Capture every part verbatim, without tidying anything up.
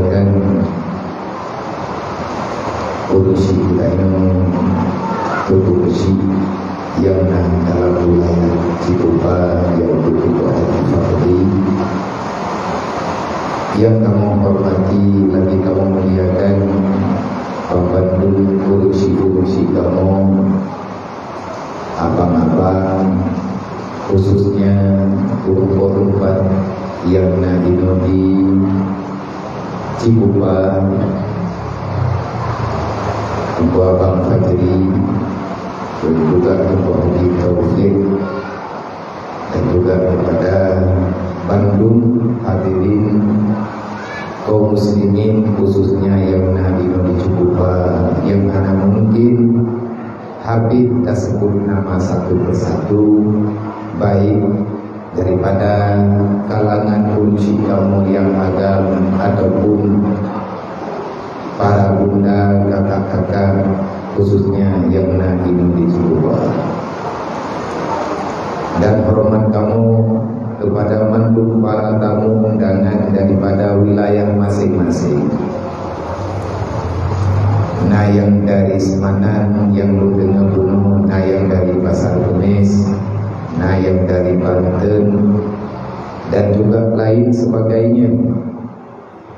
Dan urusi kita ini untuk urusi yang na dalam wilayah Cikupa, yaitu Ketua Hati Fahri, yang kamu hormati lagi kamu muliakan, pembantu urusi-urusi kamu, abang-abang, khususnya ureuëng-ureuëng ban nyang na inoe di Cikupa, Teungku Abang Fajri, dan juga Teungku Haji Taufik, dan juga kepada bandum hadirin kaum muslimin, khususnya nyang na inoe di Cikupa, nyang hana mungkin habéh taseubut nama satu persatu, baik daripada kalangan urusi kamu nyang agam ataupun para bunda, kakak-kakak, khususnya nyang na inoe di Cikupa. Dan hormat kamu kepada mandum para tamu undangan daripada wilayah masing-masing. Na nyang dari Semanan nyang lôn deungoe bunoe, na nyang dari Pasar Kemis, na nyang dari Banten, dan juga lain sebagainya.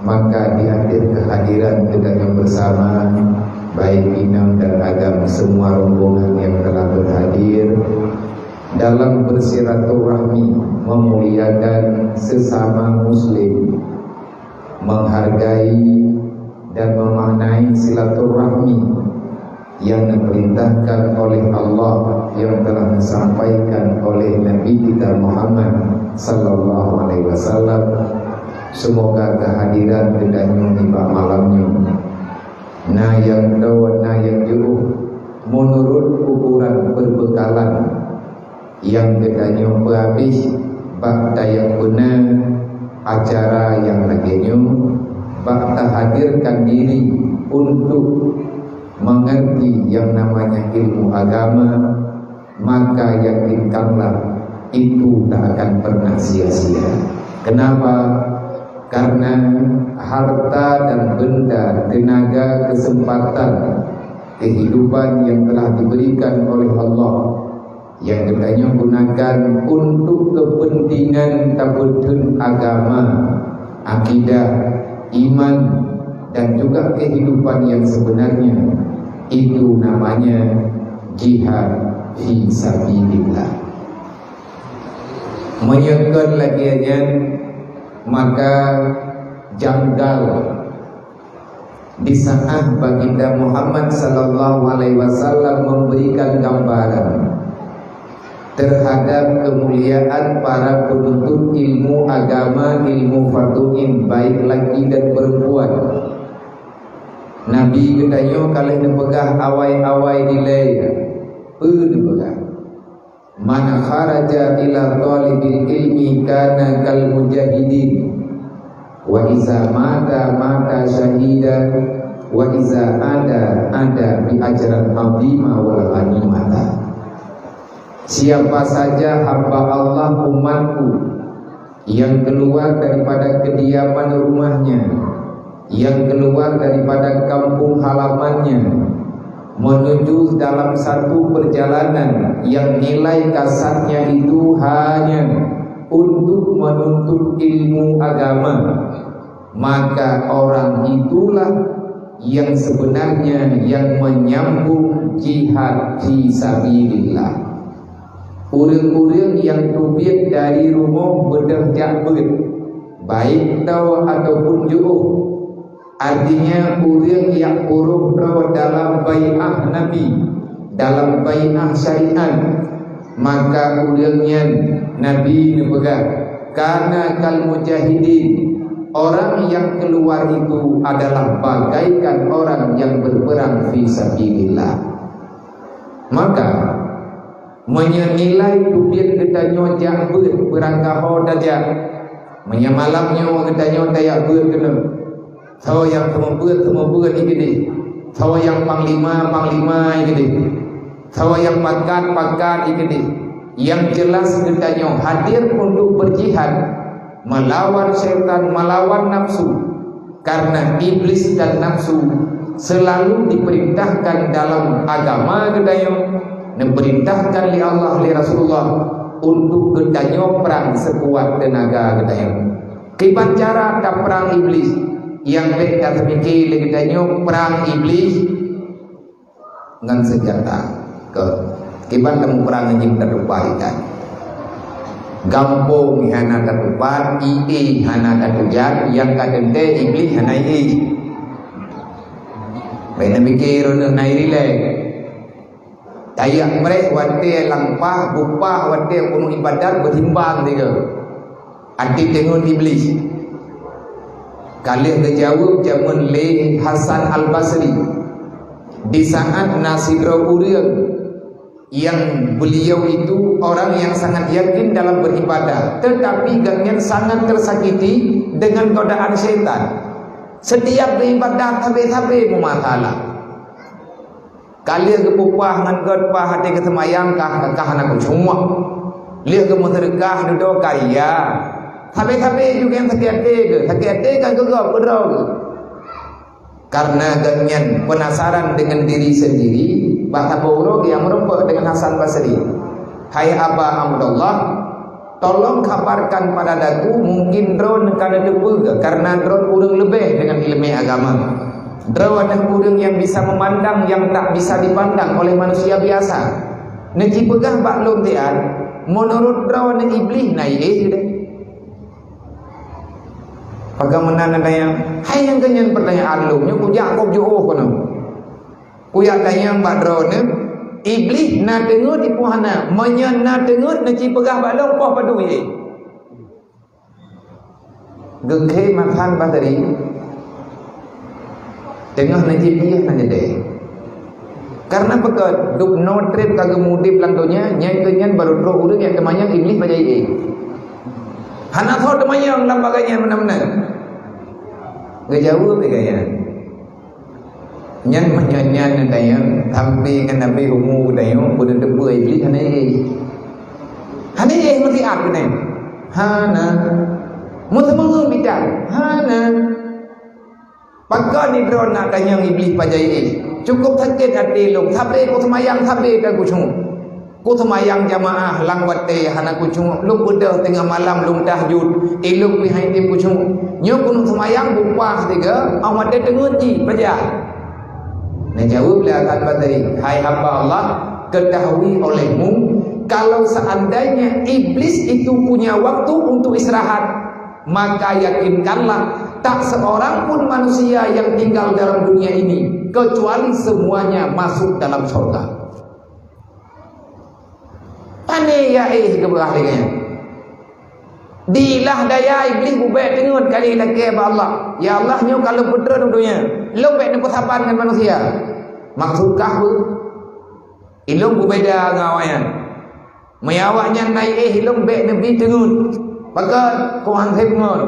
Maka di akhir kehadiran kita yang bersama, baik inong dan agam, semua rombongan yang telah berhadir dalam bersilaturahmi, memuliakan sesama muslim, menghargai dan memaknai silaturahmi yang diperintahkan oleh Allah, yang telah disampaikan oleh Nabi kita Muhammad sallallahu alaihi wasallam. Semoga kehadiran kita nyoe di bak malam nyoe na nyang dua, na nyang jauh, menurut ukuran perbekalan nyang geutanyoe peuhabéh bak tayang beuna acara nyang lagée nyoe, bak tahadirkan diri untuk mengerti yang namanya ilmu agama, maka yakinkanlah itu tak akan pernah sia-sia. Kenapa? Karena harta dan benda, tenaga, kesempatan, kehidupan yang telah diberikan oleh Allah yang geutanyoe gunakan untuk kepentingan tabeuteun agama, akidah, iman, dan juga kehidupan yang sebenarnya, itu namanya jihad fi sabilillah. Meunyoe kon lagée nyan, maka janggal di saat Baginda Muhammad sallallahu alaihi wasallam memberikan gambaran terhadap kemuliaan para penuntut ilmu agama, ilmu fardhu ain, baik laki dan perempuan. Nabi geutanyoe ka lheueh neupeugah awai-awai dilée, peue neupeugah? "Man kharaja ila thalibil ilmi kana kal mujahidin, wa iza mata mata syahida, wa iza ada ada bi ajran azima wal ghanimata." Siapa saja hamba Allah umatku yang keluar daripada kediaman rumahnya, yang keluar daripada kampung halamannya, menuju dalam satu perjalanan yang nilai kasatnya itu hanya untuk menuntut ilmu agama, maka orang itulah yang sebenarnya yang menyambung jihad fi sabilillah. Ureuëng-ureuëng nyang teubiet dari rumoh beudôh jak beuet, baik toe ataupun jiôh, artinya ureuëng nyang purôh droe dalam bai'ah Nabi, dalam bai'ah syariat, maka ureuëng nyan Nabi neupeugah, "Kana kal mujahidin." Orang yang keluar itu adalah bagaikan orang yang berperang fi sabilillah. Maka, meunyoe nilai teubiet geutanyoe jak beuet, beurangkaho tajak. Meunyoe malam nyoe geutanyoe tajak beuet keunoe, soe nyang seumeubeuet, seumeubeuet i keudeh, soe nyang panglima, panglima i keudeh, soe nyang pakat, pakat i keudeh. Yang jelas geutanyoe hadir untuk berjihad melawan syaitan, melawan nafsu. Karena iblis dan nafsu selalu diperintahkan dalam agama geutanyoe, diperintahkan lé Allah, lé Rasulullah, untuk geutanyoe prang sekuat tenaga geutanyoe. Kiban cara taprang iblis? Nyang bèk taseumike lé geutanyoe prang iblis ngon seunjata. Keu kiban tamuprang ngon jih tatupat ikat. Gampông hana tatupat, ie hana tatujak, nyang ka teuntèe iblis hana ie. Bèk neumike droeneuh na ie rilèe. Tajak preh watèe lam pah, bupah watèe keuneuk ibadat, beutimbang tiga. Até teungeut iblis. Ka lheueh geujaweueb jameun lé Hasan Al-Basri. Di saat na sidroe ureueng yang beliau itu orang yang sangat yakin dalam beribadah, tetapi gobnyan sangat tersakiti dengan godaan syaitan. Setiap beribadah sabe-sabe meumasalah. Ka lheueh geupupah ngon gèt pah até geuseumayang kah, kah hana khusyuk. Lheueh geumeuseudeukah dudoe ka ria. Sabe-sabe juga nyang sakét até geuh, sakét até kan keu gob, keu droe geuh. Karena gobnyan penasaran dengan diri sendiri, bak saboh uroe geuh nyang meurumpok dengan Hasan Basri. "Hai Aba Abdullah, tolong khabarkan pada daku, mungkin droeneuh ka neuteupeue, karena droeneuh ureueng leubeh dengan ileumèe agama. Droeneuh ureueng yang bisa memandang yang tak bisa dipandang oleh manusia biasa. Neuci peugah bak lôn tian, menurut droeneuh iblis na ie teuh?" Pakon meunan na tanyong? Hai nyang keunyan peutanyaan lôn, nyoe kujak kôb jiôh keunoe. Kujak tanyong bak droeneuh, iblis na teungeut ipuh hana? Meunyoe na teungeut, neuci peugah bak lôn poh padum ie. Geukheun Hasan Basri, teungoh neuci ie hana jideh. Karena peugah dubnoe trép ka geumudép lam donya, nyan keunyan barô troh ureueng nyang teumanyong iblis pajan ie. Hana soe teumanyong lam bagai nyan meunan-meunan. Geujaweueb lé gobnyan. Nyan meunyoe nyan tanyong, sampai ngon Nabi umu tanyong, beuteupeue iblis hana ie. Hana ie meusiat keunan. Hana. Meuseumeung bidan. Hana. Pakon ni droeneuh na tanyong iblis pajan ie? Cukup sakét até lôn, sabe kuseumayang, sabe ka khusyuk. Kuseumayang jamaah lam watèe hana khusyuk, lôn beudôh teungoh malam lôn tahajud, ilôn pih hana tém khusyuk. Nyoe keuneuk seumayang bupah tiga, 'oh watèe teungeut jih pajan. Neujaweueb lé Hasan Basri, "Hai hamba Allah, ketahui olehmu, kalau seandainya iblis itu punya waktu untuk istirahat, maka yakinkanlah, tak seorang pun manusia yang tinggal dalam dunia ini, kecuali semuanya masuk dalam surga." Pane ya éh geupeugah lagèe nyan. Dilah daya iblis bubèk teungeut kali lakèe bak Allah. Ya Allah, nyoe ka lôn peutrön u donya. Lôn bèk neupeusaban ngon manusia. Maksud kah peue? Ilôn beubeda ngon awaknyan. Meunyo awaknyan na éh ilôn bèk neubi teungeut. Pakon? Kong han sép ngon.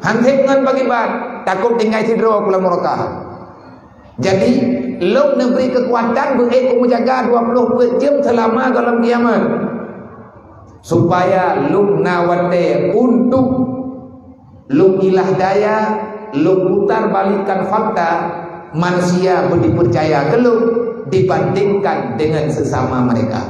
Han sép ngon bak iban, takot tinggai sidroe kulam murka. Jadi, lôn neubri keukuatan beuék u meujaga dua ploh peuet jeuem seulama gohlom kiamat, supaya lôn na watèe untuk lôn ilah daya, lôn putar balikkan fakta, manusia beudipeucaya keu lôn dibandingkan dengan sesama mereka.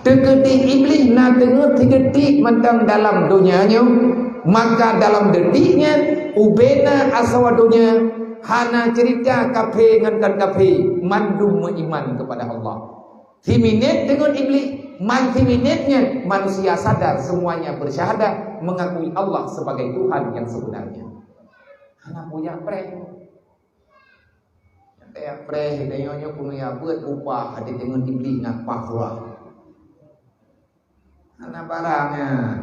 Teukeudi Iblih na teungeut sigeutiek mantong dalam donya nyoe, maka dalam deutiek nyan ubena asoe donya hana ceurita kafé ngon kon kafé, mandum meuiman keupada Allah. Siminét teungeut Iblih, man siminét nyan manusia sadar semuanya bersyahadat mengakui Allah sebagai Tuhan yang sebenarnya. Hana punya preh. Nyang preh, tanyoe nyoe keuneuk beuet upah, até teungeut Iblih ngon pah surah. Hana barang nyan.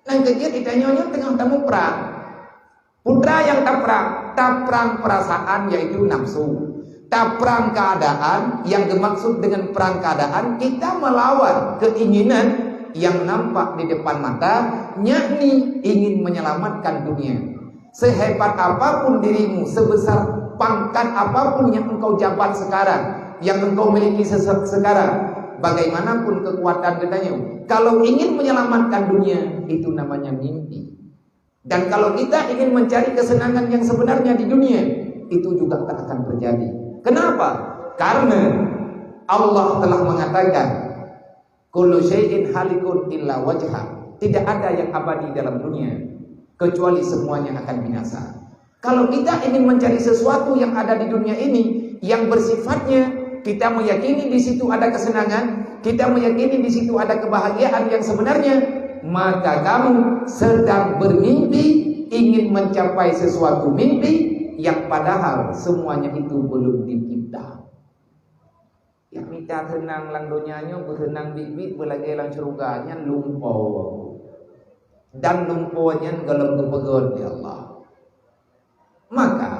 Nyang keujeuet, tanyoe nyoe teungoh tamuprang. Peue nyang taprang? Taprang perasaan, yaitu nafsu. Taprang keadaan, yang dimaksud dengan perang keadaan, kita melawan keinginan yang nampak di depan mata, yakni ingin menyelamatkan dunia. Sehebat apapun dirimu, sebesar pangkat apapun yang engkau jabat sekarang, yang engkau miliki sese-, sekarang, Bagaimanapun kekuatan geutanyoe, kalau ingin menyelamatkan dunia, itu namanya mimpi. Dan kalau kita ingin mencari kesenangan yang sebenarnya di dunia, itu juga tak akan terjadi. Kenapa? Karena Allah telah mengatakan, "Kullu syai'in halikun illa wajhah." Tidak ada yang abadi dalam dunia, kecuali semuanya akan binasa. Kalau kita ingin mencari sesuatu yang ada di dunia ini, yang bersifatnya kita meyakini di situ ada kesenangan, kita meyakini di situ ada kebahagiaan yang sebenarnya, maka kamu sedang bermimpi ingin mencapai sesuatu mimpi yang padahal semuanya itu belum dicipta. Nyang mita seunang lam donya nyoe beuseunang biet-biet beulagée lam syeuruga, nyan lumpoe. Dan lumpoe nyan gohlom geupeugét lé Allah. Maka,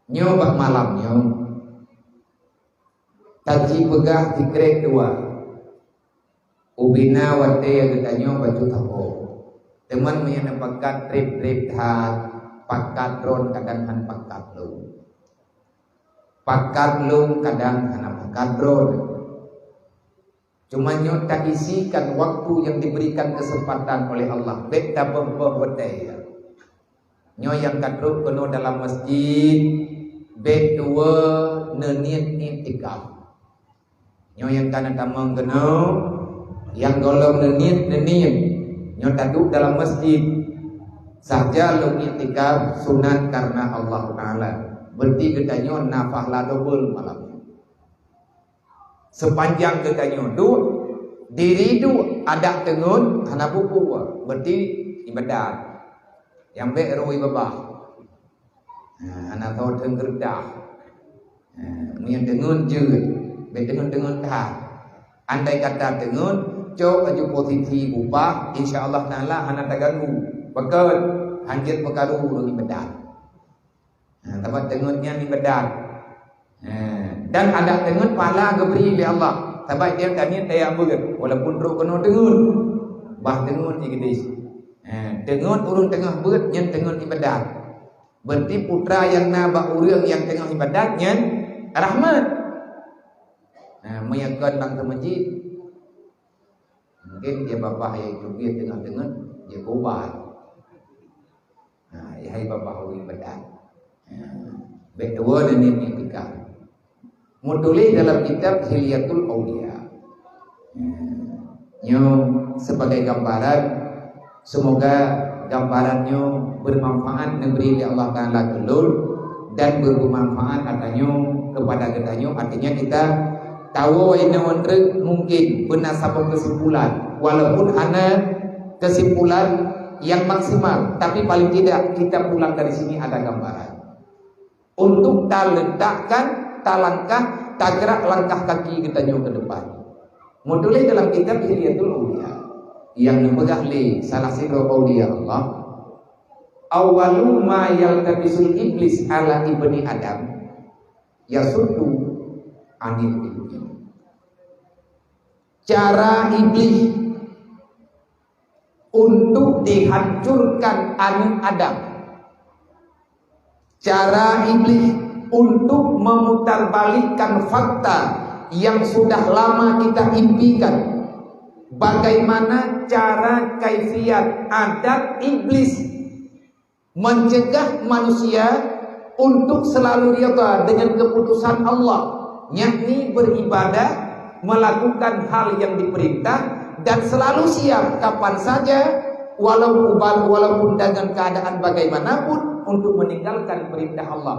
nyoe bak malam nyoe, taji peugah sikrek dua. Ubena watée geutanyoe bacut saboh. Teuma meunyoe neupakat treb-treb that, pakat droe kadang hana pakat lom. Pakat lom kadang hana pakat droe. Cuma nyoe taisikan waktu yang diberikan kesempatan oleh Allah. Bék tabeuh-beuh watée. Nyoe nyang ka trok keunoe dalam masjid, bék tuwoe neuniet iktikaf. Nyoe nyang ka na tamong keunoe, nyang gohlom neuniet, neuniet. Nyoe taduek dalam masjid. Saja lôn iktikaf sunat karena Allah Taala. Berarti geutanyoe na pahala dobel malam nyoe. Sepanjang geutanyoe duek, diri duek, adak teungeut, hana buku, berarti ibadat. Nyang bék rui babah. Ha, hana tho teungeureudah. Ha, meunyoe teungeut jeuet, bék teungeut-teungeut that. Andai kata teungeut, cok laju posisi bubah, insya Allah Taala hana taganggu. Pakon? Hanjeuet peukaru ureuëng ibadat. Ha, sabab teungeut nyan ibadat. Ha, dan adak teungeut pahala geubri lé Allah. Sabab dia kami tayang beuet, walaupun trok keunoe teungeut. Bah teungeut igedis. Ha, teungeut ureuëng teungoh beuet nyan teungeut ibadat. Berarti putra nyang na bak ureuëng nyang teungoh ibadat nyan rahmat. Ha, meunyoe kon bang teumeujid, mungkin dia babah nyang itu dia teungoh-teungoh dia gobat. Ha, hai babah ureuëng ibadat. Ha, bék tuwoe neuniet iktikaf. Meutuléh dalam kitab Hilyatul Auliya. Hmm. Nyoe sebagai gambaran, semoga gambaran nyoe bermanfaat neubri lé Allah Taala keu lôn dan bermanfaat ata nyoe kepada geutanyoe. Artinya kita tawoe inoe treuk mungkin beuna saboh kesimpulan, walaupun hana kesimpulan yang maksimal, tapi paling tidak kita pulang dari sini ada gambaran. Untuk taletakkan, talangkah, tagerak langkah kaki geutanyoe ke depan. Meutuléh dalam kitab Hilyatul Auliya nyang neupeugah lé salah sidroe aulia Allah, "Awwalu ma yaltabisul iblis ala ibni Adam yasuddu anil ilmi." Cara iblis untuk dihancurkan aneuk Adam. Cara iblis untuk memutarbalikkan fakta yang sudah lama kita impikan. Bagaimana cara kaifiat adat iblis mencegah manusia untuk selalu rida dengan keputusan Allah, yakni beribadah, melakukan hal yang diperintah, dan selalu siap kapan saja, walau ubal-, walaupun dengan keadaan bagaimanapun, untuk meninggalkan perintah Allah.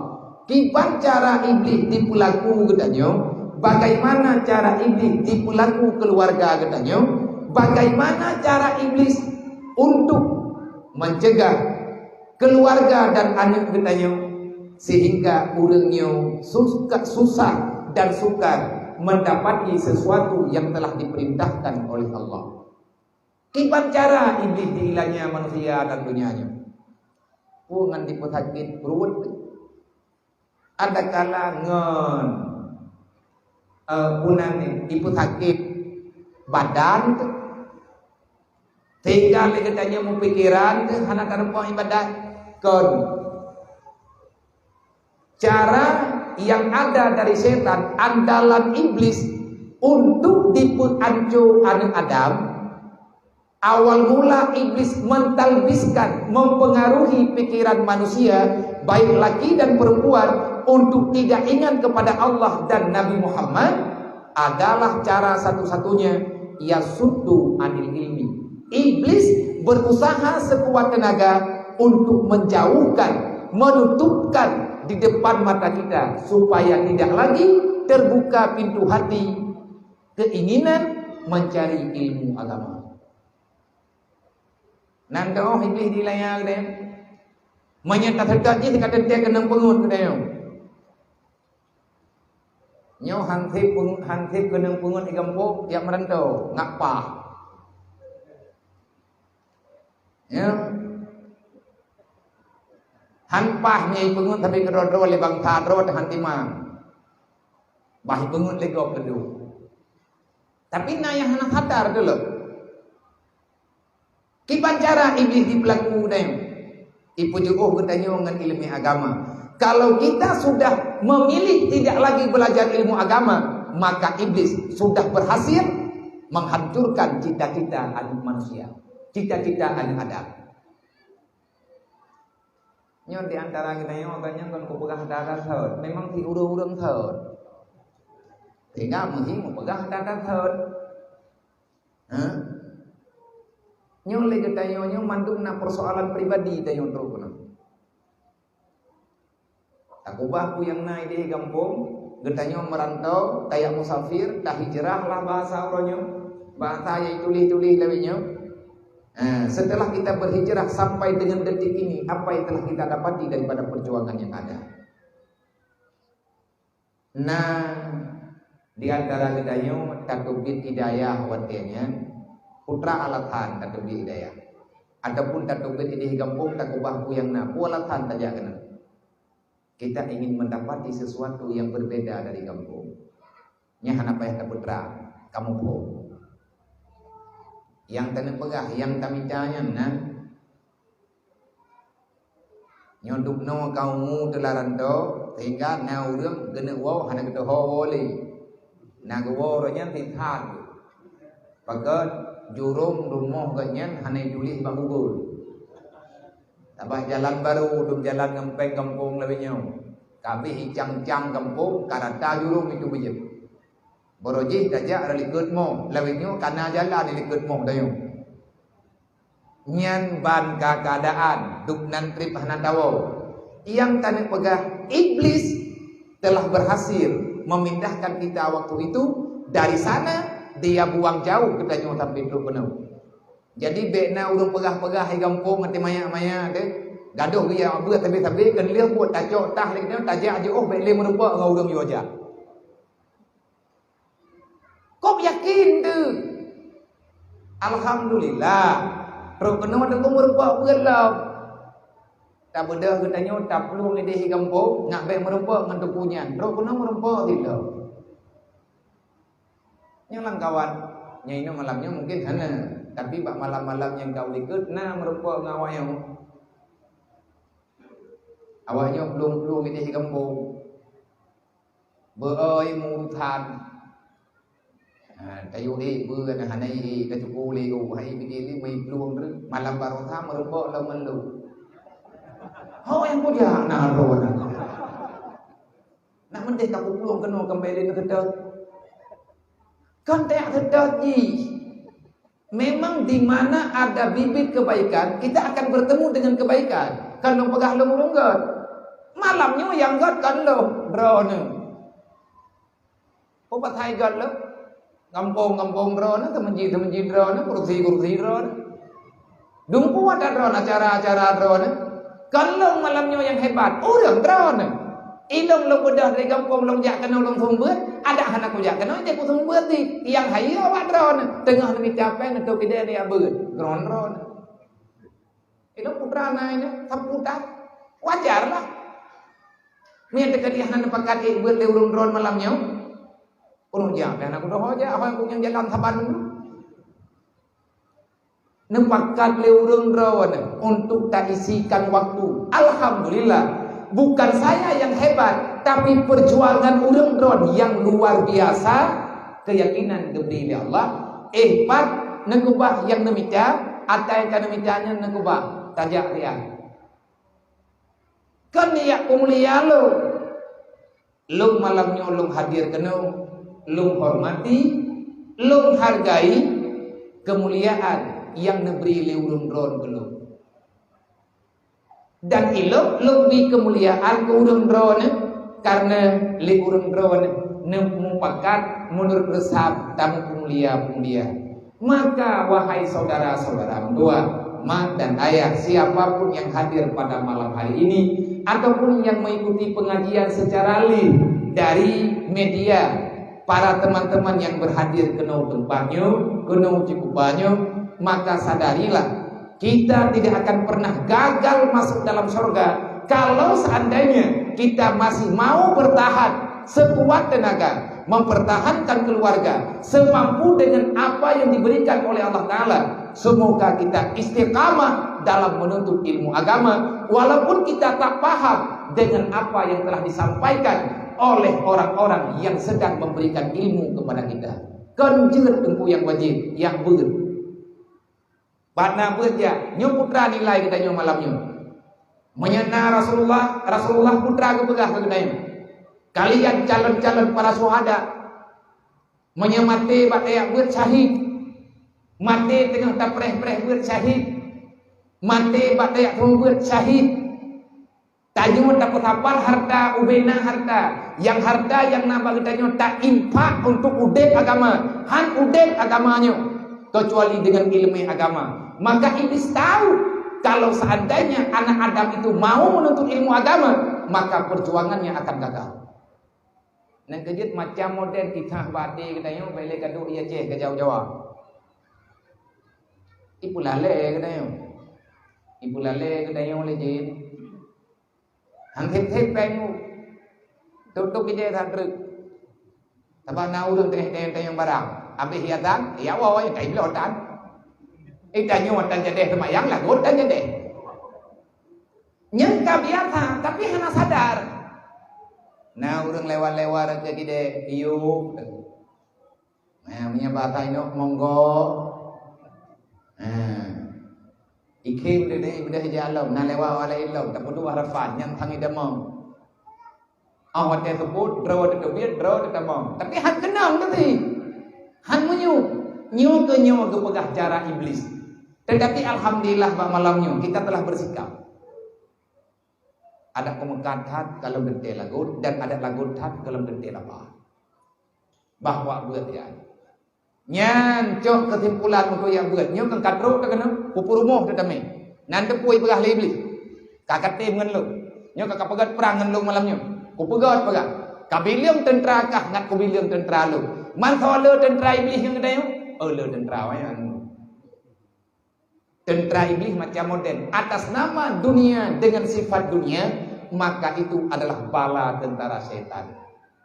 Kiban cara iblis dipeulaku geutanyoe, bagaimana cara iblis dipeulaku keluarga geutanyoe, bagaimana cara iblis untuk mencegah keluarga dan aneuk geutanyoe, sehingga ureuëng nyoe suka, susah dan sukar mendapati sesuatu yang telah diperintahkan oleh Allah. Kiban cara iblis diilanya manusia dan donya nyoe. Peue ngon dipeusakét pruet, adakala ngon, eh, peue nan nyan, ipeusakét badan teuh, sehingga lé geutanyoe meupikeran teuh hana tarumpok ibadat. Kon. Cara yang ada dari setan, andalan iblis, Untuk dipeuanco aneuëk Adam, awal mula Iblis mentalbiskan, mempengaruhi pikiran manusia, baik laki dan perempuan, untuk tidak ingat kepada Allah dan Nabi Muhammad, adalah cara satu-satunya, yasuddu anil ilmi. Iblis berusaha sekuat tenaga untuk menjauhkan, menutupkan di depan mata kita, supaya tidak lagi terbuka pintu hati keinginan mencari ilmu agama. Nan teuh Iblis di layar deh. Meunyoe taseutôt jih ka teuntée keunong peungeut geutanyoe. Nyoe han sép peung-, han sép keunong peungeut di gampông, jak meurantau, ngak paih. Ya. Han paih nyoe peungeut, tapi keudroe-droe lé bangsa droe teuh han timang. Bah peungeut lé gob keudroe. Tapi na nyang hana sadar dulu. Kiban cara Iblis jipeulaku deh, ipeujeuôh geutanyoe ngon ileumèe agama. Kalau kita sudah memilih tidak lagi belajar ilmu agama, maka Iblis sudah berhasil menghancurkan cita-cita anak manusia, cita-cita anak Adam. Nyoe di antara geutanyoe, agaknya kon kupeugah dada sot, memang si ureuëng-ureuëng sot. Sehingga meuhi mupeugah dada sot. Ha? Nyoe lé geutanyoe nyoe mandum na persoalan pribadi tanyoe trok keunoe. Takubah peue nyang na idéh gampông, geutanyoe meurantau, tajak musafir, tahijrah lah bahasa uroe nyoe, bahasa nyang tuléh-tuléh lawét nyoe. Ha, setelah kita berhijrah sampai dengan detik ini, apa yang telah kita dapati daripada perjuangan yang ada? Na di antara geutanyoe tateubiet hidayah watée nyan, putra alasan tateubiet hidayah. Ataupun tateubiet idéh gampông takubah peue nyang na, peue alasan tajak keunoe. Kita ingin mendapati sesuatu yang berbeda dari gampông. Nyan hana payah tapeutra, kamoe phon. Nyang taneuk peugah, nyang tamita nyan na. Nyoe dubnoe ka umu teularan to, sehingga na ureuëng geuneuk woe hana geutuho woe lé. Na geuwoe roh nyan sithat. Pakon jurông rumoh geuh nyan hana tuléh bak Google. Tabah jalan barô, dum jalan ngon péng gampông lawét nyoe. Ka abéh icang-cang gampông, ka rata jurông itu beujeuet. Barô jih tajak rot likot moh, lawét nyoe ka na jalan di likot moh tanyoe. Nyan ban ka keuadaan, dub nan treb hana tawoe. Nyang taneuk peugah, Iblis telah berhasil memindahkan kita waktu itu dari sana, dia buang jauh geutanyoe sampai trok keunoe. Jadi, bék na ureuëng peugah-peugah di gampông até maya-maya teuh. Gadôh geujak beuet sabé-sabé, keu lheueh buet tacok tah lé keunoe, tajak jiôh bék lé meurumpok ngon ureuëng yue jak. Kok yakin teuh? Alhamdulillah. Trok keunoe teungku meurumpok beuet lom. Tabeudôh geutanyoe taplueng idéh di gampông, nak bék meurumpok ngon teungku nyan. Trok keunoe meurumpok di lom. Nyoe lam kawan, nyang inong malam nyoe mungkin hana, tapi bak malam-malam nyang ka u likot na meurumpok ngon awak nyoe. Awak nyoe plueng-plueng idéh gampông. Beu-oi meuurusan. Ha, tayue ék beu hana ék, ka cuko lé, oh, hai bidé lé, meuiplong reuh, malam baroesa meurumpok lom ngon lôn. Ho nyang kujak na droe nyan. Nak meunteh ka kuplueng keunoe keumbali neukeudeuh. Kan tajak seudeh jih. Memang di mana ada bibit kebaikan, kita akan bertemu dengan kebaikan. Kan lôn peugah lôn ureuëng gét. Malam nyoe nyang gét kan lôn, droeneuh. Peue pasai gét lôn? Gampông-gampông droeneuh, seumeujid-seumeujid droeneuh, kursi-kursi droeneuh. Dumpeue ata droeneuh, acara-acara droeneuh. Kon lôn malam nyoe nyang hebat, ureuëng droeneuh. Ilôn lôn beudôh dari gampông lôn jak keunoe lôn seumeubeuet, adak hana kujak keunoe, jadi kuseumeubeuet di. Nyang hayeue awak droeneuh, teungoh neumita péng neutôp idéh neujak beuet. Droeneuh. Ilôn putra na inong, sapu that. Wajar lah. Meunyo teuka di hana neupakat ék beuet lé ureuëng droeneuh malam nyoe. Ureuëng jak, dan aku doh jak, hoi aku nyang jalan saban. Neupakat lé ureuëng droeneuh untuk taisikan waktu. Alhamdulillah, bukan saya yang hebat, tapi perjuangan ureuëng droeneuh yang luar biasa. Keuyakinan geubri lé Allah, eh, pat neukeubah nyang neumita, ata nyang ka neumita nyan neukeubah, tajak riah. Kon jak peumulia lôn. Lôn malam nyoe lôn hadir keunoe, lôn hormati, lôn hargai keumuliaan nyang neubri lé ureuëng droen keu lôn. Dan ilôn lôn bri keumuliaan keu ureuëng droeneuh, kareuna lé ureuëng droeneuh neumupakat meunurot reusam tameupeumulia-peumulia. Maka, wahai saudara-saudara meutuah, mak dan ayah, siapa pun yang hadir pada malam hari ini, ataupun yang mengikuti pengajian secara live dari media, para teman-teman yang berhadir keunoe teumpat nyoe, keunoe cukôp banyak, maka sadarilah, kita tidak akan pernah gagal masuk dalam surga kalau seandainya kita masih mau bertahan sekuat tenaga mempertahankan keluarga semampu dengan apa yang diberikan oleh Allah Taala. Semoga kita istiqamah dalam menuntut ilmu agama, walaupun kita tak paham dengan apa yang telah disampaikan oleh orang-orang yang sedang memberikan ilmu kepada kita. Kon jeuet teungku nyang wajéb, nyang beuet. Bak na beuet jak, nyoe putra nilai geutanyoe malam nyoe. Meunyoe na Rasulullah, Rasulullah putra geupeugah keu geutanyoe, "Kalian calon-calon para syuhada." Meunyoe maté bak tajak beuet, syahid. Maté teungoh tapreh-preh beuet, syahid. Maté bak tajak tueng beuet, syahid. Tanyoe tapeusapat harta, ubena harta. Nyang harta nyang na bak geutanyoe tainfak untuk udeb agama. Han udeb agama nyoe, keucuali deungon iéleumé agama. Maka Iblis tahu, kalau seandainya anak Adam itu mau menuntut ilmu agama, maka perjuangannya akan gagal. Nyang keujeuet macam model kisah bak até geutanyoe, bèk lé ka duek i Aceh ka jawa-jawa. Ipeulalè geutanyoe. Ipeulalè geutanyoe lé jén. Han thép-thép péng u. Tôp-tôp idéh that treuk. Sabab na ureueng teungoh tanyong-tanyong barang. Abéh hiasan, ya woe, ka ibloe tan. Eh, tanyoe tan jadéh teumayang, lagot tan jadéh. Nyan ka biasa, tapi hana sadar. Na ureueng lewat-lewat rot keu idéh, "Yuk." Nah, meunyoe bahasa inong, "Monggo." Nah. Ikhém deh, deh, ibeudeh ija lom, na lewat awak laén lom, tapeuduek harapan, nyan sang idamong. Oh, watèe seupôt, droe teuteubiet, droe teutamong. Tapi han keunong teuti. Han meunyoe. Nyoe keuh nyoe geupeugah cara Iblis. Tetapi alhamdulillah, bak malam nyoe, kita telah bersikap. Adak peumeukat that ka lom teuntèe lagot, dan adak lagot that ka lom teuntèe laba. Bahwa beuet nyan. Nyan cok keusimpulan untuk nyang beuet. Nyoe kan ka trok ka keunoe, kupeurumoh teutamé. Nan teupeu ipeugah lé Iblih. Ka katem ngon lôn. Nyoe ka kapeugöt prang ngon lôn malam nyoe. Kupeugöt peugah. Kabileung teuntra kah ngat kubileung teuntra lôn. Man soe le teuntra Iblih nyang geutanyoe? Oh, le teuntra awaknyan. Tentara iblis macam model atas nama dunia dengan sifat dunia, maka itu adalah bala tentara setan.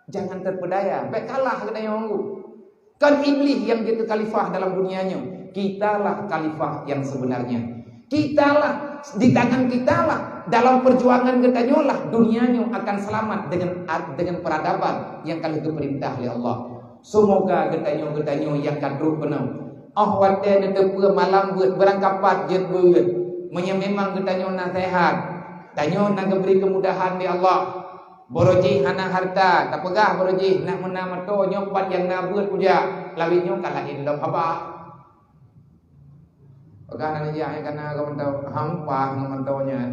Jangan terpedaya, bèk kalah geutanyoe ngon. Kan iblis nyang jeuet keu khalifah dalam dunia nyoe. Kitalah khalifah yang sebenarnya. Kitalah, di tangan kitalah, dalam perjuangan geutanyoe lah dunia nyoe akan selamat dengan, dengan peradaban yang ka lheueh geupeurintah lé Allah. Seumoga geutanyoe-geutanyoe nyang ka trok keunoe, 'oh watèe neuteupeue malam beuet beurangkapat jeuet beuet, meunyoe memang geutanyoe na seuhat, tanyoe na geubri keumudahan lé Allah. Barô jih hana hareuta, tapeugah barô jih nak meunan meuto nyoe pat nyang na beuet kujak, lawét nyoe ka laén lom haba. Peugah nan ijak nyang kana keu mantong, hampah ngon mantong nyan.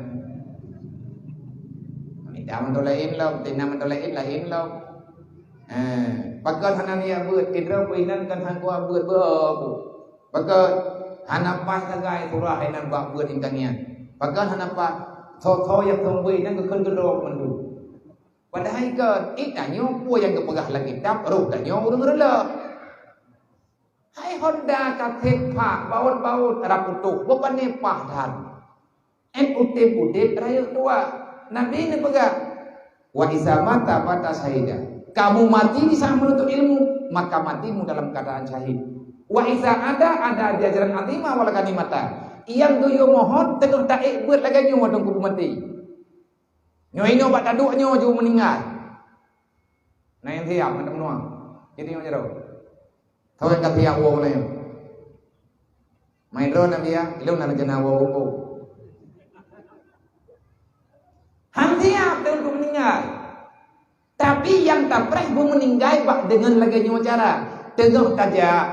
Mita mantong laén lom, tina mantong laén, laén lom. Eh, pakon hana nijak beuet, sidroe peuinan kan hana kuat beuet beuh. Pakon hana paih sagai surah inan bak beuet intan nyan. Pakon hana paih, soe-soe nyang seumeubeuet inan geukheun keudroe mandum. Padahai kan, eh, tanyoe peue nyang geupeugah lam kitab, roh tanyoe ureueng reuleuh. Hai honda ka thép phak, baut-baut rap putôh, beupané paih that. Ém udép-udép rayeuk tuha. Nabi neupeugah, "Wa iza mata mata syahida." Kamu mati di saat menuntut ilmu, maka matimu dalam keadaan syahid. "Wa iza ada ada di ajran azima wal ghanimata." Nyang geuyue mohon teungoh taék beuet lagèe nyoe watèe kubu maté. Nyoe inoe bak taduek nyoe ju meuninggai. Na nyang siap mantong meunua. Jadi nyoe jaroe. Soe ka siap woe lé? Main drone Nabi ya, ilong na kena woe woe. Han siap untuk meninggal. Tapi nyang tapreh beu meninggai bak dengan lagée nyoe cara. Teungoh tajak.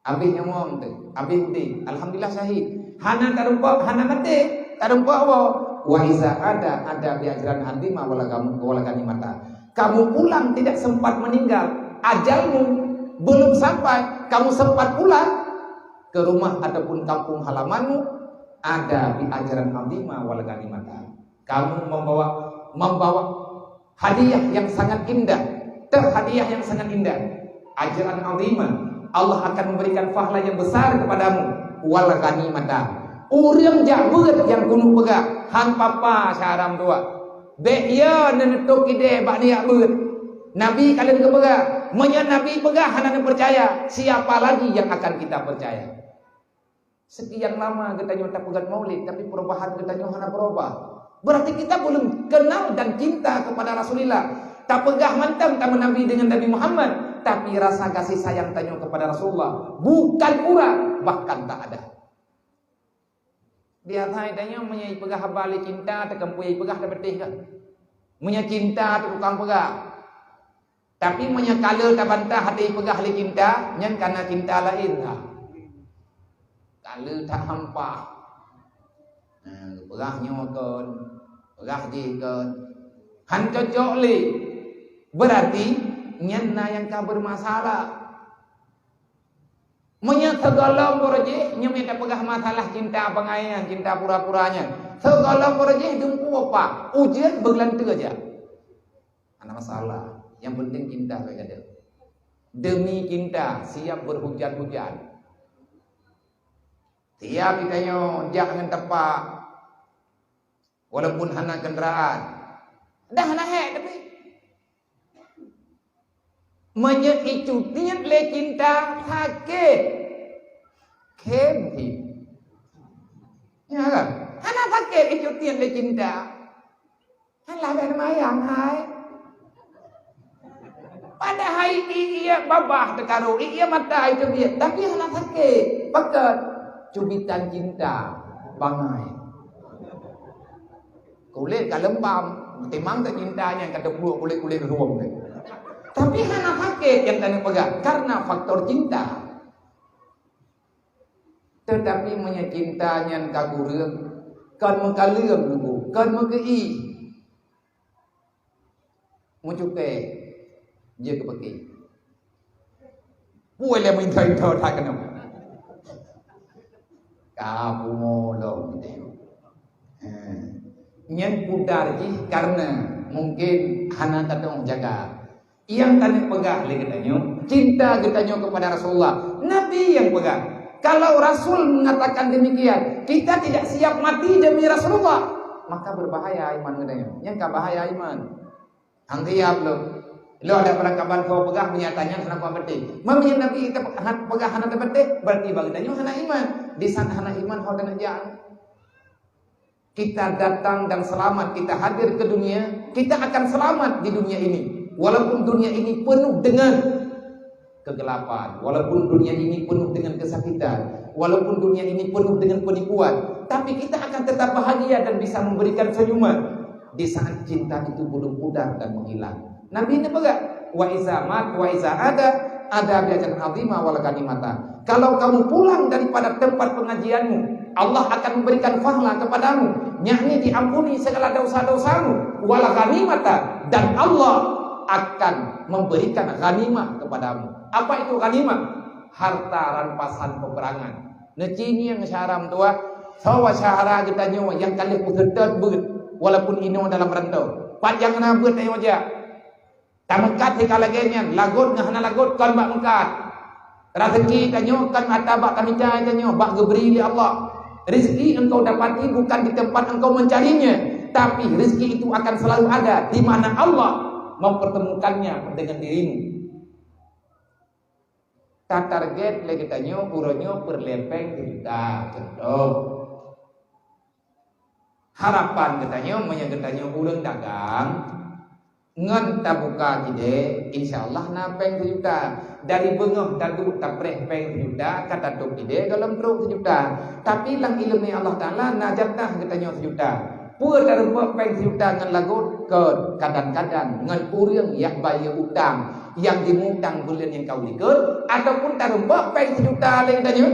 Habéh nyawong teuh, habéh udeb. Alhamdulillah syahid. Hana tarumpok, hana maté, tarumpok woe. Wa iza ada, ada bi ajran azima wala gam-, wala ganimata. Kamu pulang tidak sempat meninggal, ajalmu belum sampai, kamu sempat pulang ke rumah ataupun kampung halamanmu, ada bi ajran azima wala ganimata. Kamu membawa, membawa hadiah yang sangat indah, teuh hadiah yang sangat indah. Ajran azima, Allah akan memberikan pahala yang besar kepadamu. Wal ghanimata. Ureuëng jak beuet nyang keuneuk peugah, han papa syaram dua. Bék ya neuneutob idée bak neujak beuet. Nabi ka lheueh geupeugah, meunyoe Nabi peugah hana neupeucaya, siapa lagi yang akan kita percaya? Sekian lama geutanyoe tapeugét maulid, tapi perubahan geutanyoe hana berubah. Berarti kita belum kenal dan cinta kepada Rasulullah. Tapeugah mantong tameunabi dengan Nabi Muhammad, tapi rasa kasih sayang tanyoe kepada Rasulullah bukan kurang, bahkan tak ada. Biasa tanyoe meunyoe peugah haba lé cinta, teukeumpu peugah tabeuteh kan. Meunyoe cinta tu tukang peugah. Tapi meunyoe ka lheueh tabantah até peugah lé cinta, nyan kana cinta laén ha. Ka lheueh that hampa. Nah, peugah nyoe kon, peugah jih kon. Han cocok lé. Berarti nyan na nyang ka bermasalah. Meunyoe sigohlom baroe jih, nyoe mita peugah masalah cinta bangai nyan, cinta pura-pura nyan. Sigohlom baroe jih dumpeue apa? Ujeuen beugeulanteue aja. Hana masalah. Yang penting cinta baik ada. Demi cinta siap berhujan-hujan. Tiap geutanyoe jak ngon tepak, walaupun hana kendaraan. Dah hana hék tapi. Meunyoe icut niet lé cinta sakét. Khem hi. Ya kan? Hana sakét icut niet lé cinta. Alah, dah mayang hai. Padahai iya babah teukaru, iya mata itu biet, tapi hana sakét. Pakat cubitan cinta bangai. Kulét ka leumbam, timang teucinta nyang ka teupluek kulét-kulét ruwong teh. Tapi hana sakét nyang tanyoe peugah karena faktor cinta. Tetapi meunyoe cinta nyan ka kureueng, kon meukaleuem nunggu, kon meukeu-i, meucukée jeuet keu peuki. Puih lé meuinto-into that keunoe. Ka bumoe lom teuh. Ha. Nyan pudar jih karena mungkin hana tatong jaga. Nyang tanyoe peugah lé geutanyoe, cinta geutanyoe kepada Rasulullah. Nabi nyang peugah, kalau Rasul mengatakan demikian, kita tidak siap mati demi Rasulullah, maka berbahaya iman geutanyoe. Nyang ka bahaya iman. Hang siap lom. Lôn ada peurangkaban kau peugah, meunyo tanyoe seunang kuat beuteh. Meunyo Nabi kita peugah hana teubeuteh, berarti bagi tanyoe hana iman. Di sana hana iman, ho tanyoe jak. Kita datang dan selamat, kita hadir ke dunia, kita akan selamat di dunia ini. Walaupun dunia ini penuh dengan kegelapan, walaupun dunia ini penuh dengan kesakitan, walaupun dunia ini penuh dengan penipuan, tapi kita akan tetap bahagia dan bisa memberikan senyuman di saat cinta itu belum pudar dan menghilang. Nabi neupeugah, "Wa iza mat, wa iza ada, ada bi ajrin azima wal ghanimata." Kalau kamu pulang daripada tempat pengajianmu, Allah akan memberikan pahala kepadamu, yakni diampuni segala dosa-dosamu, wal ghanimata, dan Allah akan memberikan ghanimah kepadamu. Apa itu ghanimah? Harta rampasan peperangan. Neuci ngieng syaharam tuah, sawa syahara geutanyoe nyang ka lheueh peuseutôt beuet, walaupun inoe dalam rantau. Pat nyang na beuet tanyoe jak. Tameukat sika lagée nyan, lagot ngon hana lagot kon bak meukat. Raseuki tanyoe kon ata bak tamita tanyoe, bak geubri lé Allah. Rezeki engkau dapati bukan di tempat engkau mencarinya, tapi rezeki itu akan selalu ada di mana Allah mempertemukannya dengan dirimu. Tatarget lé geutanyoe uroe nyoe peureulée péng sijuta, contoh. Harapan geutanyoe, meunyoe geutanyoe ureuëng dagang, Ngon tabuka sideh, insya Allah na péng sijuta. Dari beungoh taduek tapreh péng sijuta, ka tatôb sideh gohlom trok sijuta. Tapi lam ileumèe Allah Taala na jatah geutanyoe sijuta. Peue tarumpok péng sijuta ngon lagot? Kon, kadang-kadang ngon ureueng nyang bayeue utang, nyang jimeutang buleuen nyang ka u likot, ataupun tarumpok péng sijuta lé geutanyoe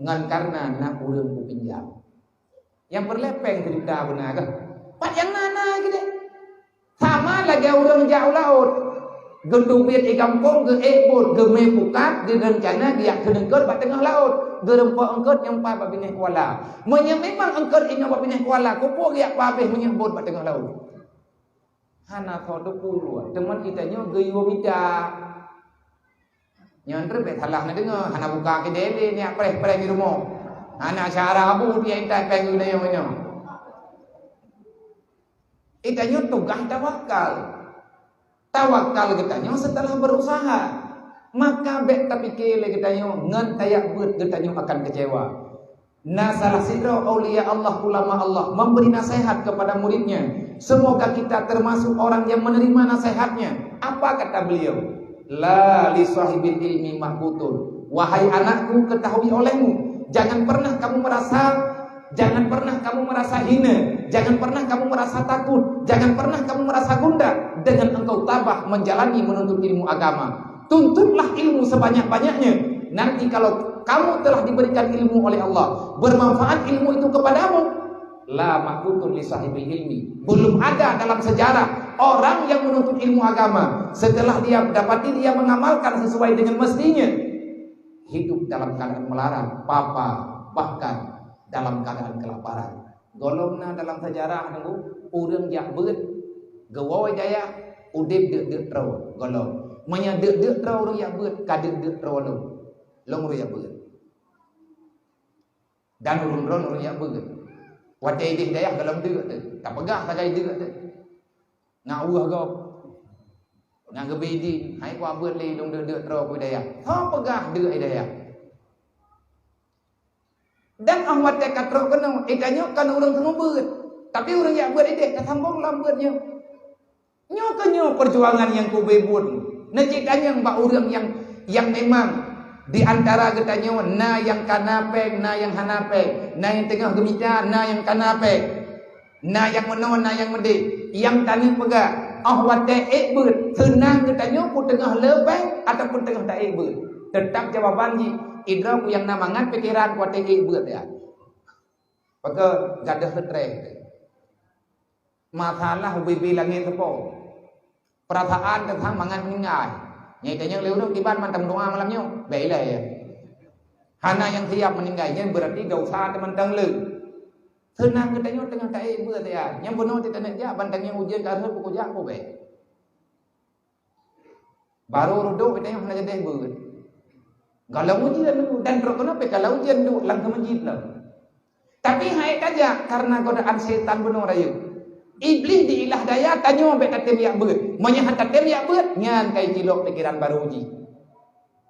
ngon kareuna na ureueng peupinjam. Nyang peureulèe péng sijuta beuna keuh? Pat nyang na-na keudéh. Sama lagèe ureueng jak u laôt. Geuteubiet di gampông, geuék bot, geumè pukat, geureuncana geujak keuneuk eungkôt bak teungoh laôt. Geurumpok eungkôt nyang pat bak binéh kuala. Meunyoe memang eungkôt inoe bak binéh kuala, keupeue geujak peuhabéh meunyoe bot bak teungoh laôt? Hana soe teupue, teuma geutanyoe geuyue mita. Nyan trép bèk salah neudeungoe, hana buka keudè lé, neujak preh-preh di rumoh. Hana syara bu tiep intat péng geutanyoe nyoe. Geutanyoe tugaih tawakal. Tawakal geutanyoe seuteulah beurusaha. Maka bèk tapike lé geutanyoe ngon tajak beuet geutanyoe akan keucewa. Na salah sidroe aulia Allah, ulama Allah, memberi nasihat kepada muridnya. Semoga kita termasuk orang yang menerima nasihatnya. Apa kata beliau? "La li sahibil ilmi mahbutun." Wahai anakku, ketahui olehmu, jangan pernah kamu merasa, jangan pernah kamu merasa hina, jangan pernah kamu merasa takut, jangan pernah kamu merasa gundah dengan engkau tabah menjalani menuntut ilmu agama. Tuntutlah ilmu sebanyak-banyaknya. Nanti kalau kamu telah diberikan ilmu oleh Allah, bermanfaat ilmu itu kepadamu. La mahbutun li sahibil ilmi. Belum ada dalam sejarah orang yang menuntut ilmu agama, setelah dia dapati, dia mengamalkan sesuai dengan mestinya, hidup dalam keadaan melarat, papa, bahkan dalam keadaan kelaparan. Gohlom na dalam sejarah nunggu ureueng jak beuet, geuwoe dayah, udeb deuk-deuk droe gohlom. Meunyoe deuk-deuk droe ureueng jak beuet, ka deuk-deuk droe lom. Lom ureueng jak beuet. Dan ureueng droe ureueng jak beuet. Watèe ideh dayah gohlom deuk teuh, tapeugah sagai deuk teuh. Ngat weueh gob. Ngat geubri idin, hai kuabeuet lé lôn deuk-deuk droe keu dayah. Soe peugah deuk dayah? Dan 'oh watèe ka trok keunoe, geutanyoe kon ureueng teungoh beuet, tapi ureueng jak beuet ideh, tasambong lam beuet nyoe. Nyoe keuh nyoe peujuangan nyang kube buet. Neucit tanyong bak ureueng nyang, nyang memang di antara geutanyoe na nyang ka na péng, na nyang hana péng, na nyang teungoh geumita, na nyang ka na péng. Na nyang meunoe, na nyang meudeh. Nyang taneuk peugah, 'oh watèe ék beuet, seunang geutanyoe peue teungoh le péng ataupun teungoh taék beuet. Teutap jawaban jih, idroe peue nyang na mangat pikeran watèe ék beuet ya. Pakon gadoh seutrés. Masalah ubé-bé langét teupo. Peurasaan teuntang mangat meuninggai. Nyang tanyong lé ureueng kiban mantong doa malam nyoe. Bèk ilèe ya. Hana nyang siap meuninggai, nyan beurati dosa teumantong le. Seunang geutanyoe teungoh taék beuet ya. Nyang bunoe teuh taneuk jak, ban tangieng ujeuen ka rhot pukon jak po bèk. Barô reudôk geutanyoe hana jadeh beuet. Galom ujeuen dan trok keunoe pih galom ujeuen duek lam keumeujid lom. Tapi hai tajak kareuna godaan setan bunoe rayeuk. Iblih diilah daya tanyoe bèk tatem jak beuet. Meunyoe han tatem jak beuet, nyan ka jicilok pikeran barô jih.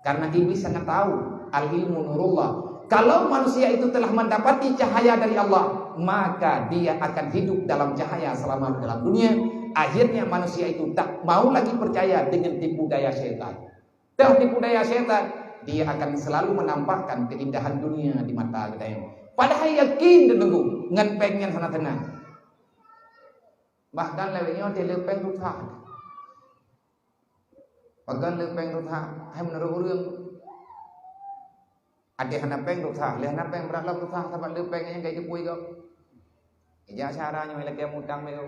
Karena iblis sangat tahu, al-ilmu nurullah. Kalau manusia itu telah mendapati cahaya dari Allah, maka dia akan hidup dalam cahaya selama dalam dunia. Akhirnya manusia itu tak mau lagi percaya dengan tipu daya setan. Dah tipu daya setan, dia akan selalu menampakkan keindahan dunia di mata geutanyoe. Padahal yakin teunggu ngon péng nyan hana teunang. Bahkan lewat nyoe dia lepeng rusak. Pakon le péng susah? Hai meunurot ureueng, até hana péng susah, lé hana péng brat lom susah, sabab le péng nyang ka jipui gob. Ijak syara nyoe ilakée mutang beu.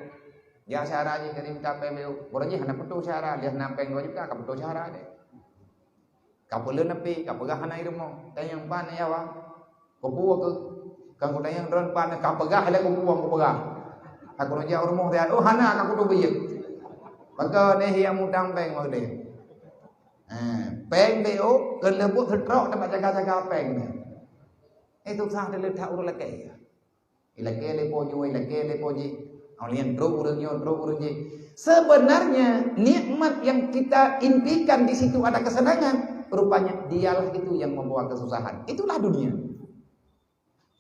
Jak syara jih keu minta péng beu. Barô jih hana peutoh syara, lé hana péng dua juta ka peutoh syara deh. Ka peuleueh neupie, ka peugah hana i rumoh. Tanyong ban ya wa. Kupeue keuh? Kan kutanyong droen pat, ka peugah lé kupeue, kupeugah. Aku neujak u rumoh dia, oh hana ka kuteubiet. Maka deh nyang mutang péng maka deh. Ha, péng deh oh, keuleubut seutrok teuma jaga-jaga péng deh. Eh, susah deh leutak ureueng lakée. Ilakée lé po nyoe, ilakée lé po jih. Awak nyan trok ureueng nyoe, trok ureueng jih. Sebenarnya nikmat yang kita impikan di situ ada kesenangan, rupanya dialah itu yang membawa kesusahan. Itulah dunia.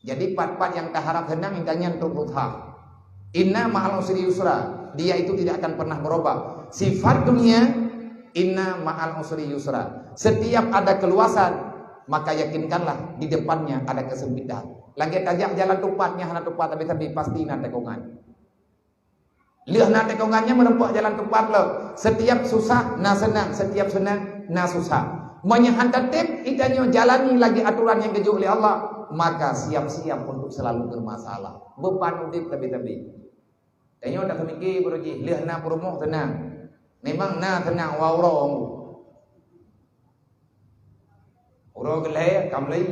Jadi pat-pat nyang taharab seunang, intan nyan trok susah. Inna ma'al usri yusra, dia itu tidak akan pernah berubah. Sifat dunia, inna ma'al usri yusra. Setiap ada keluasan, maka yakinkanlah di depannya ada kesempitan. Lagèe tajak jalan tupat, nyang hana tupat, tapi, tapi pasti na tikongan. Lheueh na tikongan nyan meureumpok jalan tupat lom. Setiap susah na seunang, setiap seunang na susah. Meunyoe han tatém geutanyoe jalani lagèe aturan nyang geujok lé Allah, maka siap-siap untuk selalu bermasalah. Beban udép tabi-tabi. Tanyoe tapeumike baroe jih, lheueh na peurumoh seunang. Memang na seunang, wa uroe. Uroe geulhèe ka meulai.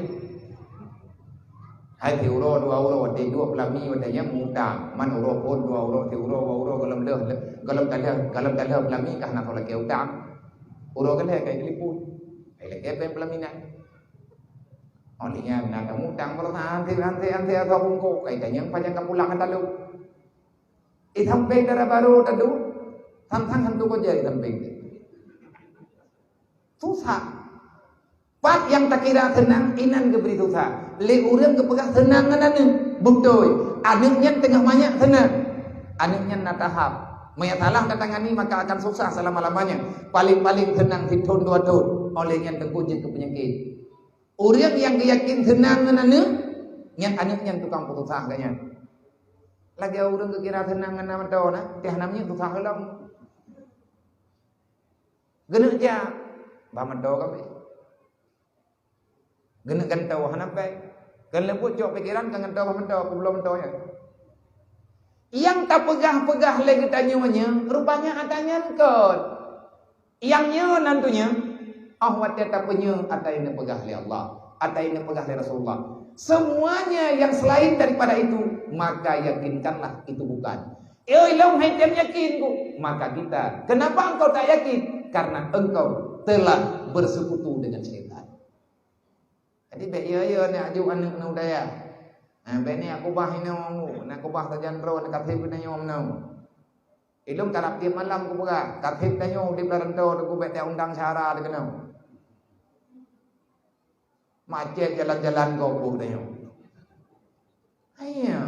Hai siuroe dua uroe, watèe duek peulami watèe nyan mutang. Man uroe phôn dua uroe, siuroe dua uroe, gohlom lheueh, gohlom ka lheueh, gohlom ka lheueh peulami ka hana soe lakèe utang. Uroe geulhèe ka jitelepon. Hai lakèe péng peulaminan. Oh, lheueh nyan na tamutang baroesa, hanté, hanté, hanté, atau bungkôk. Kai tanyong pajan ka pulang ka talô. Eh, sampéng dara barô tadu, sang-sang hantu koja di sampéng tu. Susah. Pat nyang takira seunang, inan geubri susah. Lé ureueng geupeugah seunang ngon aneuk. Beutôi. Aneuk nyan teungoh manyak seunang. Aneuk nyan na tahap. Meunyo salah tatangani, maka akan susah selama-lamanya. Paléng-paléng seunang sithôn dua thôn. Óh lheueh nyan teungku jeuet keu peunyakét. Ureueng nyang geuyakin seunang ngon aneuk, nyan aneuk nyan tukang peususah geuh nyan. Lagèe ureueng geukira seunang ngon na meuto na, teuh na minyeuk susah lom. Geuneuk jak, bah meuto ka abéh. Geuneuk gantoe hana bèk. Kon leubuet cok pikeran ka gantoe bah meuto, peubloe meuto nyan. Nyang tapeugah-peugah lé geutanyoe nyoe, rupanya ata nyan kon. Nyang nyoe nan tu nyoe, oh watèe tapeunyoe ata nyang neupeugah lé Allah, ata nyang neupeugah lé Rasulullah. Semuanya yang selain daripada itu, maka yakinkanlah itu bukan. Eh, ilôn hai tem yakin ku. Maka kita, kenapa engkau tak yakin? Karena engkau telah bersekutu dengan syaitan. Jadi bèk yo-yo nak aju aneuk neu dayah. Ha, bèk ni aku bah inoe, nak kubah sajan droe, nak kaseb geutanyoe meunoe. Ilôn karab tiep malam kupeugah, kaseb tanyoe di Baranto tu kubèk tak undang syara di keunoe. Macet jalan-jalan gob buet tanyoe. Ayo.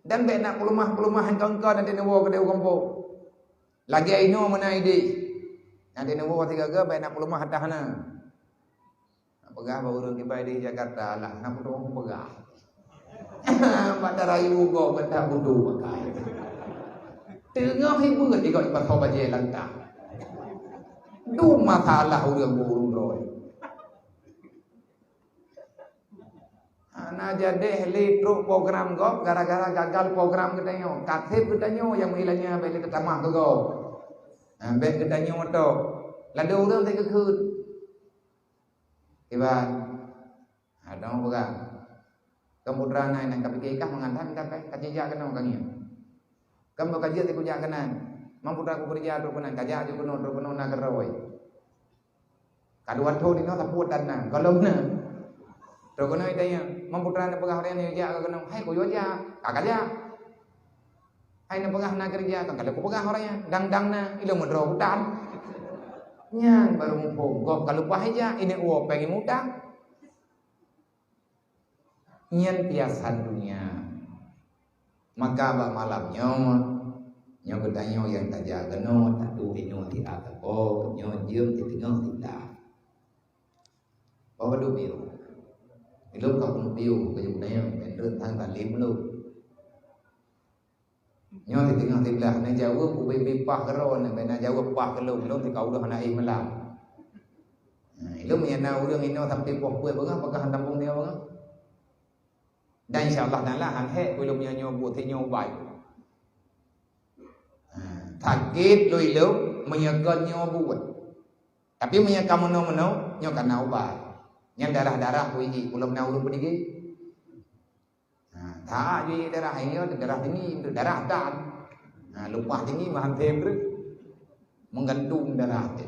Dan bèk nak peuleumah-peuleumah engkau-engkau nanti neuwoe keudéh u gampông. Lagèe inoe meunan idéh. Nanti neuwoe sigaga bèk nak peuleumah atas na. Peugah bak ureueng kibai di Jakarta lah, na peudoh peugah. Bak tarayu gob bak tabudu pakai. Teungoh hibu di gob ipasoe bajèe lantah. Dum masalah ureueng burung droe. Hana jadeh lé trok program gob gara-gara gagal program geutanyoe. Kaseb geutanyoe nyang meuilanya bèk lé teutamah keu gob. Ha, bèk geutanyoe tok. Ladôm ureueng teukeukheun. Kiban. Ha, dong peugah. Kamoe putra nai nang kapike kah mangat that ka, ka jijak keunoe ka ngieng. Kamoe ka jeuet sikujak keunan. Mang putra ku keurija trok keunan, ka jak ju keunoe, trok keunoe na keurôi. Ka dua thon inoe sapeue tan na, gohlom na. Trok keunoe itanya, mang putra na peugah ureueng nyan jak ka keunoe, hai ku yue jak, ka ka jak. Hai na peugah na keurija, ka ka lheueh kupeugah ureueng nyan, dang-dang na, ilôn meudroe utan. Nyan baru muphom, gob ka leupah ija, ineuk woe péng imutang. Nyan piasan dunia. Maka bak malam nyoe, nyoe geutanyoe nyang tajak keunoe, tatuh inoe siat sapo, nyoe jeuem siteungoh siblah. Oh, padub piôh. Ilôn ka peupiôh, keu geutanyoe, nyan reuntang talim lôn. Nyoe siteungoh siblah, na jaweueb ubé-bé paih keudroe, na bèk na jaweueb paih keu lôn, lôn teuka uroe hana éh malam. Nah, ilôn meunyo na ureueng inoe sampoe poh peuet beungoh, apakah han tampông nyoe beungoh? Dan insya Allah taala han hék keu ilôn meunyo nyoe buet, nyoe ubat. Nah, sakét lôn ilôn meunyo kon nyoe buet. Tapi meunyo ka meunoe-meunoe, nyoe ka na ubat. Nyan darah-darah ku iji, ulôn na ureueng peudigé. Ha, that jih darah, nyoe darah tinggi, darah tan. Ha, leupah tinggi, meuhantém treuk. Meugantung darah teuh.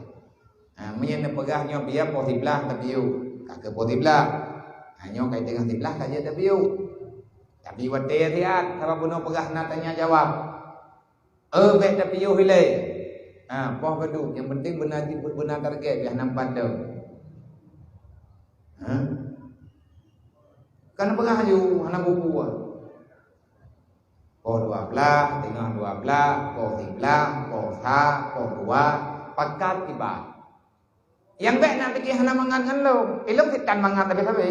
Ha, meunyo neupeugah nyoe piôh poh siblah tapiôh. Ka keu poh siblah. Ha, nyoe ka teungoh siblah ka jeuet tapiôh. Tapi watèe siat, sabab bunoe peugah na tanya jawab. Eh, bèk tapiôh ilèe. Ha, poh keudua, nyang penting beuna, beuna target, biah nam padam. Ha? Hana peugah laju, hana bubu. Poh dua blah, teungoh dua blah, poh siblah, poh sa, poh dua, pakat tiba. Nyang bèk na pike hana mangat ngon lôn. Ilôn sitan mangat tapi sabe.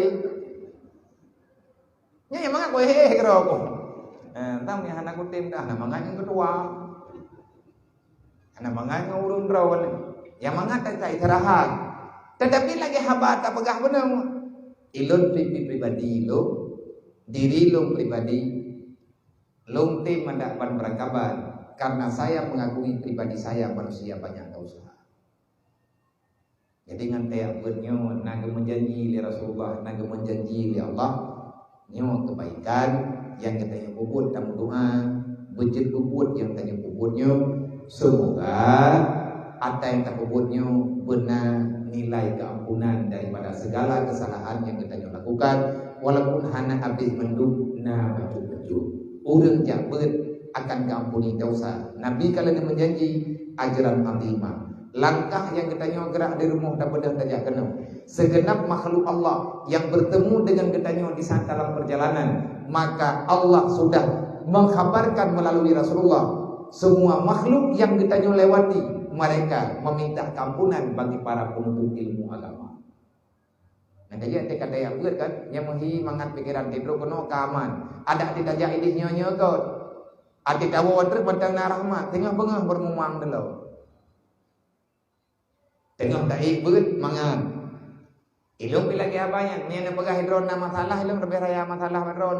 Nyan nyang mangat boh he-he keudroe. Eh, entah nyang hana kutem dah, hana mangat nyang keudua. Hana mangat ngon ureueng droe. Nyang mangat tak istirahat. Tetapi lagèe haba tapeugah beuneu. Ilôn pri-, pri-, pribadi lôn, diri lôn pribadi, lôn tem mandak ban beurangkaban, karena saya mengakui pribadi saya manusia banyak dosa. Jadi ngon teuyak beuet nyoe na geumeujanji lé Rasulullah, na geumeujanji lé Allah, nyoe keubaikan nyang geutanyoe peubuet dan meudoa, beujeuet peubuet nyang tanyoe peubuet nyoe. Seumoga ata nyang tapeubuet nyoe beuna nilai keuampunan daripada segala kesalahan nyang geutanyoe lakukan, walaupun hana habéh mandum na bacut-bacut. Ureueng jak beuet akan geuampuni desya. Nabi ka lheueh meujanji ajran azima. Langkah nyang geutanyoe geurak di rumoh dan beudôh tajak keunoe. Segenap makhluk Allah yang bertemu dengan geutanyoe di saat dalam perjalanan, maka Allah sudah mengkhabarkan melalui Rasulullah, semua makhluk yang geutanyoe lewati, mereka meminta keampunan bagi para penuntut ilmu agama. Nah, jadi até ka tajak beuet kan, nyang meuhi mangat pikeran, titroh keunoe ka aman. Adak até tajak idéh nyoe-nyoe kot. Até tawoe treuk mantong na rahmat, teungoh beungoh beurumumang dulu. Teungoh taék beuet mangat. Ilôn pi lagèe haba nyan, meunyo neupeugah droe na masalah, ilôn leubeh raya masalah droe.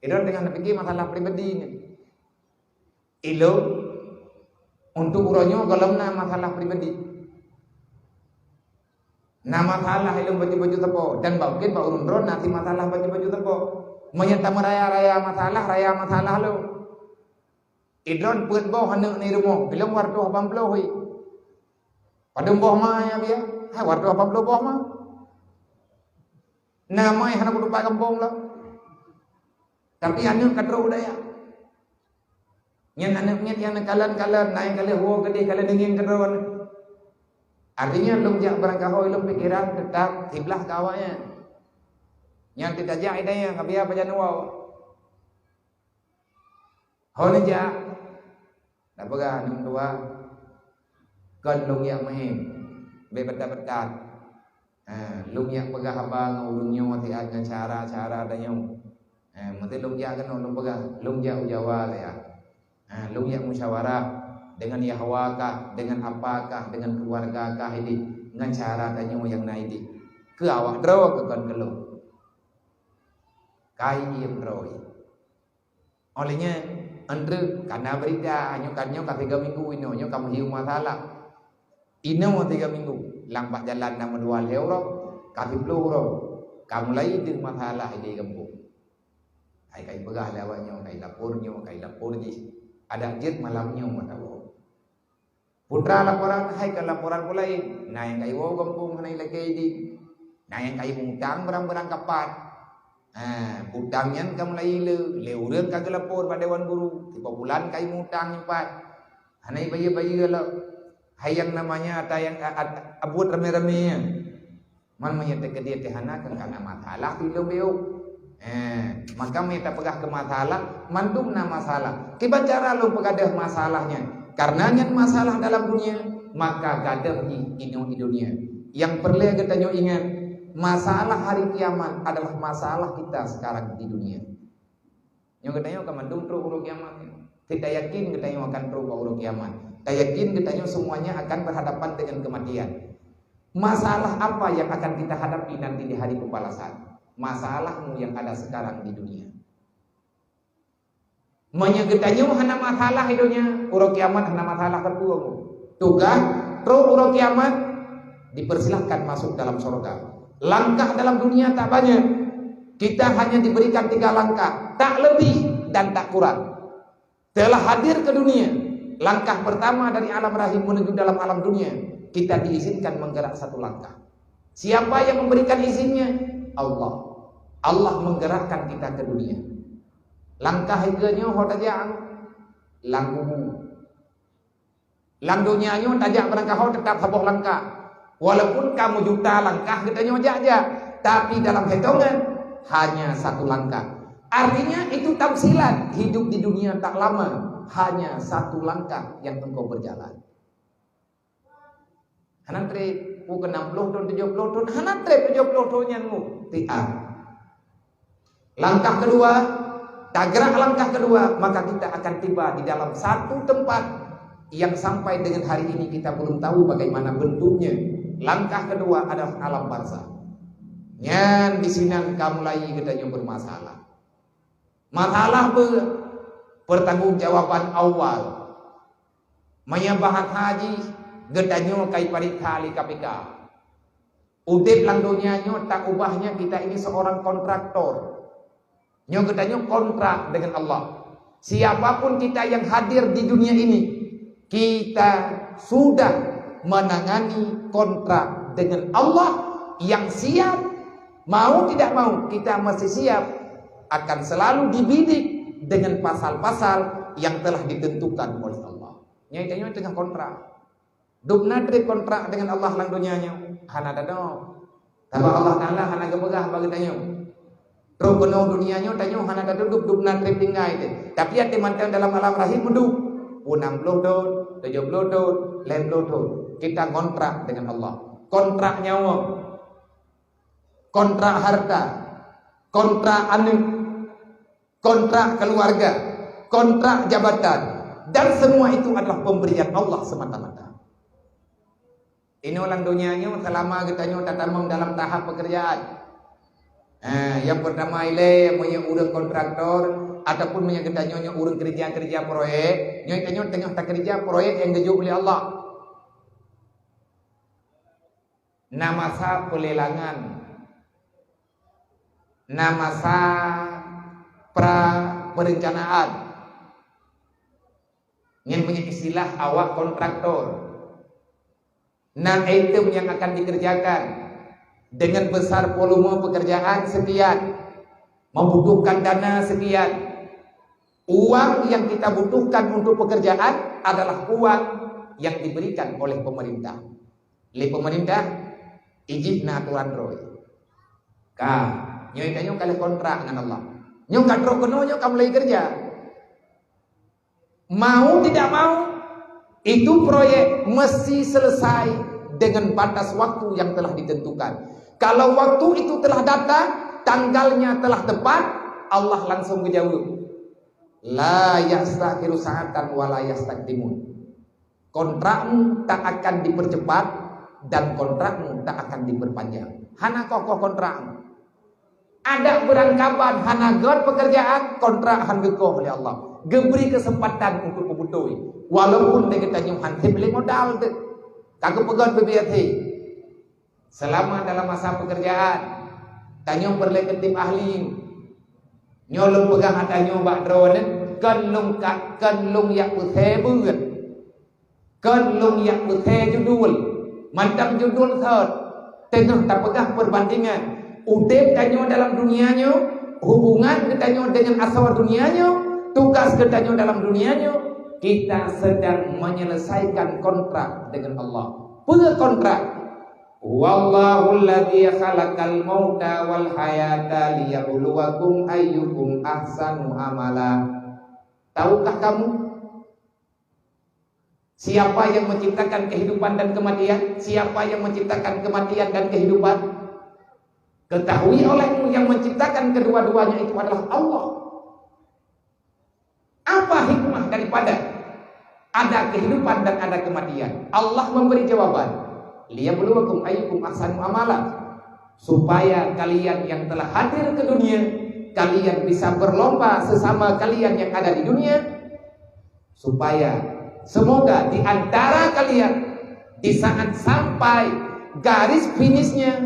Droe teungoh neupike masalah pribadi nyan. Ilôn untuk uroe nyoe gohlom na masalah pribadi. Na masalah ilôn baju-baju sapo, dan mungken bak ureueng droe na masalah baju-baju sapo. Meunyo tameuraya-raya masalah, raya masalah lôn. Idroe peuet boh aneuk di rumoh, ilôn dua ratus lapan puluh hi. Padum boh ma ya biya? Hai, dua ratus lapan puluh boh ma. Na ma hana kutupat gampông lom. Tapi aneuk ka trok u dayah. Nyan aneuk miet nyang neukalon-kalon, na nyang ka lheueh woe keudeh, ka lheueh neungieng keudroe. Artinya lôn jak beurangkaho lôn pikeran teutap siblah keu awaknyan. Nyan teutajak idayah ka biya pajan woe. Ho neujak, tapeugah aneuk dua, kon lôn jak meuhem, bèk beutat-beutat. Ha, lôn jak peugah haba ngon ureueng nyoe siat ngon syedara-syedara tanyoe. Ha, meusé lôn jak keunoe lôn peugah, lôn jak u Jawa lé ya. Ha, lôn jak musyawarah deungon yahwa kah, deungon apa kah, deungon keuluwarga kah idéh, ngon syedara tanyoe nyang na idéh. Keu awak droe keu kon keu lôn. Kai diem droe. Óh lheueh nyan, 'an treuk ka na beurita, nyoe ka, nyoe ka tiga minggu inoe, nyoe ka meuhiu masalah. Inoe tiga minggu, lam bak jalan na meudua lhèe uroe, ka siplôh uroe, ka mulai deuh masalah di gampông. Hai kai peugah lé awak nyoe, kai lapor nyoe, kai lapor jih. Adak jeuet malam nyoe meutabok. Putra laporan, hai ka laporan peue laén. Na nyang kai woe gampông hana ilakèe idéh. Na nyang kai mutang barang-barang kapat. Ha, utang nyan ka mulai le, lé ureueng ka geulapor bak dewan guru. Sipa bulan kai mutang nyoe pat. Hana ibayeue-bayeue lom. Hai nyang namanya ata nyang a-, a-, a-, buet ramé-ramé nyan. Man meunyoe teukeudeh teuhana kan ka na masalah di lôn beuh. Eh, maka meunyoe tapeugah keu masalah, mandum na masalah. Kiban cara lôn peugadôh masalah nyan? Karena nyan masalah dalam dunia, maka gadôh jih inoe di dunia. Nyang peureulèe geutanyoe ingat, masalah hari kiamat adalah masalah kita sekarang di dunia. Nyoe geutanyoe ka mandum trok uroe kiamat. Kita yakin geutanyoe akan trok bak uroe kiamat. Tayakin geutanyoe semuanya akan berhadapan dengan kematian. Masalah apa yang akan kita hadapi nanti di hari pembalasan? Masalahmu yang ada sekarang di dunia. Meunyoe geutanyoe hana masalah di dunia, uroe kiamat hana masalah keudua. Tugaih trok uroe kiamat, dipersilahkan masuk dalam surga. Langkah dalam dunia tak banyak. Kita hanya diberikan tiga langkah, tak lebih dan tak kurang. Telah hadir ke dunia, langkah pertama dari alam rahim menuju dalam alam dunia, kita diizinkan menggerak satu langkah. Siapa yang memberikan izinnya? Allah. Allah menggerakkan kita ke dunia. Langkah keudua nyoe ho tajak lam kubu. Lam donya nyoe tajak beurangkaho teutap saboh langkah. Walaupun ka meujuta langkah geutanyoe jak-jak, tapi dalam hitongan Hanya satu langkah. Artinya itu tamsilan, hidup di dunia tak lama, hanya satu langkah yang engkau berjalan. Hana treb, ku keu enam puluh thon, tujuh puluh thon, hana treb tujuh puluh thon nyan mu. Tiap. Langkah kedua, tagrak langkah kedua, maka kita akan tiba di dalam satu tempat yang sampai dengan hari ini kita belum tahu bagaimana bentuknya. Langkah kedua adalah alam barzakh. Nyan di sinan ka mulai geutanyoe bermasalah. Masalah be-, pertanggungjawaban awal. Meunyoe bahasa jih, geutanyoe ka ipareksa lé K P K. Udeb lam donya nyoe tak ubahnya kita ini seorang kontraktor. Nyoe geutanyoe kontrak dengan Allah. Siapapun kita yang hadir di dunia ini, kita sudah menangani kontrak dengan Allah yang siap, mau tidak mau, kita masih siap akan selalu dibidik dengan pasal-pasal yang telah ditentukan oleh Allah. Nyoe tanyoe teungoh kontrak. Dub na treb kontrak dengan Allah lam donya nyoe? Hana tadub. Sabab Allah Taala hana geupeugah bak geutanyoe. Trok keunoe dunia nyoe tanyoe hana tadub, dub na treb tinggai teuh. Tapi até mantong dalam alam rahim meudub. Pue enam puluh thon, tujuh puluh thon, lhèe puluh thon. Kita kontrak dengan Allah. Kontrak nyawa. Kontrak harta. Kontrak aneuk. Kontrak keluarga, kontrak jabatan, dan semua itu adalah pemberian Allah semata-mata. Inoe lam donya nyoe selama geutanyoe tatamong dalam tahap pekerjaan. Eh, yang pertama ilèe meunyoe ureueng kontraktor ataupun meunyoe geutanyoe nyoe ureueng kerja-kerja proyek, nyoe tanyoe teungoh takeureuja proyek nyang geujok lé Allah. Na masa peulelangan, na masa pra perencanaan. Nyan meunyoe istilah awak kontraktor. Na item nyang akan dikerjakan dengan besar volume pekerjaan sekian, membutuhkan dana sekian. Uang yang kita butuhkan untuk pekerjaan adalah uang yang diberikan oleh pemerintah. Lé pemerintah, ijih na aturan droe. Ka, nyoe tanyoe ka lheueh kontrak ngon Allah. Nyoe ka trok keunoe nyoe ka mulai kerja. Mau tidak mau, itu proyek mesti selesai dengan batas waktu yang telah ditentukan. Kalau waktu itu telah datang, tanggalnya telah tepat, Allah langsung menjawab. La yastakhiru sa'atan wa la yastaqdimun. Kontrakmu tak akan dipercepat dan kontrakmu tak akan diperpanjang. Hana kokoh kontrakmu. Ada beurangkaban hana göt pekerjaan, kontrak han geukoh oleh Allah. Geubri kesempatan untuk beubutôi. Walaupun lé geutanyoe han sép lé modal teuh. Ka geupeugöt beubiet he. Selama dalam masa pekerjaan, tanyoe peureulée keu tim ahli. Nyoe lôn peugah ata nyoe bak droeneuh, kon lôn ka, kon lôn yak peusée beuet. Kon lôn yak peusée judul. Mantong judul thot, teungoh tapeugah perbandingan. Udeb tanyoe dalam dunia nyoe, hubungan geutanyoe dengan asoe dunia nyoe, tugas geutanyoe dalam dunia nyoe, kita sedang menyelesaikan kontrak dengan Allah. Peue kontrak? Huwallahul ladzi khalaqal mauta wal hayata liyabluwakum ayyukum ahsanu amala. Tahukah kamu siapa yang menciptakan kehidupan dan kematian? Siapa yang menciptakan kematian dan kehidupan? Ketahui olehmu yang menciptakan kedua-duanya itu adalah Allah. Apa hikmah daripada ada kehidupan dan ada kematian? Allah memberi jawaban, "Liyabluwakum ayyukum ahsanu amala," supaya kalian yang telah hadir ke dunia, kalian bisa berlomba sesama kalian yang ada di dunia, supaya semoga di antara kalian di saat sampai garis finishnya,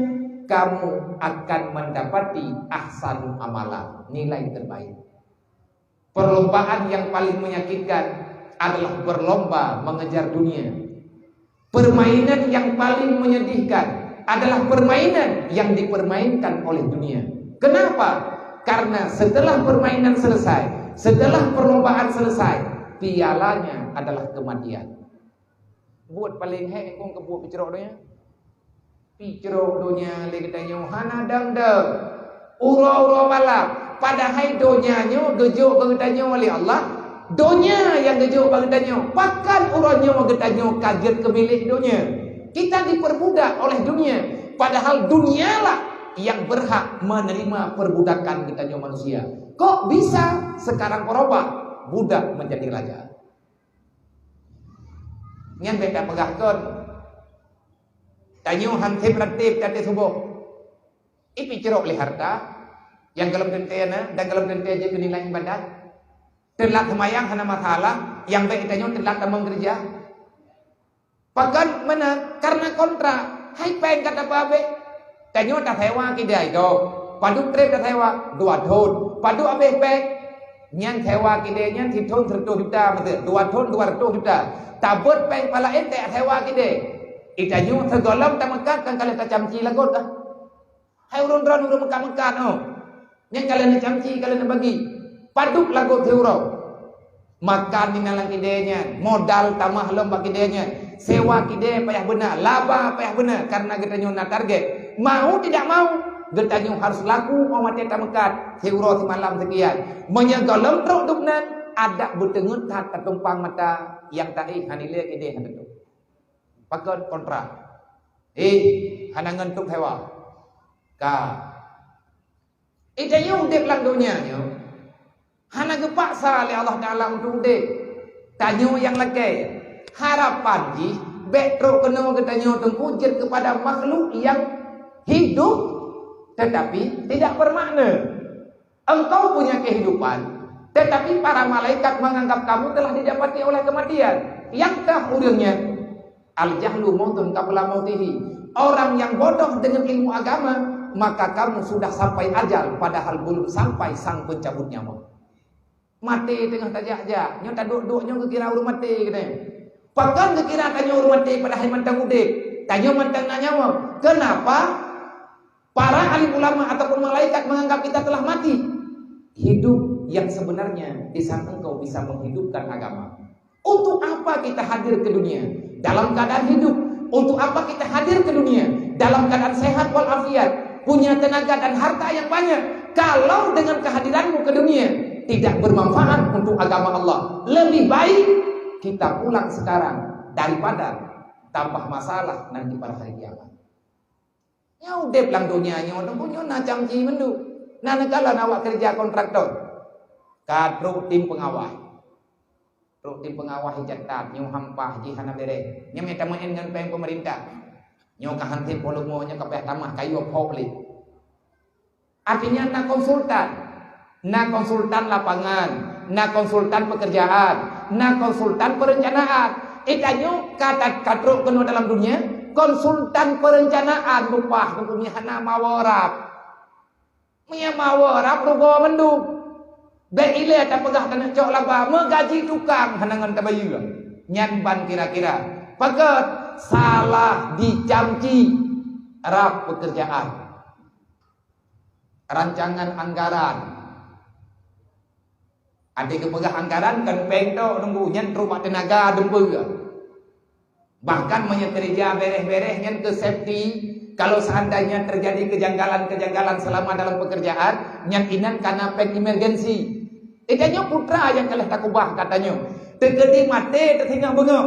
kamu akan mendapati ahsanu amala, nilai terbaik. Perlombaan yang paling menyakitkan adalah berlomba mengejar dunia. Permainan yang paling menyedihkan adalah permainan yang dipermainkan oleh dunia. Kenapa? Karena setelah permainan selesai, setelah perlombaan selesai, pialanya adalah kematian. Buet paleng hék kong keu buet picrok donya. Picrok donya lé geutanyoe hana dam-dam. Uroe-uroe malam, padahai donya nyoe geujok bak geutanyoe lé Allah. Donya nyang geujok bak geutanyoe, pakon uroe nyoe geutanyoe ka jeuet keu milék donya. Kita diperbudak oleh dunia, padahal dunialah yang berhak menerima perbudakan geutanyoe manusia. Kok bisa sekarang berubah budak menjadi raja? Nyan bèk tapeugah kon. Tanyoe han sép ranté taté suboh. Ipi cirok lé harta nyang golom teuntèe na dan golom teuntèe jeuet keu nilai ibadat. Teulat seumayang hana masalah, nyang bèk tanyoe teulat tamong keureuja. Pakon meunan? Karena kontrak. Hai péng ka tapeuabéh. Tanyoe tasewa kidai gob. Padub trép tasewa? Dua thon. Padub abéh péng? Nyan sewa kidai nyan sithon seureutôh juta meuteuk, dua thon dua reutôh juta. Tabeuet péng pah laén tasewa kidai. Itanyoe sigohlom tameukat kan ka lheueh tacamci lagot dah. Hai ureueng droen ureueng meukat-meukat, oh. Nyan ka lheueh neucamci, ka lheueh neubagi. Padub lagot siuroe. Makan inan lam kidai nyan, modal tamah lom bak kidai nyan. Sewa kidai payah beuna, laba payah beuna, karena geutanyoe na target. Mau tidak mau, geutanyoe harus laku 'oh watèe tameukat, siuroe simalam seukian. Meunyoe gohlom trok dub nan, adak beuteungeut that tatumpang mata nyang taéh hana ilèe kidai hana teutup. Pakon kontrak. Eh, hana ngon tôb sewa. Ka. Geutanyoe udép lam donya nyoe hana geupaksa lé Allah Taala untuk udép. Tanyoe nyang lakèe. Harapan jih bèk trok keunoe geutanyoe teungku jeuet keupada makhluk nyang hidup tetapi tidak bermakna. Engkau punya kehidupan, tetapi para malaikat menganggap kamu telah didapati oleh kematian. Nyang teuh ureueng nyan, al-jahlu mautun qabla mautihi. Orang yang bodoh dengan ilmu agama, maka kamu sudah sampai ajal, padahal belum sampai sang pencabut nyawa. Maté teungoh tajak-jak, nyoe taduek-duek nyoe geukira ureueng maté geutanyoe. Pakon geukira tanyoe ureueng maté padahai mantong udép? Tanyoe mantong na nyawa. Kenapa? Para alim ulama ataupun malaikat menganggap kita telah mati. Hidup yang sebenarnya di saat engkau bisa menghidupkan agama. Untuk apa kita hadir ke dunia dalam keadaan hidup? Untuk apa kita hadir ke dunia dalam keadaan sehat walafiat, punya tenaga dan harta yang banyak, kalau dengan kehadiranmu ke dunia tidak bermanfaat untuk agama Allah? Lebih baik kita pulang sekarang daripada tambah masalah nanti pada hari kiamat. Nyang udép lam donya nyoe teungku nyoe na camci mandum. Na neukalon awak keureuja kontraktor. Ka trok tim pengawas. Trok tim pengawas icatat nyoe hampah jih hana beres. Nyoe mita meu'en ngon péng pemerintah. Nyoe ka hanté volume nyoe ka payah tamah kayue phok lé. Artinya na konsultan. Na konsultan lapangan, na konsultan pekerjaan, na konsultan perencanaan. Eh, tanyoe ka ta-, ka trok keunoe dalam dunia, konsultan perencanaan lupah dunia hana mawarab. Meunyo mawarab rugoe mandum. Bèk ilèe tapeugah taneuk cok laba, meugaji tukang hana ngon tabayeue. Nyan ban kira-kira. Pakon salah dicamci rab pekerjaan. Rancangan anggaran. Adak geupeugah anggaran kan péng tok nunggu nyan trok bak teunaga dumpeue. Bahkan meunyoe keureuja beres-beres nyan keu safety, kalau seandainya terjadi kejanggalan-kejanggalan selama dalam pekerjaan, nyan inan kana péng emergency. Eh, tanyoe putra nyang ka lheueh takubah ka tanyoe. Teukeudi maté teusingoh beungoh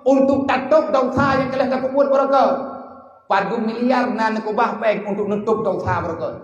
untuk tatôb desya nyang ka lheueh tapeubuet baroe kön. Padum miliar na neukubah péng untuk neutôb desya baroe kön.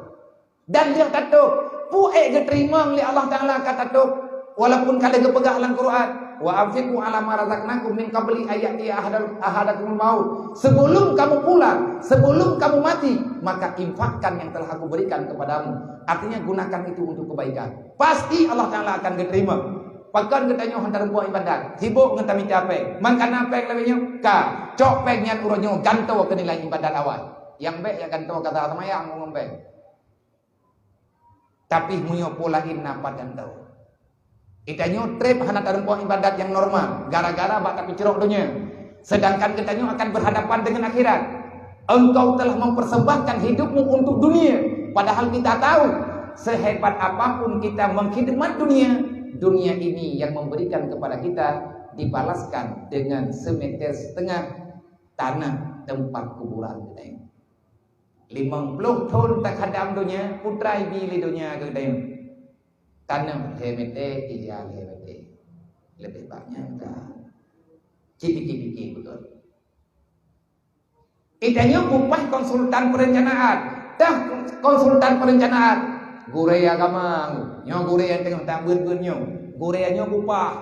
Dan lheueh tatôb, peue ék geuteurimong lé Allah Taala ka tatôb, walaupun ka lheueh geupeugah lam Quran, "Wa anfiqu ala ma razaqnakum min qabli an ya'tiya ahadal-, ahadakumul maut." Sebelum kamu pulang, sebelum kamu mati, maka infakkan yang telah Aku berikan kepadamu. Artinya, gunakan itu untuk kebaikan. Pasti Allah Taala akan geuteurimong. Pakon geutanyoe han tarumpok ibadat, sibok ngon tamita péng. Man kana péng lagèe nyoe, ka cok péng nyan uroe nyoe gantoe keu nilai ibadat awai. Nyang bèk jak gantoe keu seumayang ngon péng. Tapi meunyoe po laén na pat gantoe. Geutanyoe trép hana tarumpok ibadat nyang normal gara-gara bak tapeucrok donya. Sedangkan geutanyoe akan berhadapan dengan akhirat. Engkau telah mempersembahkan hidupmu untuk dunia, padahal kita tahu, sehebat apapun kita mengkhidmat dunia, dunia ini yang memberikan kepada kita dibalaskan dengan semeter setengah tanah tempat kuburan kita ini. Limong ploh thon takhadam donya, peue treuk ibi lé donya keu geutanyoe? Tanoh lhèe mètè, ija lhèe mètè. Leubeh banyak dah. Ci pike-pike beutôi. Geutanyoe kupaih konsultan perencanaan. Dah konsultan perencanaan, gurèe agama, nyoe gurèe nyang teungoh tabeuet-beuet nyoe. Gurèe nyoe kupaih.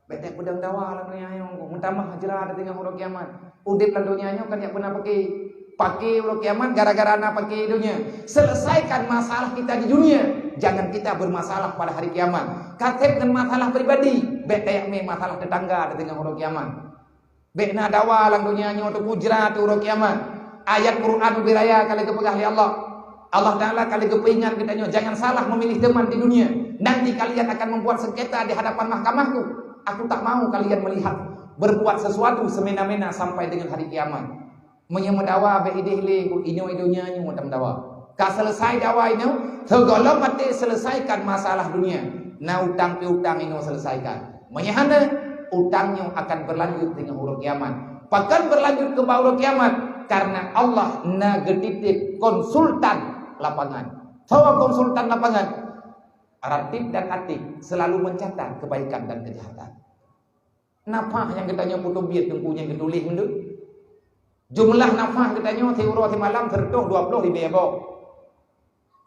Bèk tapeudong dawa lam donya nyoe, meutamah jrat teungoh uroe kiamat. Udép lam donya nyoe kan jak peuna paké. Paké uroe kiamat gara-gara na paké donya. Selesaikan masalah kita di dunia, jangan kita bermasalah pada hari kiamat. Ka sép ngon masalah pribadi, bèk tajak mé masalah tetangga teungoh uroe kiamat. Bèk na dawa lam donya nyoe teupeu jrat uroe kiamat. Ayat Quran ubé raya ka lheueh geupeugah lé Allah. Allah Taala ka lheueh geupeuingat geutanyoe, "Jangan salah memilih teman di dunia. Nanti kalian akan membuat sengketa di hadapan mahkamah-Ku. Aku tak mau kalian melihat berbuat sesuatu semena-mena sampai dengan hari kiamat." Meunyoe meudawa bèk idéh lé, inoe i donya nyoe meudawa. Ka selesai dawa inoe, sigohlom até selesaikan masalah dunia. Na utang piutang inoe selesaikan. Meunyoe hana, utang nyoe akan berlanjut teungoh uroe kiamat. Pakon berlanjut keu bak uroe kiamat? Karena Allah na geutitip konsultan lapangan. Soe konsultan lapangan? Ratib dan Atid selalu mencatat kebaikan dan kejahatan. Nafah nyang geutanyoe putôh biet teungku nyang geutuléh meunduek. Jumlah nafah geutanyoe siuroe simalam seureutôh dua ploh ribèe boh.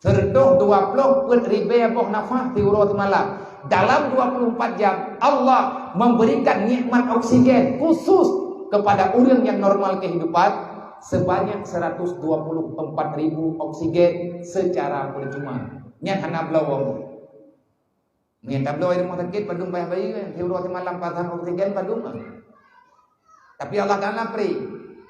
Seureutôh dua ploh peuet ribèe boh nafah siuroe simalam. Dalam dua puluh empat jam, Allah memberikan nikmat oksigen khusus kepada ureuëng yang normal kehidupan sebanyak seratus dua puluh empat ribu oksigen secara percuma. Nyan hana bloe. Meunyoe tabloe di rumoh sakét, padum payah bayeue, siuroe simalam pasang oksigen padum ah. Tapi Allah Taala bri,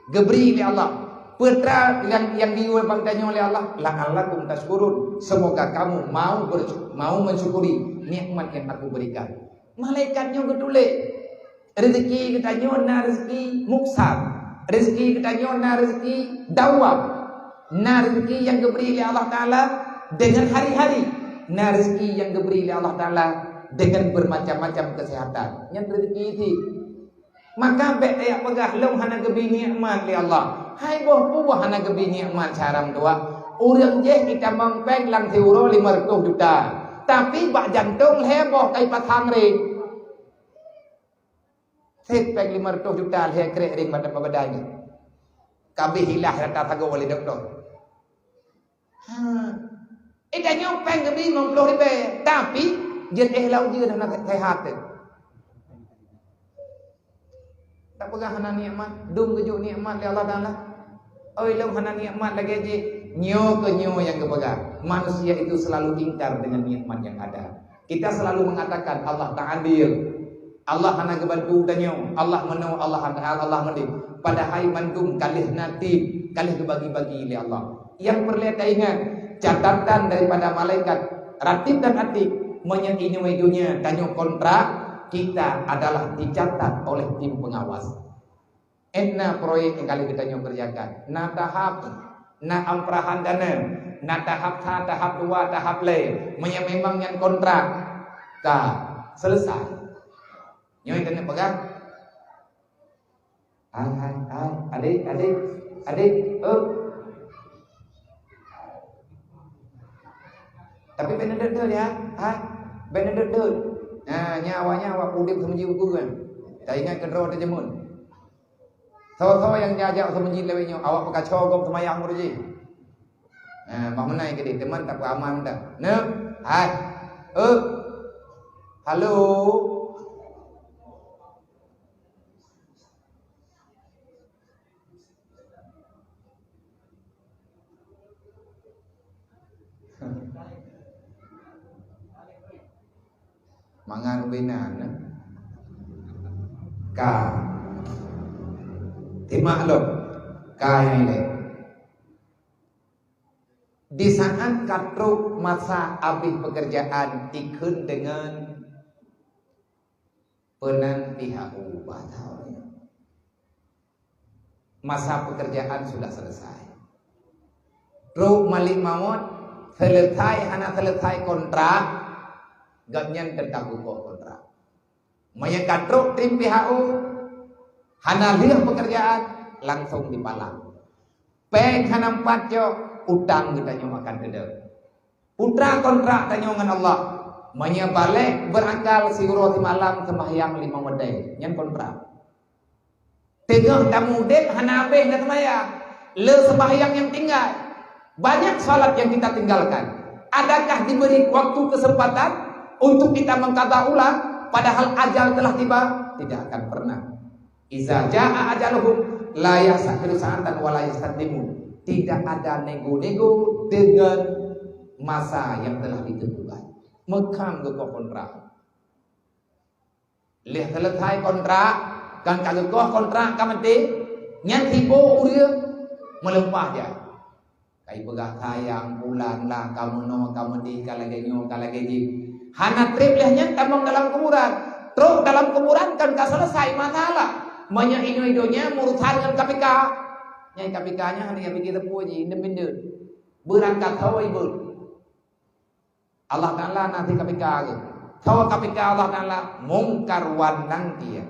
geubri lé Allah. Peue treuk nyang, nyang diyue bak tanyoe lé Allah, "La'allakum tasykurun." Semoga kamu mau bersyuk-, mau mensyukuri nikmat yang Aku berikan. Malaikat nyoe geutuléh, rezeki geutanyoe na rezeki muksar, rezeki geutanyoe na rezeki dawam, na rezeki nyang geubri lé Allah Taala dengan hari-hari, na rezeki nyang geubri lé Allah Taala dengan bermacam-macam kesehatan. Nyan rezeki jih. Maka bèk tajak peugah, "Lôn hana geubri nikmat lé Allah." Hai boh peue hana geubri nikmat cara meutuah? Ureuëng jih jitamong péng lam siuroe lima ratus juta, tapi bak jantong lhèe boh ka jipasang ring. Sép péng lima ratus juta lhèe krek ring bak badan jih. Ka abéh ilah rata sagoe lé dokto. Ha. Eh, tanyoe péng geubri limong ploh ribèe, tapi jeuet éh lam ujeuen hana sehat teuh. Tapeugah hana nikmat, dum geujok nikmat lé Allah Taala. Oi, lôn hana nikmat lagèe jih. Nyoe keuh nyoe nyang geupeugah. Manusia itu selalu ingkar dengan nikmat yang ada. Kita selalu mengatakan Allah tak adil. Allah hana geubantu tanyoe, Allah meunoe, Allah hana, Allah meudeh. Padahai mandum ka lheueh na tip, ka lheueh geubagi-bagi lé Allah. Nyang peureulèe taingat, catatan daripada malaikat Ratib dan Atid, meunyoe inoe donya tanyoe kontrak, kita adalah dicatat oleh tim pengawas. Ena proyek nyang ka lheueh geutanyoe keureujakan. Na tahap, na amprahan dana, na tahap sa, tahap dua, tahap lhèe. Meunyoe memang nyan kontrak, ka selesai. Nyoe keuneuk peugah. Hai, hai, hai, adék, adék, adék, eh. Tapi bèk neudeuet-deuet ya, hai, bèk neudeuet-deuet. Nah, nyan awak nyan awak udép seumeujih buku kan. Taingat keudroe teujameun. Soe-soe nyang jak-jak seumeujih lewat nyoe, awak peukaco gob seumayang meureuji. Nah, bah meunan keudeh, teuma tapeuaman dah. Neuk, hai, eh, halo. Mangat ubé nan, eh? Ka. Timak lom. Ka nyang ilèe. Di saat ka trok masa abéh peukeurjaan, ikheun deungon peunan pihak ubah tau. Masa pekerjaan sudah selesai. Trok malik mawöt, selesai hana selesai kontrak, gobnyan teutap bukon kontrak. Meunyoe ka trok tim P H O, hana lheueh pekerjaan, langsung dipalang. Péng hana meupat cok, utang geutanyoe akan teudeuh. Putra kontrak tanyoe ngon Allah. Meunyoe balek beurakal siuroe simalam seumbahyang limong watèe, nyan kontrak. Teungoh tamudép hana habéh na seumbahyang, le seumbahyang nyang tinggai. Banyak salat yang kita tinggalkan. Adakah diberi waktu kesempatan untuk kita mengqadha ulang padahal ajal telah tiba? Tidak akan pernah. Iza jaa ajaluhum la yastakhiru sa'atan wa la yastaqdimun. Tidak ada nego-nego dengan masa yang telah ditentukan. Meukhang geukoh kontrak. Lheuh seuleusoe kontrak, kan ka geukoh kontrak ka meuté, nyan siboh ureuëng meuleumpah jai. Ka ipeugah sayang bulan lah, ka meunoe, ka meudeh, ka lagée nyoe, ka lagée jih. Hana treb lheueh nyan tamong dalam kuburan. Trok dalam kuburan kan ka seuleusoe masalah. Meunyoe inoe donya meurusan ngon K P K. Nyang K P K nyan hana piké teupeu jih, independen. Beurangkat hawa ibeut. Allah Taala na di K P K geuh. Tho K P K Allah Taala, Mungkar wan Nakir.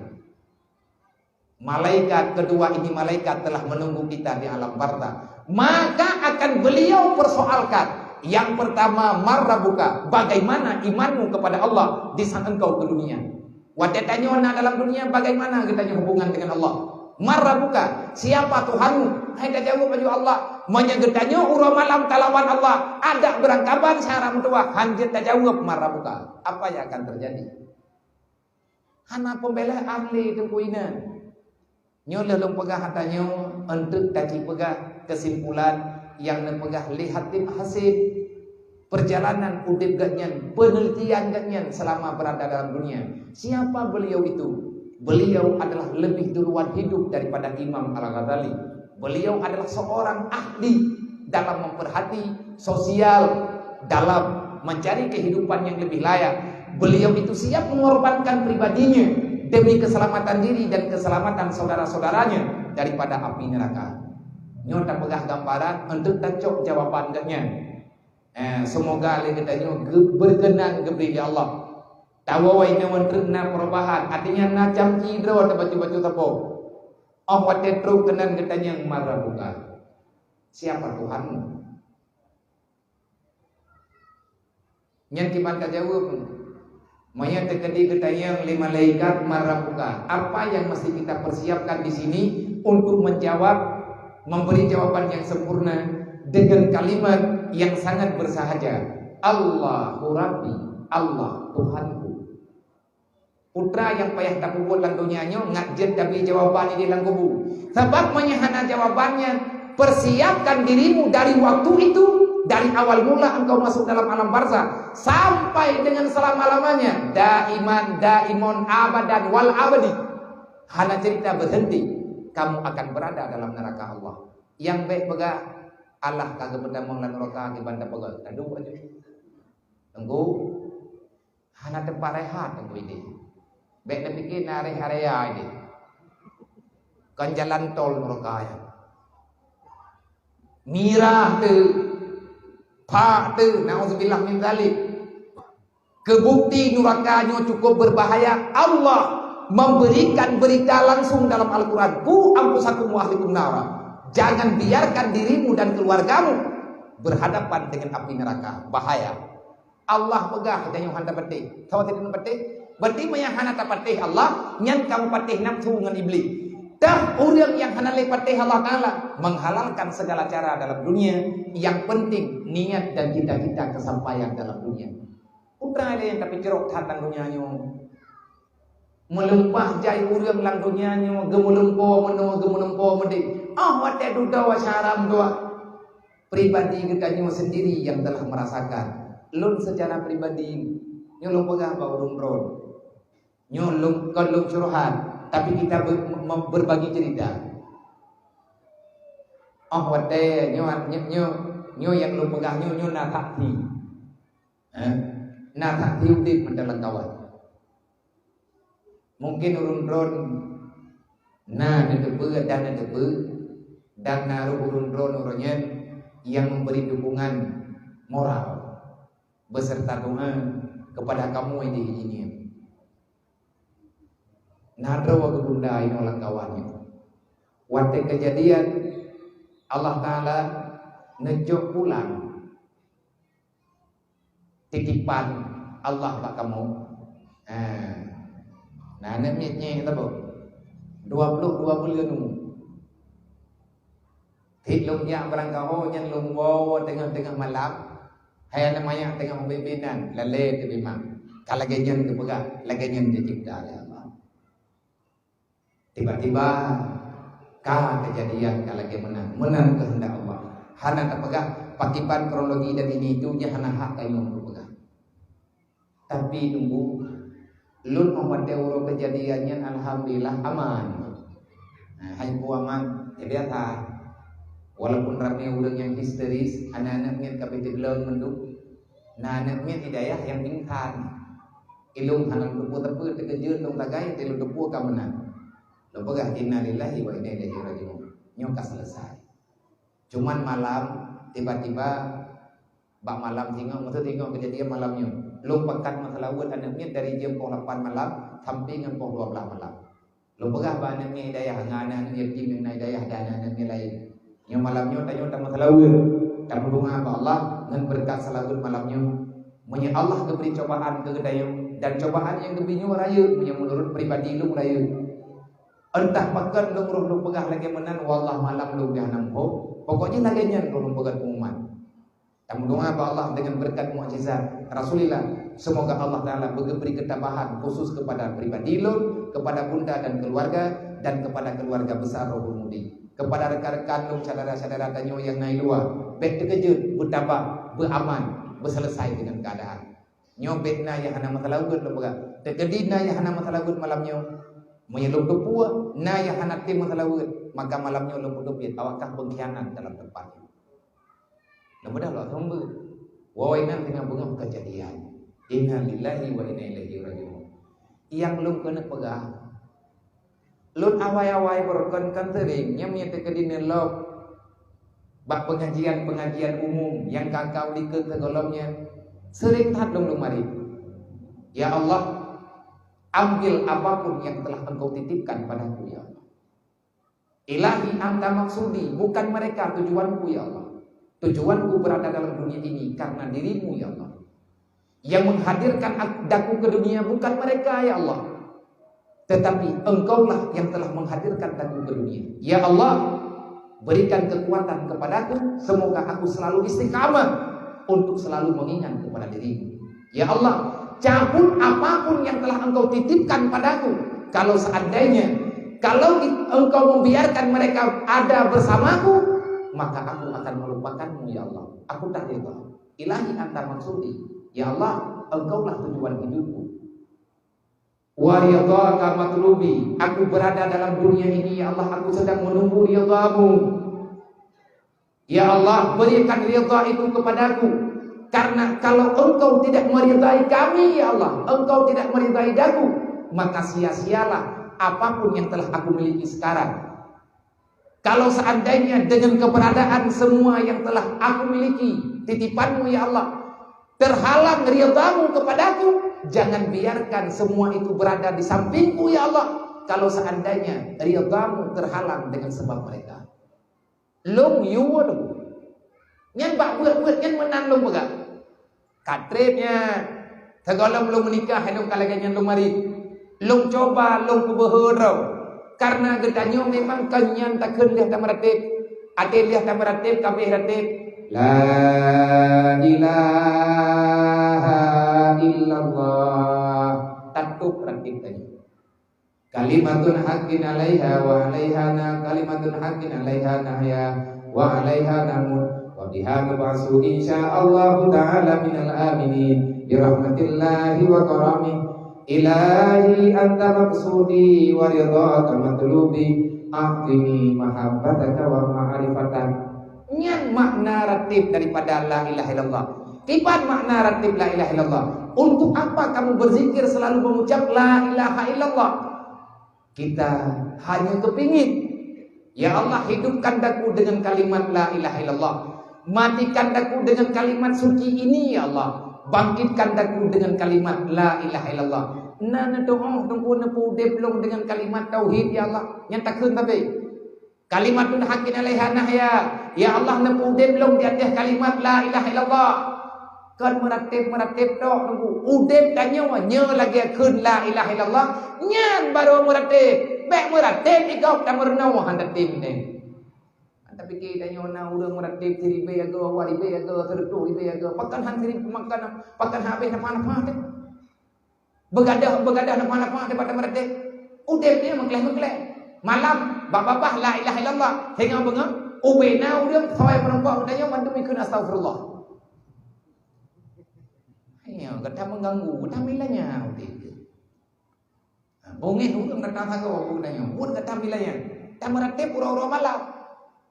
Malaikat kedua ini malaikat telah menunggu kita di alam barzakh. Maka akan beliau persoalkan. Yang pertama, man rabbuka? Bagaimana imanmu kepada Allah di saat engkau ke dunia? Watée tanyoe na dalam dunia, bagaimana geutanyoe hubungan dengan Allah? Man rabbuka? Siapa Tuhanmu? Hai tajaweueb laju Allah. Meunyoe geutanyoe uroe malam talawan Allah, adak beurangkaban syara meutuwah, hanjeuet tajaweueb man rabbuka. Apa yang akan terjadi? Hana peumbeleh ahli teungku inan. Nyoe lheueh lôn peugah ata nyoe, eunteuk taci peugah keusimpulan nyang neupeugah lé Hatib Hasib, perjalanan udeb geuhnyan, peunelitian geuhnyan selama berada dalam dunia. Siapa beliau itu? Beliau adalah lebih duluan hidup daripada Imam Al-Ghazali. Beliau adalah seorang ahli dalam memperhati sosial, dalam mencari kehidupan yang lebih layak. Beliau itu siap mengorbankan pribadinya demi keselamatan diri dan keselamatan saudara-saudaranya daripada api neraka. Nyoe tapeugah gambaran eunteuk tacok jawaban geuhnyan. Eh, semoga lé geutanyoe geu-, berkenan geubri lé Allah. Tawoe nyoe eunteuk na perubahan, artinya na camci droe tabacut-bacut sapo. Oh watée trok keunan geutanyong man rabbuka. Siapa Tuhanmu? Nyan kiban ka jaweueb. Meunyoe teukeudi geutanyong lé malaikat man rabbuka, apa yang mesti kita persiapkan di sini untuk menjawab, memberi jawaban yang sempurna dengan kalimat yang sangat bersahaja, Allahu Rabbi, Allah Tuhanku. Putra nyang payah tapeubuet lam donya nyoe ngat jeuet tabri jawaban idéh lam kubu. Sabab meunyoe hana jawabannya, persiapkan dirimu dari waktu itu, dari awal mula engkau masuk dalam alam barzakh sampai dengan selama-lamanya, daiman, daimon, abadan, wal abadi. Hana cerita berhenti, kamu akan berada dalam neraka Allah. Nyang bék peugah, Allah ka geupeutamong lam neraka kiban tapeugah, tadu aja. Tunggu. Hana teumpat rehat teungku idéh. Bék neupike na rest area idéh. Kon jalan tol neraka nyan. Mirah teuh, phak teuh, naudzubillah min zalik. Keubukti neraka nyoe cukup berbahaya. Allah memberikan berita langsung dalam Al-Quran, "Qu anfusakum wa ahlikum nara." Jangan biarkan dirimu dan keluargamu berhadapan dengan api neraka. Bahaya. Allah peugah, tanyoe hana tapatéh. Saboh sidroe patéh. Berarti meunyo hana tapatéh Allah, nyan kamoe patéh nafsu ngon Iblih. Tah ureuëng nyang hana lé patéh Allah Taala menghalalkan segala cara dalam dunia, yang penting niat dan cita-cita kesampaian dalam dunia. Putra lé nyang tapeucrok that lam dunia nyoe. Meuleumpah jai ureuëng lam dunia nyoe, geumeulumpo meunoe, geumeulumpo meudeh. Ah, watée dudoe syara meutuah. Pribadi geutanyoe sendiri yang telah merasakan. Lôn secara pribadi, nyoe lôn peugah bak ureuëng droe. Nyoe lôn, kon lôn curhat, tapi kita ber-, mem-, berbagi cerita. Oh, watée nyoe, nyoe, nyoe, nyoe nyang lôn peugah nyoe, nyoe na saksi. Eh? Na saksi udeb mantong lam kawan. Mungkin ureuëng droe na neuteupeue dan neuteupeue, dan na rôh ureuëng droe uroe nyan nyang memberi dukungan moral beserta doa kepada kamoe di sini. Na droe geugunda inoe lam kawan nyoe. Watée kejadian Allah Taala neujok pulang titipan Allah bak kamoe. Ha. Nah, aneuk miet nyan saboh. Dua ploh dua buleuen umu. Trép lôn jak barangkaho nyan lôn woe teungoh-teungoh malam. Hai aneuk manyak teungoh ubit-ubit nan, lalé teubimbang. Ka lagée nyan geupeugah, lagée nyan geucebta lé Allah. Tiba-tiba ka keujadian ka lagée meunan. Meunan keuheundak Allah. Hana tapeugah pakriban kronologi dan ini itu, nyan hana hak kamoe tapeugah. Tapi teungku, lôn óh watée uroe keujadian nyan alhamdulillah aman. Nah, hai peue aman, ya biasa. Walaupun ramé ureuëng nyang histeris, aneuk-aneuk miet ka beuteulon mandum. Na aneuk miet di dayah nyang pingsan. Ilôn hana lôn teupeue-teupeue, teukeujot lôn sagai, teuh lôn teupeue ka meunan. Lôn peugah, "Innalillahi wa inna ilaihi raji'un." Nyoe ka selesai. Cuman malam, tiba-tiba bak malam singoh, maksud singoh keujadian malam nyoe. Lôn pakat meuseulaweuet aneuk miet dari jeuem poh lapan malam sampai ngon poh dua belas malam. Lôn peugah bak aneuk miet di dayah ngon aneuk-aneuk yatim nyang na di dayah dan aneuk miet laén. Nyoe malam nyoe tanyoe tameuseulaweuet, tameudonga bak Allah ngon beureukat seulaweuet malam nyoe. Meunyoe Allah geubri cobaan keu geutanyoe dan cobaan nyang geubri nyoe rayeuk, meunyoe meunurot pribadi lôn rayeuk. Entah pakon lôn roh lôn peugah lagée meunan, wallah malam lôn pih hana muphom. Pokoknya lagée nyan roh lôn peugah pengumuman. Tameudonga bak Allah dengan berkat mukjizat Rasulullah. Semoga Allah Taala beugeubri keutabahan khusus kepada pribadi lôn, kepada bunda dan keluarga, dan kepada keluarga besar Rohul Mudi. Kepada rekan-rekan lôn, syedara-syedara tanyoe nyang na i luwa, bék teukeujot, beutabah, beuaman, beuselesai dengan keadaan. Nyoe bék na nyang hana meuseulaweuet lôn peugah. Teukeudi na nyang hana meuseulaweuet malam nyoe. Meunyoe lôn teupeue na nyang hana tem meuseulaweuet, maka malam nyoe lôn peuteubiet awak kah pengkhianat dalam teumpat nyoe. Lôn beudôh lôn seumeubeuet. Woe nan teungoh beungoh keujadian. Innalillahi wa inna ilaihi raji'un. Nyang lôn keuneuk peugah, lôn awai-awai beurukon kan seuring nyang meunyoe teukeudi neulob bak pengajian-pengajian umum nyang ka-ka likot sigohlom nyan, seuring that lôn leumarit, "Ya Allah, ambil apapun yang telah Engkau titipkan padaku, ya Allah." Ilahi anta maksudi, bukan mereka tujuanku, ya Allah. Tujuanku berada dalam dunia ini karena dirimu, ya Allah. Yang menghadirkan ak-, daku ke dunia bukan mereka, ya Allah. Tetapi Engkaulah yang telah menghadirkan daku ke dunia. Ya Allah, berikan kekuatan kepadaku, semoga aku selalu istiqamah untuk selalu mengingat kepada dirimu. Ya Allah, cabut apapun yang telah Engkau titipkan padaku. Kalau seandainya, kalau di-, Engkau membiarkan mereka ada bersamaku, maka aku akan melupakanmu, ya Allah. Aku tak rida. Ilahi anta maksudi. Ya Allah, Engkaulah tujuan hidupku. Wa ridhaka matlubi. Aku berada dalam dunia ini, ya Allah, aku sedang menunggu ridhamu. Ya Allah, berikan ridha itu kepadaku. Karena kalau Engkau tidak meridai kami, ya Allah, Engkau tidak meridai daku, maka sia-sialah apapun yang telah aku miliki sekarang. Kalau seandainya dengan keberadaan semua yang telah aku miliki, titipanmu, ya Allah, terhalang ridhamu kepadaku, jangan biarkan semua itu berada di sampingku, ya Allah, kalau seandainya ridhamu terhalang dengan sebab mereka. Lôn yue lôn. Nyan bak buet-buet nyan meunan lôn peugah. Ka treb nyan, sigohlom lôn meunikah, hai lôn ka lagée nyan lôn marit. Lôn cuba lôn peubeuhe droe. Karena geutanyoe memang kon nyan takheun lheueh tameuratéb. Até lheueh tameuratéb, ka abéh ratéb, "La ilaha illallah." Tatôb ratéb tanyoe. Kalimatun haqqin alaiha wa alaiha na, kalimatun haqqin alaiha nahya wa alaiha namut. Wa biha nub'asu insya Allahu ta'ala minal aminin. Birahmatillahi wa karamih. Ilahi anta maqsudi wa ridhaka matlubi. A'tini mahabbataka wa ma'rifatan. Nyan makna ratéb daripada la ilaha illallah. Kiban makna ratéb la ilaha illallah? Untuk apa kamu berzikir selalu mengucap la ilaha illallah? Kita hanya kepingin, "Ya Allah, hidupkan daku dengan kalimat la ilaha illallah. Matikan daku dengan kalimat suci ini, ya Allah. Bangkitkan daku dengan kalimat la ilaha illallah." Na neudoa, "Teungku, neupeuudeb lôn dengan kalimat tauhid, ya Allah." Nyan takheun sabe. Kalimatun haqqin alaiha nahya. Ya Allah, neupeuudeb lôn di ateueh kalimat la ilaha illallah. Kon meuratéb-meuratéb tok, Teungku. Udeb tanyoe nyoe lagée kheun la ilaha illallah, nyan barô meuratéb. Bék meuratéb di gob tameurunoe hana tem deh. Tapike tanyoe na ureuëng meuratéb siribée agoe, dua ribée agoe, sireutoh ribée agoe. Pakon han sirib-, pakon, pakon han habéh nafah-nafah teuh. Beugadoh, beugadoh nafah-nafah daripada meuratéb. Udeb nyoe meukleh-meukleh. Malam, babah-babah la ilaha illallah. Singoh beungoh, ubé na ureuëng soe meurumpok geutanyoe mandum ikheun astagfirullah. Nyoe gata meuganggu, gata milanya udeb. Bungéh ureuëng datang sagoe geutanyoe, buet gata milanya. Tameuratéb uroe-uroe malam.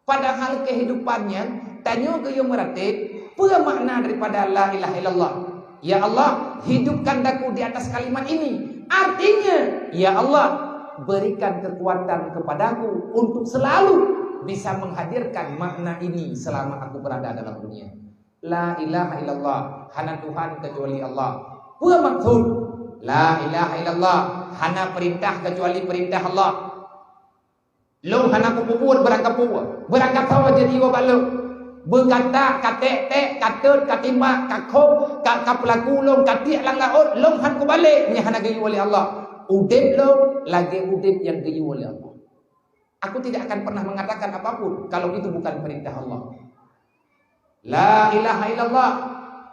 Padahal kehidupan nyan, tanyoe geuyue meuratéb, peue makna daripada la ilaha illallah? Ya Allah, hidupkan daku di atas kalimat ini. Artinya, ya Allah, berikan kekuatan kepadaku untuk selalu bisa menghadirkan makna ini selama aku berada dalam dunia. La ilaha illallah, hana Tuhan kecuali Allah. Peue maksud? La ilaha illallah, hana perintah kecuali perintah Allah. Lôn hana kupeubuet beurangkapeue, beurangkapeue jadi ubak lôn. Beukata, katek-tek, katot, katimbak, kakhom, ka, kapeulaku lôn, katiek lam laôt, lôn han kubalek, nyan hana geuyue lé Allah. Udeb lôn lagée udeb nyang geuyue lé Allah. Aku tidak akan pernah mengatakan apapun kalau itu bukan perintah Allah. La ilaha illallah.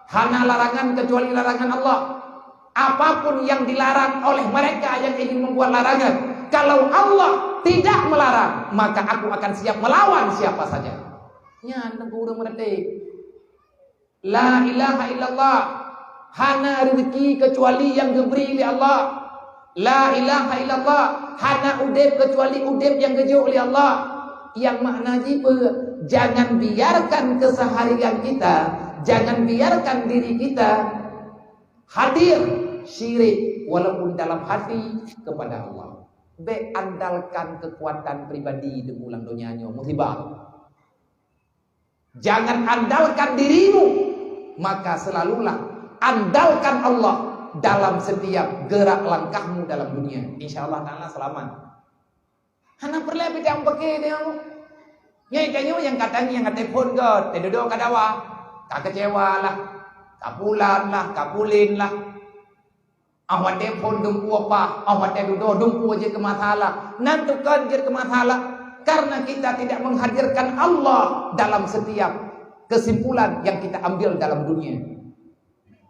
Hana larangan kecuali larangan Allah. Apapun yang dilarang oleh mereka yang ingin membuat larangan, kalau Allah tidak melarang, maka aku akan siap melawan siapa saja. Nyan teungku ureuëng meuratéb. La ilaha illallah. Hana rezeki kecuali yang geubri lé Allah. La ilaha illallah. Hana udeb kecuali udeb yang geujok lé Allah. Yang makna jih peue? Jangan biarkan keseharian kita, jangan biarkan diri kita hadir syirik walaupun dalam hati kepada Allah. Bék andalkan kekuatan pribadi di bulan donya nyoe musibah. Jangan andalkan dirimu, maka selalulah andalkan Allah dalam setiap gerak langkahmu dalam dunia. Insya Allah Ta'ala selamat. Hana peureulée bidang peuke dia. Nyai tanyoe nyang ka tangieng até phon göt, teududoe ka dawa, ka keucewa lah, ka pulan lah, ka pulin lah. Óh watée phon dumpeue paih, óh watée dudoe dumpeue jeuet keu masalah. Nan tukon jeuet keu masalah, karena kita tidak menghadirkan Allah dalam setiap kesimpulan yang kita ambil dalam dunia.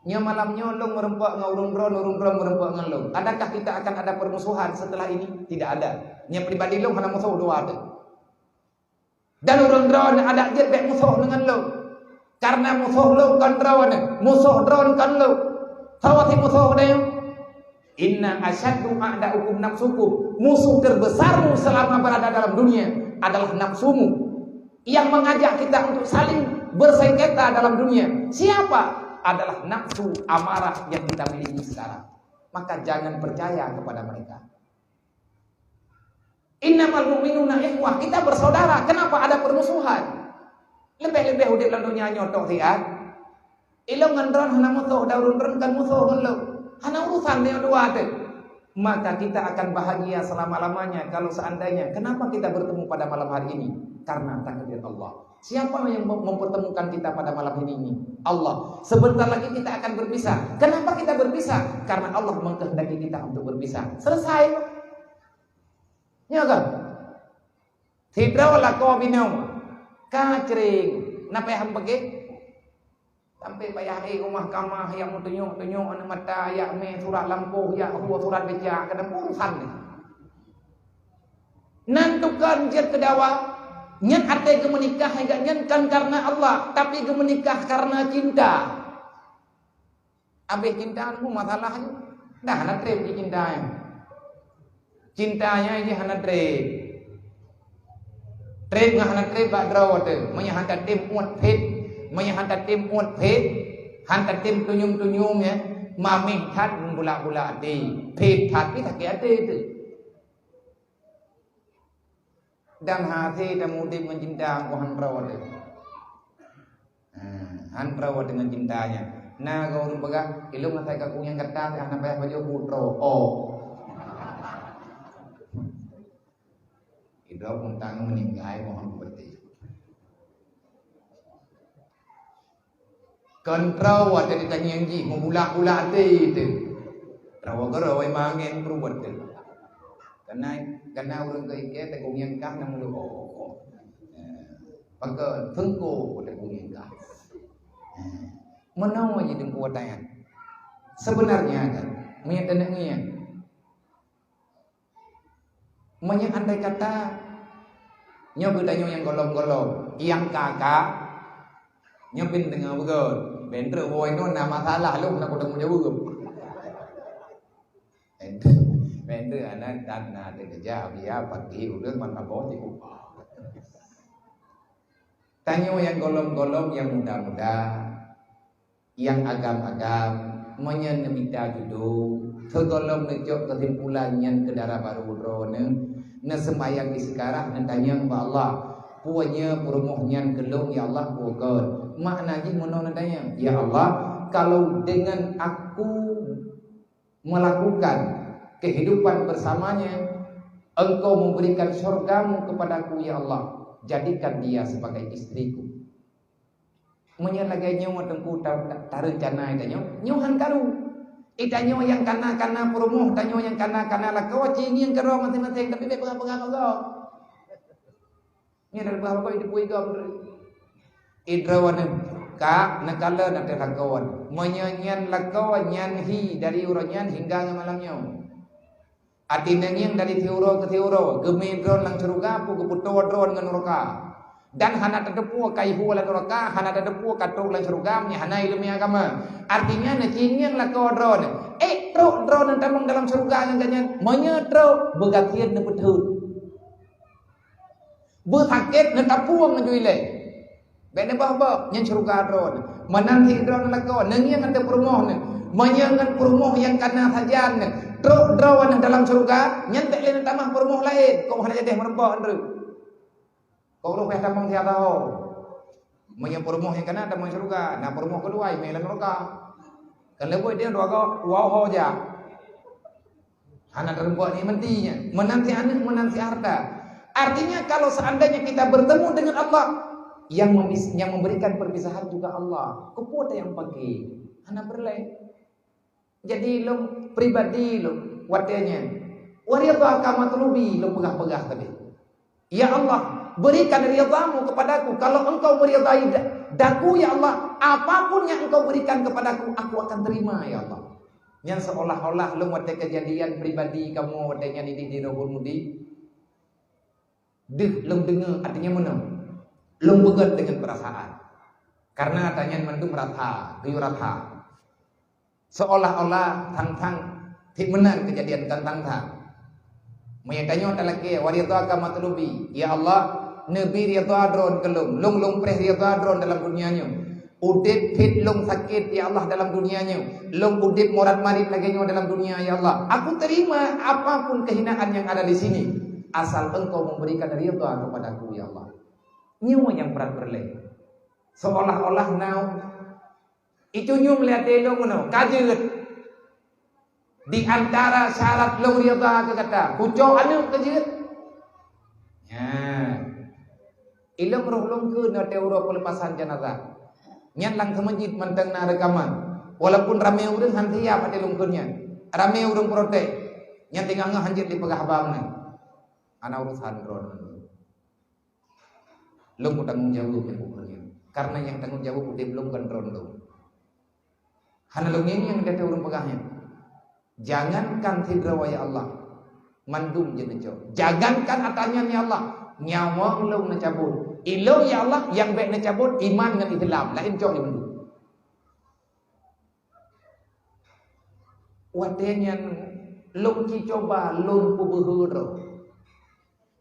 Nyoe malam nyoe lôn meureumpok ngon ureuëng droe, ureuëng droe meureumpok ngon lôn. Adakah kita akan ada permusuhan setelah ini? Tidak ada. Nyoe pribadi lôn hana musoh dua teuh. Dan ureuëng droeneuh adak jeuet bék musoh deungon lôn. Karena musoh lôn kon droeneuh, musoh droeneuh kon lôn. Soe sit musoh geutanyoe? Inna asyaddu a'da'ukum nafsukum. Musuh terbesarmu selama berada dalam dunia adalah nafsumu. Yang mengajak kita untuk saling bersengketa dalam dunia. Siapa? Adalah nafsu amarah yang kita miliki sekarang. Maka jangan percaya kepada mereka. Innamal mu'minuna ikhwah, kita bersaudara. Kenapa ada permusuhan? Leubeh-leubeh udeb lam donya nyoe tok siat. Ilôn ngon droen hana musoh, dan ureuëng droen kan musoh ngon lôn. Hana urusan nyoe dua teuh. Maka kita akan bahagia selama-lamanya kalau seandainya, kenapa kita bertemu pada malam hari ini? Karena takdir Allah. Siapa yang mem-, mempertemukan kita pada malam ini ini? Allah. Sebentar lagi kita akan berpisah. Kenapa kita berpisah? Karena Allah mengkehendaki kita untuk berpisah. Selesai. Ya kan? Sidroe lakoe binoe ka cring, na payah meupeugét? Sampai payah ék u mahkamah, jak meutunyok-tunyok aneuk mata, jak mé surat lampôh, jak hue surat becak, kadang urusan nyan. Nan tukon jeuet keu dawa, nyan até geumeunikah hai geuh nyan kon kareuna Allah, tapi geumeunikah kareuna cinta. Abéh cinta nyoe masalah nyoe. Dah hana treb jih cinta nyoe. Cinta nyoe jih hana treb. Treb ngon hana treb bak droe teuh. Meunyoe han tatem uet phét, meunyoe han tatem uet phét, han tatem tunyum-tunyum nyan, mamèh that bulak-bulak até. Phét that pih sakét até teuh. Dan hase tamudeb ngon cinta, engko han droe teuh. Ha, han droe teuh ngon cinta nyan. Na goe ureueng peugah, "Ilôn asai kaku nyang gata, hana payah pajoh buet droe." Oh. Lom untang meuninggai mohon beuteuti. Kontrol watèe ditangieng jih, meubulak-bulak até teuh. Rawa goro wai mangén peuruwet teuh. Kana, kana ureueng keu ikée teungieng kah na meuluko. Pakai teungko teungieng kah. Meunoe jih teungku watèe nyan. Sebenarnya kan, meunyoe tangieng, meunyoe andai kata, nyoe geutanyoe nyang golom-golom, nyang ka-ka, nyoe pih deungoe beugöt. Bèk treuk woe nyoe na masalah lom na kudong jaweueb. Bèk treuk, bèk treuk aneuk dan na teukeujak biya pagi ureueng mata boh di upah. Tanyoe nyang golom-golom, nyang muda-muda, nyang agam-agam, meunyoe neumita judo, sigohlom neucok keusimpulan nyan keu dara barô droeneuh, neuseumayang di sikarat, neutanyong bak Allah, "Peue nyoe peurumoh nyan keu lôn, ya Allah, peue kon?" Makna jih meunoe neutanyong, "Ya Allah, kalau dengan aku melakukan kehidupan bersamanya, Engkau memberikan syurga-Mu kepadaku, ya Allah, jadikan dia sebagai istriku." Meunyoe lagèe nyoe teungku ta-, ta-, tareuncana tanyoe, nyoe han karu. Tanyoe nyang kana-kana peurumoh, tanyoe nyang kana-kana lakoe, ci ngieng keudroe maséng-maséng, tapi bèk peugah-peugah bak gob. Nyan adalah bahwa itu pui gob. Idroe nyoe, ka neukalon ateueh lakoe. Meunyoe nyan lakoe, nyan hi dari uroe nyan hingga ngon malam nyoe. Até neungieng dari siuroe keu siuroe, geumé droe lam syeuruga, peue geupeutoe droe ngon nuraka. Dan hana tateupeue ka ihu lam nuraka, hana tateupeue ka trok lam syeuruga, meunyoe hana ileumèe agama. Artinya, neucingieng lakoe droe nyoe. Ék trok droe nyoe tamong dalam syeuruga ngon gobnyan? Meunyoe trok, beugasien neupeutheun. Beusakét neutapueng laju ilèe. Bèk neubah-bah, nyan syeuruga droe. Meunan cit droe lakoe, neungieng ateueh peurumoh nyoe. Meunyoe ngon peurumoh nyang kana sajan nyoe, trok droe nyoe dalam syeuruga, nyan bèk lé neutamah peurumoh laén, kok hana jadeh meurumpok nyoe. Kok roh payah tamong siat ho. Meunyoe peurumoh nyang kana tamong syeuruga, na peurumoh keudua, mé lam nuraka. Kan leubeh dia dua go, dua ho jak. Hana teurimong nikmati nyan. Meunan cit aneuk, meunan cit harta. Artinya, kalau seandainya kita bertemu dengan Allah, yang memis-, yang memberikan perpisahan juga Allah. Keupeue nyang paké? Hana peureulèe. Jadi, lôn pribadi lôn watèe nyan, "Wa ridhaka matlubi," lôn peugah-peugah tadi. Ya Allah, berikan ridha-Mu kepadaku. Kalau Engkau meridai da-, daku, ya Allah, apapun yang Engkau berikan kepadaku, aku akan terima, ya Allah. Nyan seolah-olah lôn watèe keujadian pribadi kamoe watèe nyan di, di Rohul Mudi. Deuh lôn deungoe, artinya meunoe. Lôn beugöt deungon peurasaan. Karena tanyan mandum rata, geuyue rata. Seolah-olah thang-thang cit meunan keujadian, thang-thang that. Meunyoe tanyoe talakèe, "Wa ridhaka matlubi," ya Allah, neubi ridha Droe keu lôn, lôn, lôn preh ridha Droe dalam dunia nyoe. Udép phit lôn sakét, ya Allah, dalam dunia nyoe. Lôn udép murat marit lagèe nyoe dalam dunia, ya Allah. Aku terima apapun kehinaan yang ada di sini, asal Engkau memberikan ridha kepadaku, ya Allah. Nyoe nyang brat peureulèe. Seolah-olah na Itunyum lé até lôn meunoe, ka jeuet. Di antara syarat lôn ridha keu gata, kucok aneuk ka jeuet. Nyan. Ilôn roh lôn kheun watèe uroe peulepasan jenazah. Nyan lam seumeujid mantong na reukaman. Walaupun ramé ureueng han siap até lôn kheun nyan. Ramé ureueng protes. Nyan teungoh-ngoh han jeuet dipeugah haba meunan. Hana urusan droe. Lôn meutanggong jaweueb nyan ukeue nyan. Karena nyang tanggong jaweueb udép lôn kon droe lôn. Hana lôn ngieng-ngieng gata ureueng peugah nyan. Jangankan sidroe ya Allah, mandum jeuet neucok. Jangankan atra nyan ya Allah, nyawöng lôn neucabot. Ilôn ya Allah, nyang bèk neucabot iman ngon Islam, laén cok lé mandum. Watèe nyan lôn ci cuba lôn peubeuhe droe.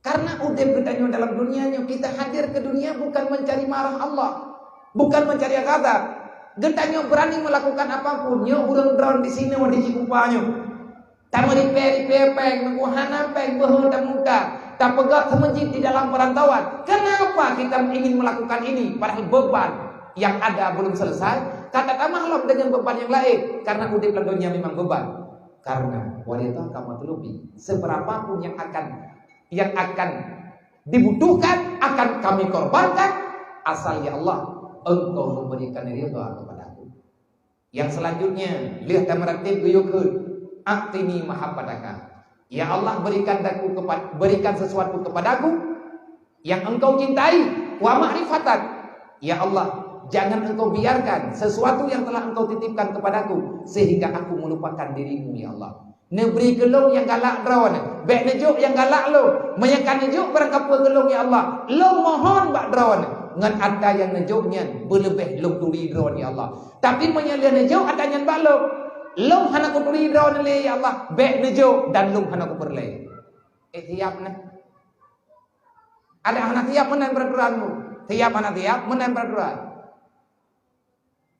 Karena udép geutanyoe dalam dunia nyoe, kita hadir ke dunia bukan mencari marah Allah, bukan mencari ghadab. Geutanyoe berani melakukan apapun, nyoe ureueng droe di sinoe di Cikupa nyoe. Tameuripèe-ripèe pèng, meunyoe hana pèng beuhe tamuka, tapeugöt seumeujid di dalam peurantauan. Kenapa kita ingin melakukan ini? Padahal beban yang ada belum selesai, ka tatamah lom deungon beban nyang laén, karena udép lam donya memang beban. Karena wa ridhaka matlubi, seberapapun yang akan, yang akan dibutuhkan akan kami korbankan, asal ya Allah, Engkau memberikan ridha kepada aku. Yang selanjutnya, lheueh tameuratéb geuyue kheun, "A'tini mahabbataka." Ya Allah, berikan daku kepa-, berikan sesuatu kepadaku yang Engkau cintai, wa ma'rifatan. Ya Allah, jangan Engkau biarkan sesuatu yang telah Engkau titipkan kepadaku sehingga aku melupakan dirimu, ya Allah. Neubri keu lôn nyang galak droeneuh, bék neujok nyang galak lôn. Meunyoe ka neujok barangkapeue keu lôn, ya Allah, lôn mohon bak droeneuh, ngon atra nyang neujok nyan beuleubeh lôn turi droeneuh, ya Allah. Tapi meunyoe lheueh neujok atra nyan bak lôn, lôn hana kuturi droeneuh lé, ya Allah, bék neujok dan lôn hana kupeureulée. Eh, siap nah. Ada hana siap meunan peuraturan lôn. Siap hana siap meunan peuraturan.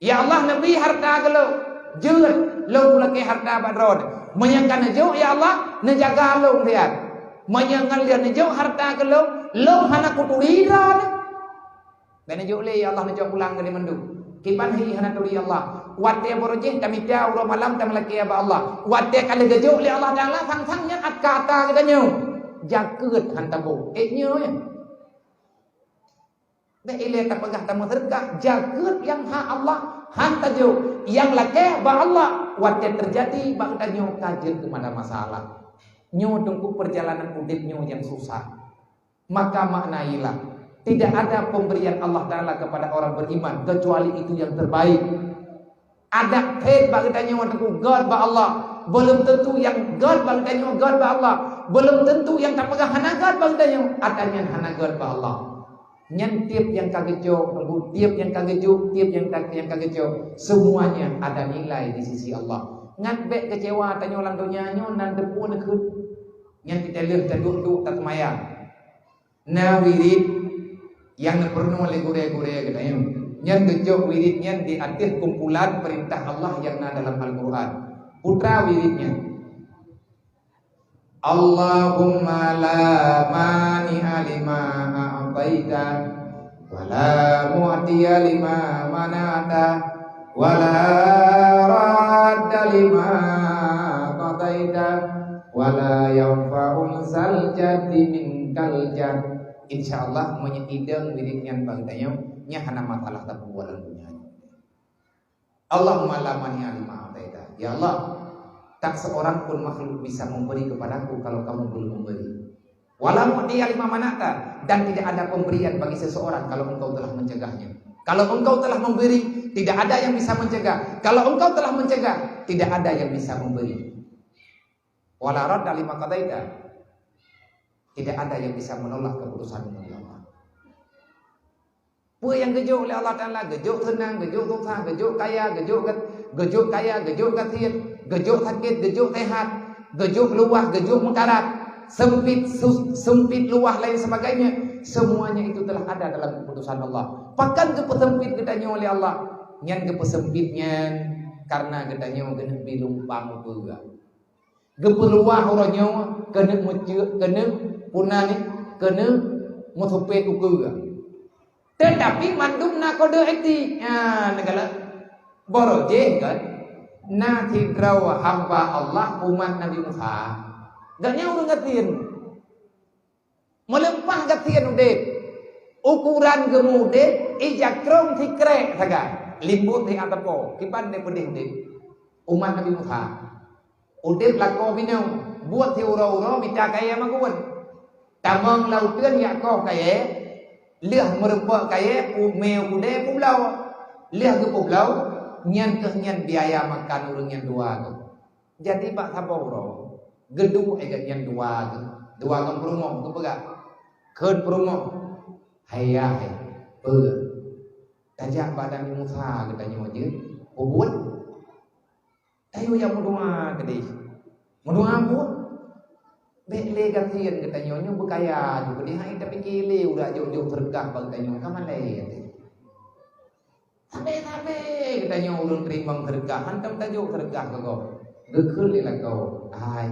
Ya Allah, neubri harta keu lôn, jeuet lôn kulakée harta bak droeneuh. Meunyoe ka neujok, ya Allah, neujaga lôn siat. Meunyoe ngon lheueh neujok harta keu lôn, lôn hana kuturi droeneuh. Bék neujok lé, ya Allah, neujok pulang keu lé mandum. Kiban hai hana turi, ya Allah. Watée barô jih tamita uroe malam tameulakée bak Allah. Watée ka lheueh geujok lé Allah Taala, sang-sang nyan atra-atra geutanyoe. Jakeuet han taboh. Eh, nyoe nyan. Bék ilée tapeugah tameuseudeukah, jakeuet nyang hak Allah han tajok, nyang lakée bak Allah. Watée teujadi bak geutanyoe ka jeuet keupada masalah. Nyoe teungku peurjalanan udeb nyoe nyang susah. Maka makna ialah, tidak ada pemberian Allah Taala kepada orang beriman kecuali itu yang terbaik. Adak phét bak geutanyoe teungku gét bak Allah. Belum tentu nyang gét bak geutanyoe gét bak Allah. Belum tentu nyang tapeugah hana gét bak geutanyoe, atra nyan hana gét bak Allah. Nyan tiep nyang ka geujok, teungku, tiep nyang ka geujok, tiep nyang ka, nyang ka geujok, semuanya ada nilai di sisi Allah. Ngat bék keucewa tanyoe lam donya nyoe nan teupeu neukheun. Nyan kita lheueh taduek-duek taseumayang. Na wirid nyang neupeurunoe lé gurée-gurée geutanyoe. Nyan geujok wirid nyan di ateueh kumpulan peurintah Allah nyang na dalam Al-Qur'an. Peue wirid nyan? Allahumma la mani'a lima a'taita, wa la mu'tiya lima mana'ta, wa la radda lima qadaita, wa la yanfa'u zal jaddi minkal jadd. Insya Allah, meunyoe idong wirid nyan bak geutanyoe, nyan hana masalah tapeubuet lam donya nyoe. Allahumma la mani'a lima a'taita. Ya Allah, tak seorang pun makhluk bisa memberi kepadaku kalau kamu belum memberi. Wa la mu'tiya lima mana'ta, dan tidak ada pemberian bagi seseorang kalau engkau telah mencegahnya. Kalau engkau telah memberi, tidak ada yang bisa mencegah. Kalau engkau telah mencegah, tidak ada yang bisa memberi. Wa la radda lima qadaita, tidak ada yang bisa menolak keputusanmu, ya Allah. Peue nyang geujok lé Allah Taala, geujok seunang, geujok susah, geujok kaya, geujok gat-, geujok kaya, geujok gasien, geujok sakét, geujok sehat, geujok luwah, geujok meukarat, seumpit, sus-, seumpit luwah lain sebagainya, semuanya itu telah ada dalam keputusan Allah. Pakon geupeuseumpit geutanyoe lé Allah? Nyan geupeuseumpit nyan karena geutanyoe geuneuk bi lumpang ukeue. Geupeuluwah uroe nyoe keuneuk meuceuek, keuneuk puna nyoe, keuneuk meusupet ukeue. Teutapi mandum na kode etik. Ha, neukalon. Barô jih kan, na sidroe hamba Allah umat Nabi Musa. Gobnyan ureuëng gasien. Meulimpah gasien udeb. Ukuran geuh udeb, ija krong sikrek sagai. Limbot di ateueh po. Kiban deh peudeh udeb. Umat Nabi Musa. Udeb lakoe binong, buet siuroe-uroe mita kayée makheun. Tamong lam uteuen jak koh kayée, lheueh meurumpok kayée, pu-, mé u keudée peubloe. Lheueh geupeubloe, nyan keuh nyan biaya makan ureuëng nyang dua tu. Jadi bak saboh uroe, geuduek lagée nyan dua tu. Dua ngon peurumoh geupeugah, "Kheun peurumoh, hai yah, hai, peue? Tajak bak Nabi Musa geutanyoe jeuet, peubuet." Tayue jak meudoa keudeh. Meudoa buet. Bék lé gasien geutanyoe nyoe beukaya ju keudeh, hai tapike lé udah jok-jok seureukah bak geutanyoe ka malée. Sabe-sabe geutanyoe ulôn teurimong seureukah, hantom tajok seureukah keu gob. Geukheun lé lakoe, hai.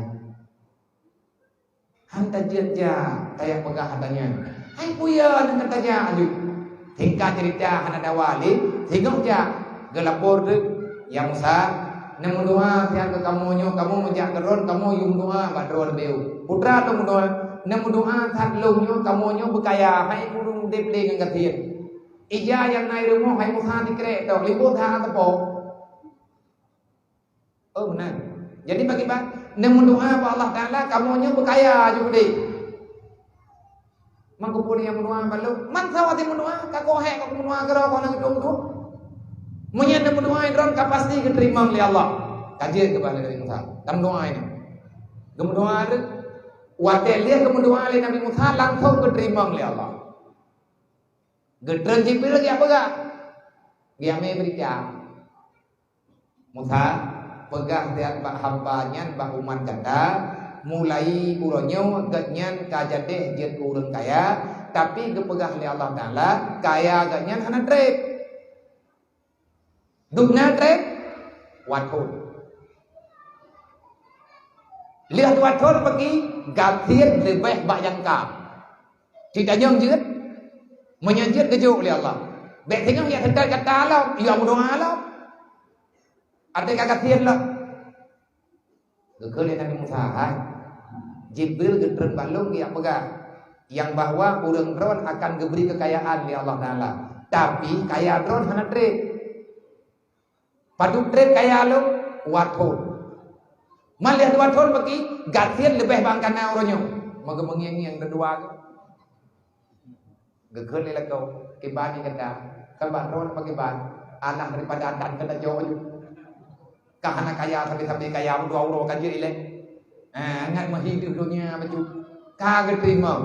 Han tajeuet jak, tajak peugah haba nyan. Hai peue nyang ka tajak aju? Singkat cerita hana dawa lé, singoh jak geulapor teuk, "Ya Musa, neumeudoa siat keu kamoe nyoe, kamoe meujak keu droen, kamoe yue meudoa bak droen beu." Putra tu meudoa, Neumeudoa that lôn nyoe, kamoe nyoe beukaya, hai ureuëng udeb lé ngon gasien. Ija nyang na i rumoh, hai Musa, sikrek toh, libôh that teupok. Oh, meunan. Jadi, pakriban? Neumeudoa bak Allah Taala, kamoe nyoe beukaya ju udeb. Mangkupun nyang meudoa bak lôn, man sawa meudoa, ka kohek ka meudoa keudroe, kona geudong tu. Meunyoe neumeudoa droe ka pasti geuteurimong lé Allah. Ka jeuet keubah lé Nabi Musa. Tam doa nyoe. Geumeudoa, watée lheueh geumeudoa lé Nabi Musa, langsong geuteurimong lé Allah. Geutreun Jibril geujak peugah, geujak mé beurita. Musa, peugah that bak hamba nyan, bak umat gata, mulai uroe nyoe gobnyan ka jadeh jeuet keu ureuëng kaya, tapi geupeugah lé Allah Taala, kaya gobnyan hana treb. Dum na treb, dua thon. Lheueh dua thon peuki, gasien leubeh bak nyang ka. Cit anyong jeuet, meunyoe jeuet geujok lé Allah. Bék singoh jak teuka gata lom, ya meudoa lom. Até ka gasien lom. Geukheun lé Nabi Musa, hai, Jibril geutreun bak lôn geujak peugah, nyang bahwa ureuëng droe akan geubri keukayaan lé Allah Taala. Tapi kaya droe hana treb. Padub treb kaya lôn, dua thon. Man lheueh dua thon peuki, gasien leubeh bak nyang ka na uroe nyoe. Meugeumeu ngieng-ngieng teudua. Geukheun lé lakoe, kiban nyoe gata, ka bak droe pakriban, alah daripada adat gata jok nyoe. Ka hana kaya sabe-sabe kaya, dua uroe ka jeuet ilée. Ha, ngat meuhi deuh donya bacut. Ka geuteurimong.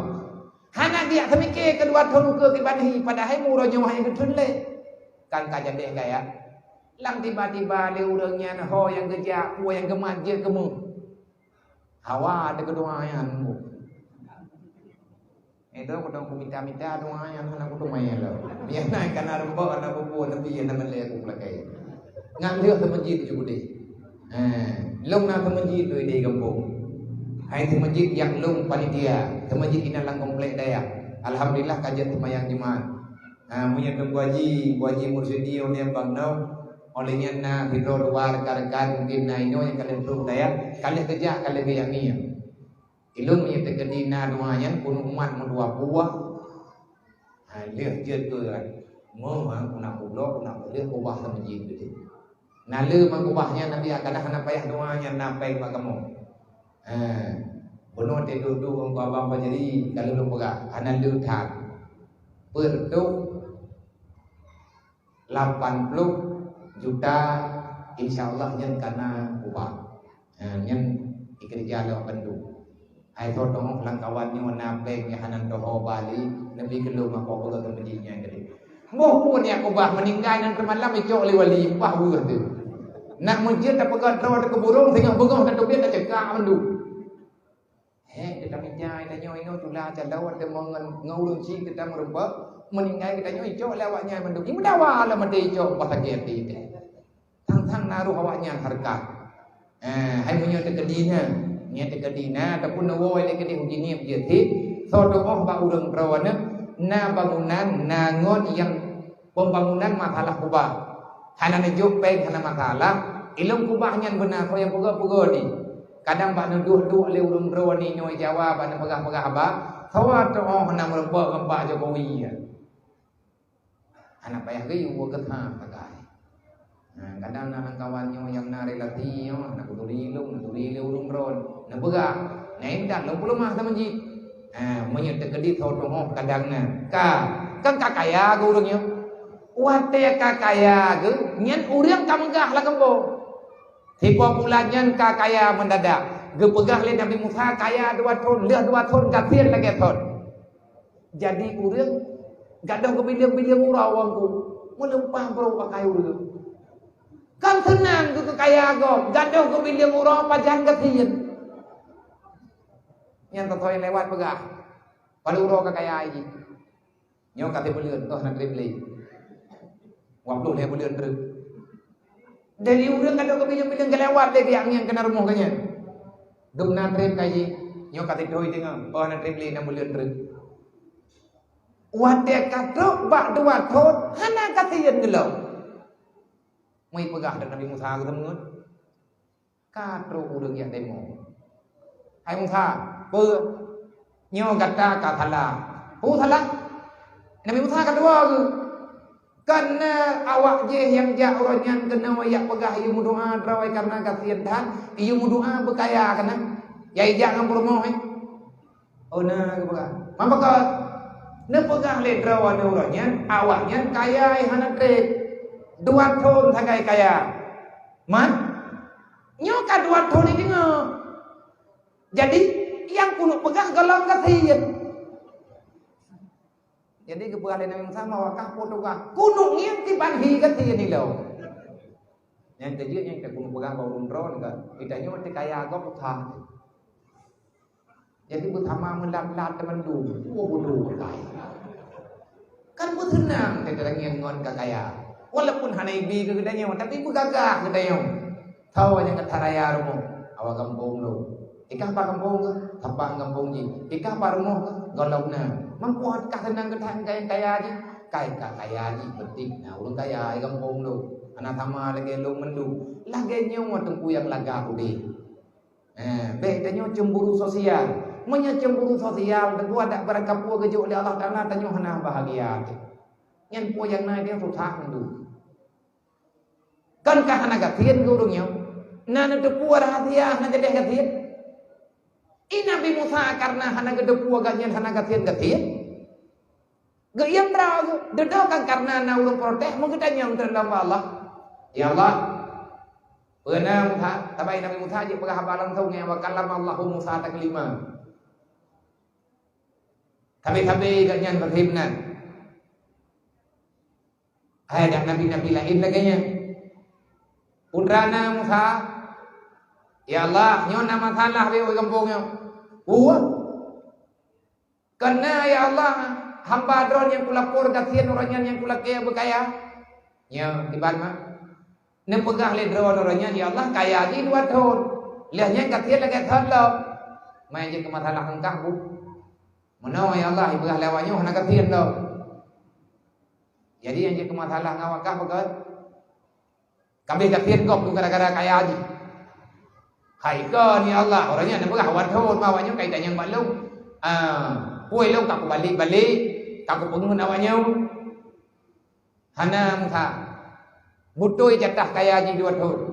Hana geujak teumike keudua thon ukeue kiban hi, padahai uroe nyoe hana geutreun lé. Kan ka jadeh kaya. Lam tiba-tiba lé ureuëng nyan ho nyang geujak, peue nyang geumat jeuet keumeung. Hawa teukeudua nyan. Itu kudong kumita-mita doa nyang hana kuteumé lom. Biasa kana reumbok, hana bubu, tapi hana malée aku lakée. Ngan lheueh seumeujid ju udeh. Eh, lôn na seumeujid tu di gampông. Hai seumeujid nyang lôn panitia, seumeujid inan lam komplek dayah. Alhamdulillah ka jeuet seumayang Jumat. Ha, meunyoe Teungku Haji, Teungku Haji Mursidi, oleh Bang Nom, oleh nyan na sidroe dua rekan-rekan, mungkin na inoe nyang ka lheueh troh dayah, ka lheueh geujak, ka lheueh geujak ni. Ilôn meunyoe teukeudi na dua nyan, keuneuk umat meudua buah. Ha, lheueh jeuet keu mo, ha, keuneuk pulo, keuneuk lheueh kubah seumeujid teuh. Na lheueh meukeubah nyan Nabi, kadang hana payah dua nyan na péng bak kamoe. Ha, bunoe teuduek-duek ngon abang Fajri, ka lheueh lôn peugah, hana lheueh that. Peuet reutôh lapan ploh juta, insya Allah nyan kana ubah. Ha, nyan dikeureuja lé awak bandum. Hai soe teungoh lam kawan nyoe na péng nyang hana toho bali, neubi keu lôn mako peugah keu meujih nyan keudeh. Boh pun nyang ubah meuninggai nan teumalam icok lé wali, ubah weueh teuh. Nak meujeuet tapeugah droe teuh keu burông, singoh beungoh tateubiet tacekak mandum. Heh, teutamita tanyoe inoe tula calo watée ngon, ngon ureuëng chik teutam rumpok, meuninggai geutanyoe icok lé awaknyan mandum. Imeudawa lam até icok, bah sakét até teuh. Sang-sang na roh awaknyan hareukat. Eh, hai meunyoe teukeudi na, nyoe teukeudi na, ataupun neuwoe lé keudeh uji niet jeuet, soe teuoh bak ureuëng droeneuh na bangunan, na ngon nyang pembangunan masalah kubah. Hana neujok péng, hana masalah. Ilôn kubah nyan beuna, soe nyang peugah-peugah ni. Kadang bak neuduek-duek lé ureuëng droeneuh nyoe Jawa, bak neupeugah-peugah haba, soe teuoh na meurumpok ngon Pak Jokowi. Hana payah geuyue keu that sagai. Nah, kadang na lam kawan nyoe nyang na relasi nyoe, na kuturi lôn, na turi lé ureuëng droen, na peugah, na intat lôn peuleumah seumeujid. Ha, meunyoe teukeudi soe teuoh kadang na. Ka, kan ka kaya geuh ureuëng nyoe. Watée ka kaya geuh, nyan ureuëng ka meugah lam keumbông. Sipo bulan nyan ka kaya mendadak. Geupeugah lé Nabi Musa kaya dua thon, lheueh dua thon gasien lagée thon. Jadi ureuëng gadôh keubileung-bileung uroe awaknyan, meulumpah brôk pakai ureuëng. Kan seunang keu kaya gob, gadôh keubileung uroe pajan gasien. Nyang teutôi lewat peugah, padub uroe ka kaya jih. Nyoe ka sibuleuen, oh, na treb lé. Dua ploh lhée buleuen treuk. Dari ureuëng ka trok keubileung-bileung geulewat lé biak ngieng keunan rumoh geuh nyan. Dum na treb ka jih, nyoe ka sithôi teungoh, oh, na treb lé nam buleuen treuk. Watée ka trok bak dua thon, hana ka siyeuen geulom. Meuipeugah lé Nabi Musa geuteumeung. Ka trok ureuëng jak demo. Hai Musa, peue? Nyoe gata ka salah. Peue salah? Nabi Musa ka tuwoe geuh. Kan na awak jih nyang jak uroe nyan keunoe jak peugah, "Yue meudoa droe kareuna gasien that, yue meudoa beukaya," kan na. Nyang jak ngon peurumoh, eh. Oh, na geupeugah. Meupeugah, neupeugah lé droe uroe nyan, awak nyan kaya hana treb. Dua thon sagai kaya. Man? Nyoe ka dua thon jideungoe. Jadi, nyang keuneuk peugah gohlom gasien. Jadi, geupeugah lé Nabi Musa, "Mawakah po tugaih. Keuneuk ngieng kiban hi gasien ilong." Nyang keujeuet nyang ka keuneuk peugah bak ureueng droe kan. Geutanyoe teuh kaya gob that. Jadi, beusama meulat-lat teumandum. Dua bodoh kai. Kan beuseunang teudeungoe ngon ka kaya. Walaupun hana ibi keu geutanyoe, tapi beugagah geutanyoe. Soe nyang ka that raya rumoh, awak gampông lôn. Ikah bak gampông kah? Saban gampông jih. Ikah bak rumoh kah? Gohlom na. Mampu kah seunang geutanyoe kaya jih? Kai ka kaya jih, penting na ureueng kaya di gampông lôn. Hana sama lagèe lôn mandum. Lagèe nyoe teungku nyang lagak udép. Eh, bèk tanyoe cemburu sosial. Meunyoe cemburu sosial, teungku adak barangkapeue geujok lé Allah Taala, tanyoe hana bahagia. Nyan peue nyang na, dia susah mandum. Kan ka hana gasien keu ureueng nyoe? Na neuteupeue rahasia hana jadeh gasien? I Nabi Musa kareuna hana geuteupeue gobnyan hana gasien-gasien. Geuiem droe geuh, dudoe kan kareuna na ureueng protes, meugeutanyong teuh lom bak Allah, "Ya Allah, peue na Musa?" Tabai Nabi Musa jeuet peugah haba langsong, "Wa kallama Allahu Musa taklima." Sabe-sabe gobnyan sahib nan. Hai dak nabi-nabi laén lagèe nyan. Putra na Musa, "Ya Allah, nyoe na masalah bak gampông nyoe." Peue? "Kareuna, ya Allah, hamba Droe nyang kulapor gasien uroe nyan nyang kulakèe beukaya." Nyoe, kiban mak. Neupeugah lé Droe uroe nyan, "Ya Allah, kaya jih dua thon. Lheueh nyan gasien lagèe thon lom." Mai jeuet keu masalah ngon kah, Bu. Meunoe, ya Allah, ipeugah lé awak nyoe hana gasien lom. Jadi, nyang jeuet keu masalah ngon awak kah, peugah, "Ka abéh gasien gob keu gara-gara kaya jih." Hai kon, ya Allah, uroe nyan neupeugah, "Wan thon ma awak nyoe ka itanyong bak lôn. Ah, peue lôn ka kubalek-balek, ka kupeungeut awak nyoe." Hana Musa. Beutôi jatah kaya jih dua thon.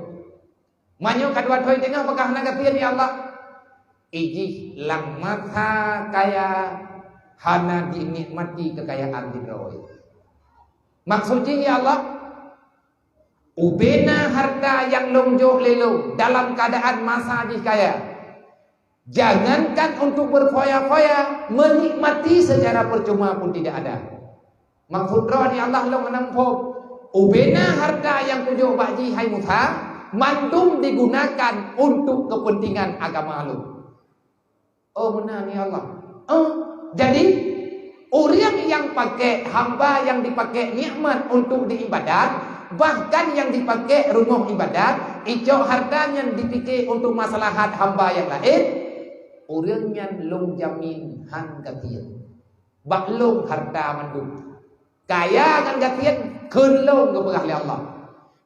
Meunyoe ka dua thon teungoh peugah hana gasien, ya Allah. Ijih lam masa kaya hana jinikmati keukayaan jih droe. Maksud jih, ya Allah, ubena harta nyang lôn jok lé lôn dalam keuadaan masa jih kaya. Jangankan untuk berfoya-foya, menikmati secara percuma pun tidak ada. Maksud droe ni Allah lôn hana muphom. Ubena harta nyang kujok bak jih hai Musa, mandum digunakan untuk kepentingan agama lôn. Oh, meunan ya Allah. Oh, jadi, ureueng nyang pakai, hamba nyang dipakai nikmat untuk diibadat, bahkan nyang dipakai rumoh ibadat, icok harta nyan dipike untuk maslahat hamba nyang laén, ureueng nyan lôn jamin han gasien. Bak lôn harta mandum. Kaya ngon gasien kheun lôn geupeugah lé Allah.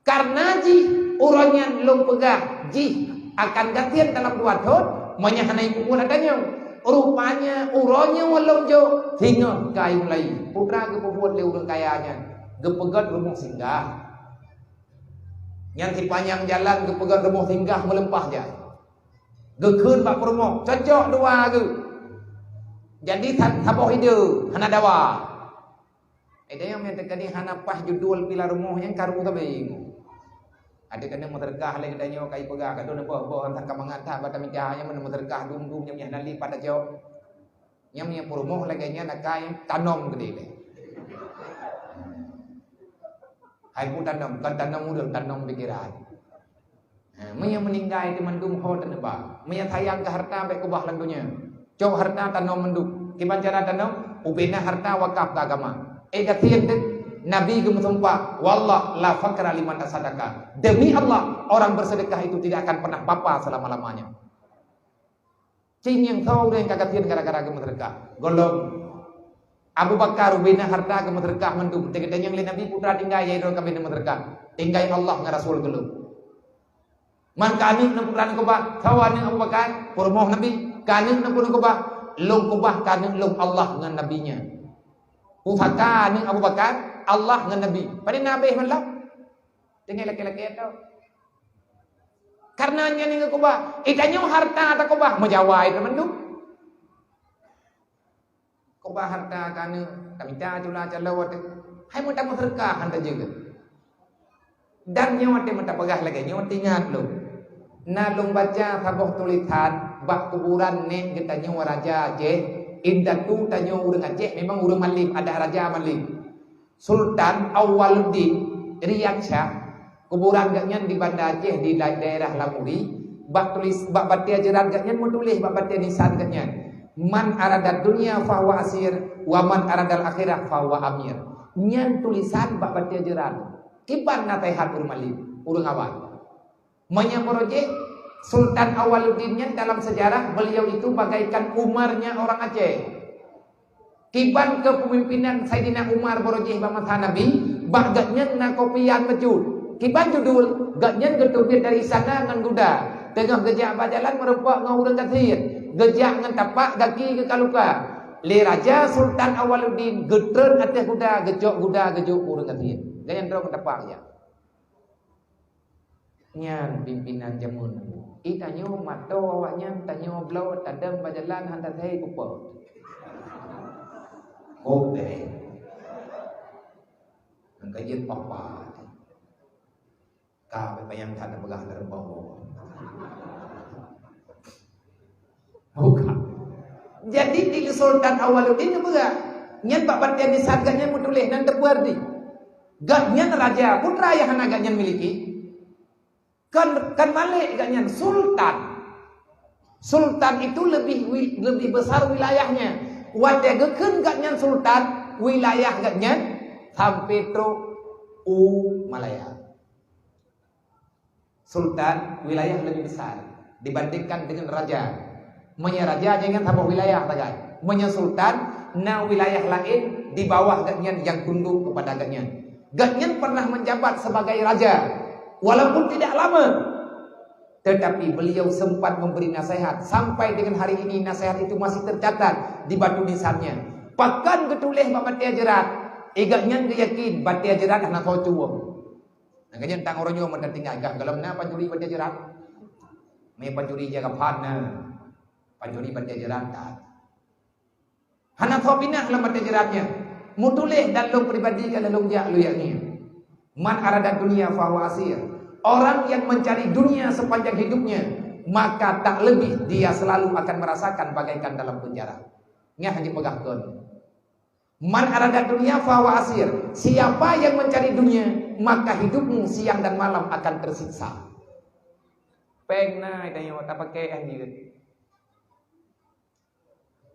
Kareuna jih uroe nyan lôn peugah jih akan gasien dalam dua thon, meunyoe hana ipeubuet ata nyoe. Rupanya uroe nyoe lôn jok singoh ka imulai. Peue geupeubeuet lé ureueng kaya nyan? Geupeugöt rumoh singgah. Nyan sipanyang jalan geupeugöt rumoh singgah meuleumpah jai. Geukheun bak peurumoh, cocok dua geuh. Jadi sa-, saboh ide, hana dawa. Eh, tanyoe meuteukadi hana paih judul pila rumoh nyang karu sabe. Adak keuneuk meuseudeukah lé geutanyoe ka ipeugah, ka droeneuh boh-boh, entah ka mangat that bak tamita nyan, meuseudeukah dum-dum nyan, nyan hana lipat tacok. Nyan meunyoe peurumoh lagèe nyan akai tanom keudéh lé. Hai peue tanom, kon tanom ureueng, tanom pikiran. Ha, meunyoe meuninggai teumandum ho teuneuba. Meunyoe sayang keu harta bèk keubah lam donya. Cok harta tanom mandum. Kiban cara tanom, ubena harta wakaf keu agama. Eh, gasien teuh, Nabi geumeusumpah, "Wallah la faqra liman tasaddaqa." Demi Allah, orang bersedekah itu tidak akan pernah papa selama-lamanya. Cit nyang soe ureueng ka gasien gara-gara geumeuseudeukah. Gohlom Abu Bakar ubena harta geumeuseudeukah mandum. Teuka geutanyong lé Nabi, "Peue tinggai, ya droe ka ubena meuseudeukah?" "Tinggai Allah ngon Rasul keu lôn." Man ka aneuk ngon peue neukeubah, soe aneuk Abu Bakar, peurumoh Nabi, ka aneuk ngon peue neukeubah. Lôn keubah keu aneuk lôn Allah ngon Nabi nyan. Pusaka aneuk Abu Bakar, Allah ngon Nabi. Padahai na abéh malam. Tinggai lakée-lakée tu. Karena nyan nyang geukeubah. Eh, tanyoe harta takeubah, meujawa itu mandum. Keubah harta keu aneuk, tamita cula calo watée. Hai meutameuseudekah han tajeuet. Dan nyoe watée meuta peugah lagée nyoe, teuingat lôn. Na lôn baca saboh tulésan bak kuburan nèk geutanyoe raja Aceh, indatu tanyoe ureuëng Aceh, memang ureuëng malem, ada raja malem. Sultan Awaluddin Riyad Shah, kuburan geuhnyan di Banda Aceh, di da-, daerah Lamuri. Bak tulis, bak batée jeurat geuhnyan meutuléh bak batée nisan geuhnyan, "Man aradad dunya fahuwa asir, wa man aradal akhirah fahuwa amir." Nyan tulisan bak batée jeurat. Kiban naseuhat ureuëng malem, ureuëng awai. Meunyoe barojéh, Sultan Awaluddin nyan dalam sejarah beliau itu bagaikan Umarnya orang Aceh. Kiban kepemimpinan Saidina Umar barojéh bak masa Nabi, bak geuhnyan na kopian meucut. Kiban judul, geuhnyan geuteubiet dari istana ngon guda. Teungoh geujak bak jalan meurumpok ngon ureuëng gasien. Geujak ngon tapak gaki geukaluka. Lé Raja Sultan Awaluddin geutreun ateueh guda, geucok guda geujok ureuëng gasien. Geuhnyan droe ngon tapak jak. Nyan pimpinan jameun. I tanyoe mantong awaknyan, tanyoe bloe tadong bak jalan hana tasai kupo. Kote. Nang kajian papa. Ka bayang that peugah dalam bawah. Bukan. Jadi di Sultan Awaluddin geupeugah, nyan bak batée nisan geuhnyan meutuléh nan teupeurdi. Geuhnyan raja, putra nyang hana geuhnyan miliki. Kan, kan malik geuhnyan sultan. Sultan itu lebih wi-, lebih besar wilayahnya. Watée geukheun geuhnyan sultan, wilayah geuhnyan sampai trok u Malaya. Sultan wilayah lebih besar dibandingkan dengan raja. Meunyoe raja nyan saboh wilayah sagai. Meunyoe sultan na wilayah laén di bawah geuhnyan nyang tunduk kepada geuhnyan. Geuhnyan pernah menjabat sebagai raja, walaupun tidak lama, tetapi beliau sempat memberi nasihat. Sampai dengan hari ini nasihat itu masih tercatat di batu nisannya. Pakon geutuléh bak batée jeurat, eh, geuhnyan geuyakin batée jeurat hana soe cuwöng. Nyang ka nyan tang uroe nyoe meunan tinggai gah gohlom na pancuri batée jeurat. Mé pancuri jaga pan na. Pancuri batée jeurat that. Hana soe pinah lam batée jeurat nyan. Meutuléh dan lôn pribadi ka lôn jak lôn yakni. Man arada dunia fahuwa asir. Orang yang mencari dunia sepanjang hidupnya, maka tak lebih dia selalu akan merasakan bagaikan dalam penjara. Nyang hana peugah kon. Man arada dunia fahuwa asir. Siapa yang mencari dunia, maka hidupmu siang dan malam akan tersiksa. Péng na tanyoe tapakai ah jeuet.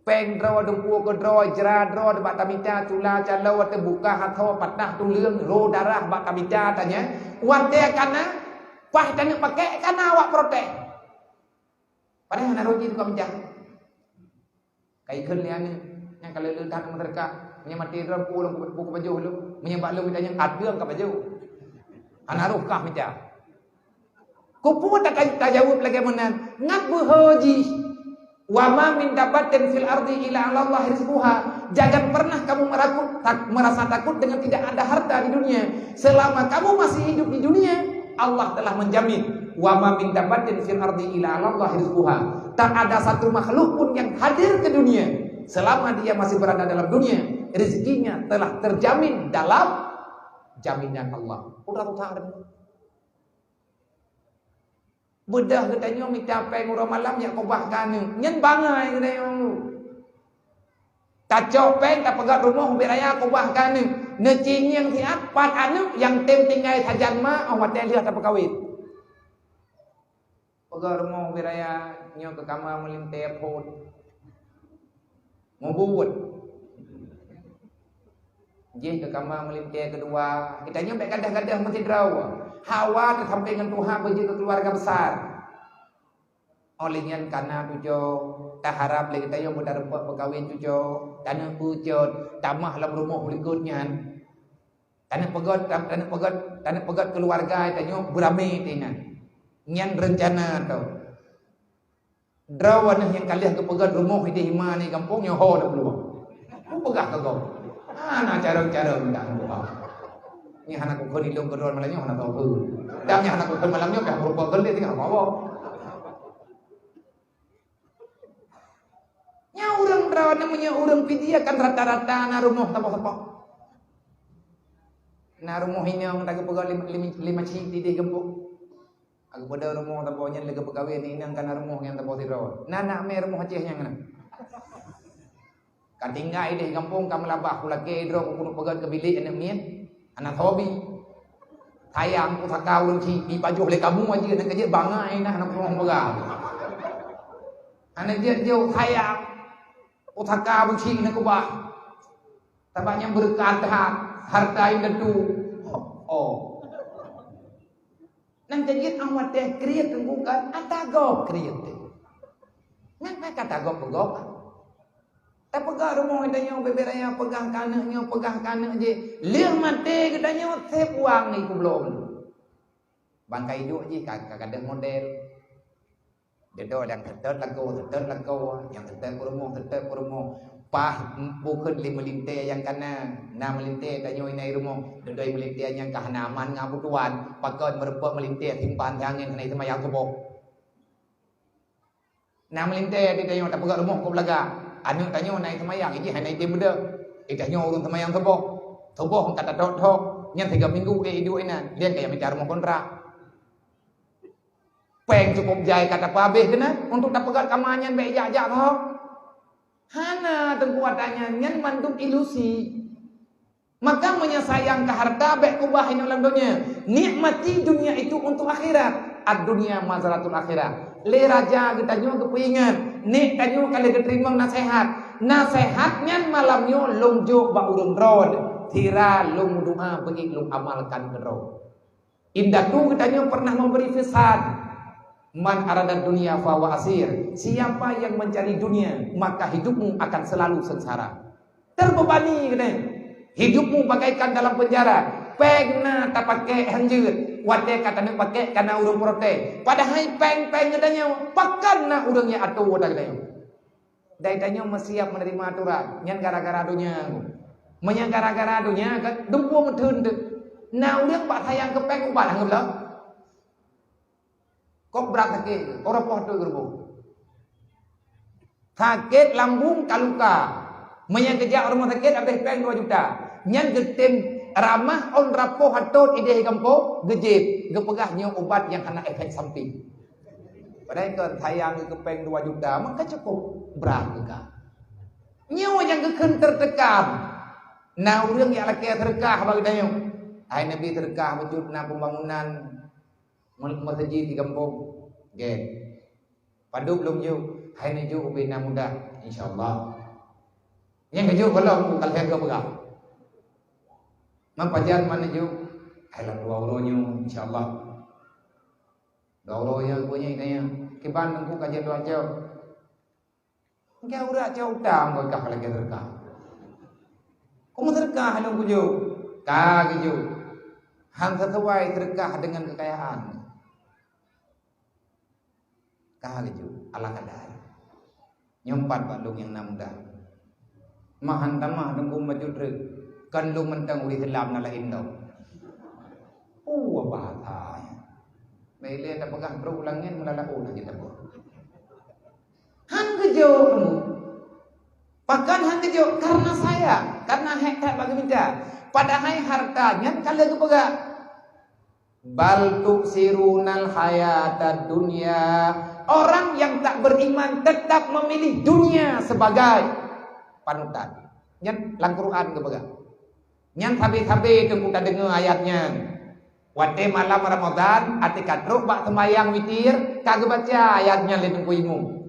Péng droe, dumpeue keu droe, jra droe, bak tamita, tula, calo, teubuka, hatho, patah tuleueng, ro darah, bak tamita, tanya. Watée kana, paih taneuk pakai, kana awak protes. Padahai hana roh jih tukang mita. Kai kheun lé aneuk, nyang ka leuleue that meuteuka, meunyoe maté droe pu lom kupeue pajoh lom, meunyoe bak lom mita nyang ateueng ka pajoh. Hana roh kah mita. Kupeue ta-, tajaweueb lagée meunan? Ngat beuho jih. Wa ma min dabbatin fil ardi illa 'alallahi rizquha. Jangan pernah kamu merakut-, tak-, merasa takut dengan tidak ada harta di dunia. Selama kamu masih hidup di dunia, Allah telah menjamin, "Wa ma min dabbatin fil ardi illa 'alallahi rizquha." Tak ada satu makhluk pun yang hadir ke dunia selama dia masih berada dalam dunia, rezekinya telah terjamin dalam jaminan Allah. Udah tuh. Beudôh geutanyoe mita péng uroe malam jak keubah keu aneuk. Nyan bangai geutanyoe. Tacok péng tapeugöt rumoh ubit raya keubah keu aneuk. Neucingieng siat pat aneuk nyang tem tinggai sajan ma 'oh watée lheueh tapeukawen. Peugöt rumoh ubit raya nyoe keu kama meulintée phon. Mubuet. Jih keu kama meulintée keudua, geutanyoe bék gadoh-gadoh meusidroe. Hawa teusampéng ngon tuha beujeuet keu keuluwarga besar. Óh lheueh nyan kana cucoe, taharab lé geutanyoe beutareupok peukawen cucoe, taneuk beucot, tamah lam rumoh likot nyan. Taneuk peugöt, taneuk peugöt, taneuk peugöt keuluwarga tanyoe beuramé teuingat. Nyan reuncana tau. Droeneuh nyang ka lheueh geupeugöt rumoh idéh iman di gampông nyoe ho na peuluang. Kupeugah keu gob. Hana carông-carông dak geupeugah. Nyan hana kukheun ilôn keudroe malam nyoe hana tau kheun. Dan nyan hana kukheun malam nyoe pih meureumpok keu lé tinggai bawa. Nyan ureuëng droeneuh meunyoe ureuëng Pidie kan rata-rata na rumoh saboh-saboh. Na rumoh inong dak geupeugah lima, lima, lima cit idéh gampông. Geupeudong rumoh saboh nyan lé geupeukawen inong ka na rumoh nyang saboh sidroe. Na aneuk mè rumoh Aceh nyang na. Ka tinggai idéh gampông ka meulabah kulakée droe keuneuk peugöt keu bilék aneuk miet. Hana soe bi. Sayang pusaka ureuëng chik dipajoh lé kamoe aja na keujeuet bangai na hana peue peugah. Hana jeuet jok sayang pusaka ureuëng chik na keubah. Sabab nyang beureukat that harta indatu. Oh. Nang keujeuet awak teh kriet teungku kan, ata gob kriet teh. Nang ka kata gob peugah. Tapeugah rumoh geutanyoe bebek raya peugah keu aneuk nyoe peugah keu aneuk jih. Lheueh maté geutanyoe sép uang ikubloe. Bangkai iduek jih ka, ka gadôh model. Deudok nyang teutot lagoe, teutot lagoe, nyang teutot peurumoh, teutot peurumoh. Paih bukon lé meulintée nyang kana, na meulintée tanyoe inan rumoh. Deudok meulintée nyang ka hana aman ngon butuan, pakon meureumpok meulintée simpan angén hana seumayang suboh. Na meulintée di tanyoe tapeugah rumoh keu beulaga. Aneuk tanyoe na seumayang, ijih hana item beudôh. Di tanyoe ureuëng seumayang suboh. Suboh ka tatot-tot, nyan tiga minggu eh iduek inan, lheueh ka jak mita rumoh kontrak. Péng cukup jai ka tapeuhabéh keunan untuk tapeugöt kama nyan bék jak-jak ho. Hana teungku ata nyan, nyan mandum ilusi. Maka meunyoe sayang keu harta bék keubah inoe lam donya. Nikmati dunia itu untuk akhirat. Ad-dunya mazratul akhirah. Lé raja geutanyoe geupeuingat, nek tanyoe ka lheueh geuteurimong naseuhat. Naseuhat nyan malam nyoe lôn jok bak ureuëng droe, sira lôn meudoa beuet lôn amalkan keudroe. Indatu geutanyoe pernah memberi pesan, "Man arada dunia fahuwa asir." Siapa yang mencari dunia, maka hidupmu akan selalu sengsara. Terbebani geutanyoe. Hidupmu bagaikan dalam penjara. Péng na tapakék hanjeuet. Watée ka taneuk pakék ka na ureuëng protes. Padahai péng-péng geutanyoe pakon na ureuëng nyang atur watée geutanyoe. Dai tanyoe meusiab meuneurimong aturan, nyan gara-gara donya. Meunyoe gara-gara donya kan dumpeue meutheun teuh. Na ureuëng bak sayang keu péng ubat anggeup lom. Kok brat sakét, kok ropoh tu geureuboh. Sakét lambung ka luka. Meunyoe geujak rumoh sakét habéh péng dua juta. Nyan geutem ramah ôn rapoh atot idéh gampông, geujép, geupeugah nyoe ubat nyang hana efek samping. Padahai kon sayang keu péng dua juta, maka cukup brat keu ka. Nyoe nyang geukheun teuteukam. Na ureuëng jak lakée seudeukah bak geutanyoe. Hai Nabi seudeukah beujeuet na pembangunan me-, meuseujid di gampông. Gét. Padub lom jok, hai neujok ubé na mudah, insya Allah. Nyang geujok gohlom ka lheueh geupeugah. Man pajan man neujok, hai lam dua uroe nyoe, insya Allah. Dua uroe nyang punye kaya, kiban teungku ka jeuet dua jok. Engkai urat cok utang kau kah lagée seudeukah. Kau meuseudeukah lôn kujok, ka geujok. Han sesuai seudeukah dengan kekayaan. Ka geujok, ala kadar. Nyoe pat bak lôn nyang na mudah. Mah han tamah lôn bum baju treuk. Kan lôn mantong ureuëng Islam na laén dong. Oh, bahasa. Baik lé tapeugah trok ulangan meulalau lagi tapeugah. Han geujok. Pakon han geujok? Karena sayang, karena hék that bak geumita. Padahai harta nyan ka lheueh geupeugah. Bal tu'sirunal hayatad dunya. Orang yang tak beriman tetap memilih dunia sebagai panutan. Nyan lam Quran geupeugah. Nyan sabe-sabe teungku tadeungoe ayat nyan. Watée malam Ramadhan, até ka trok bak seumayang witir, ka geubaca ayat nyan lé teungku imum.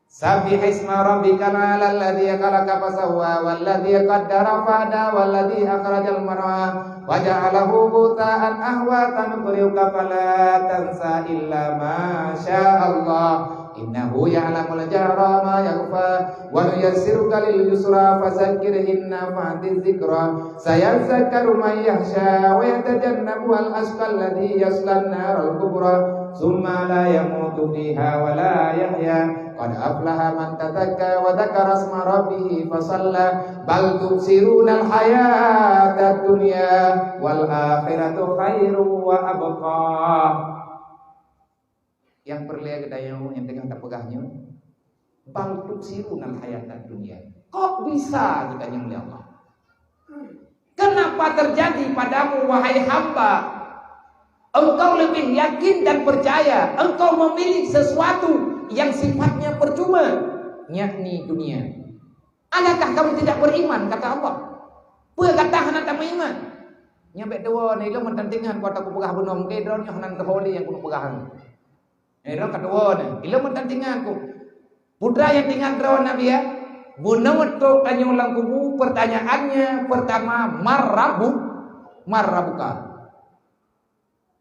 Sabbih isma rabbikal a'la alladzi khalaqa fasawwa walladzi qaddara fahada walladzi akhrajal mar'a faja'alahu ghutsa'an ahwa sanuqri'uka fala tansa illa ma sya Allah innahu ya'lamul jahra wa ma yakhfa wa nuyassiruka lil yusra fadzakkir in nafa'atiz dzikra sayadzakkaru man yakhsya wa yatajannabuhal asyqa alladzi yaslan naral kubra tsumma la yamutu fiha wa la yahya Qad aflaha man tazakka wa dzakara isma rabbih fa shalla, bal tu'tsirunal hayatad dunya wal akhiratu khairum wa abqa. Nyang peureulée geutanyoe nyang teungoh tapeugah nyoe, bal tu'tsirunal hayatad dunya. Kok bisa geutanyoe lé Allah? Kenapa terjadi padamu, wahai hamba, engkau lebih yakin dan percaya, engkau memilih sesuatu yang sifatnya percuma, yakni dunia? Adakah kamu tidak beriman? Kata Allah. Peue gata hana tameuiman? Nyoe bék tuwo nyoe, ilôn meutantingan kuat aku peugah bunoe, mungkin droe nyoe hana teuholi nyang kupeugah. Nyoe droe ka tuwo nyoe, ilôn meutantingan ku. Putra nyang tinggai droe Nabi ya. Bunoe trok tanyoe lam kubu, pertanyaannya pertama, "Mar rabbu? Mar rabbuka?"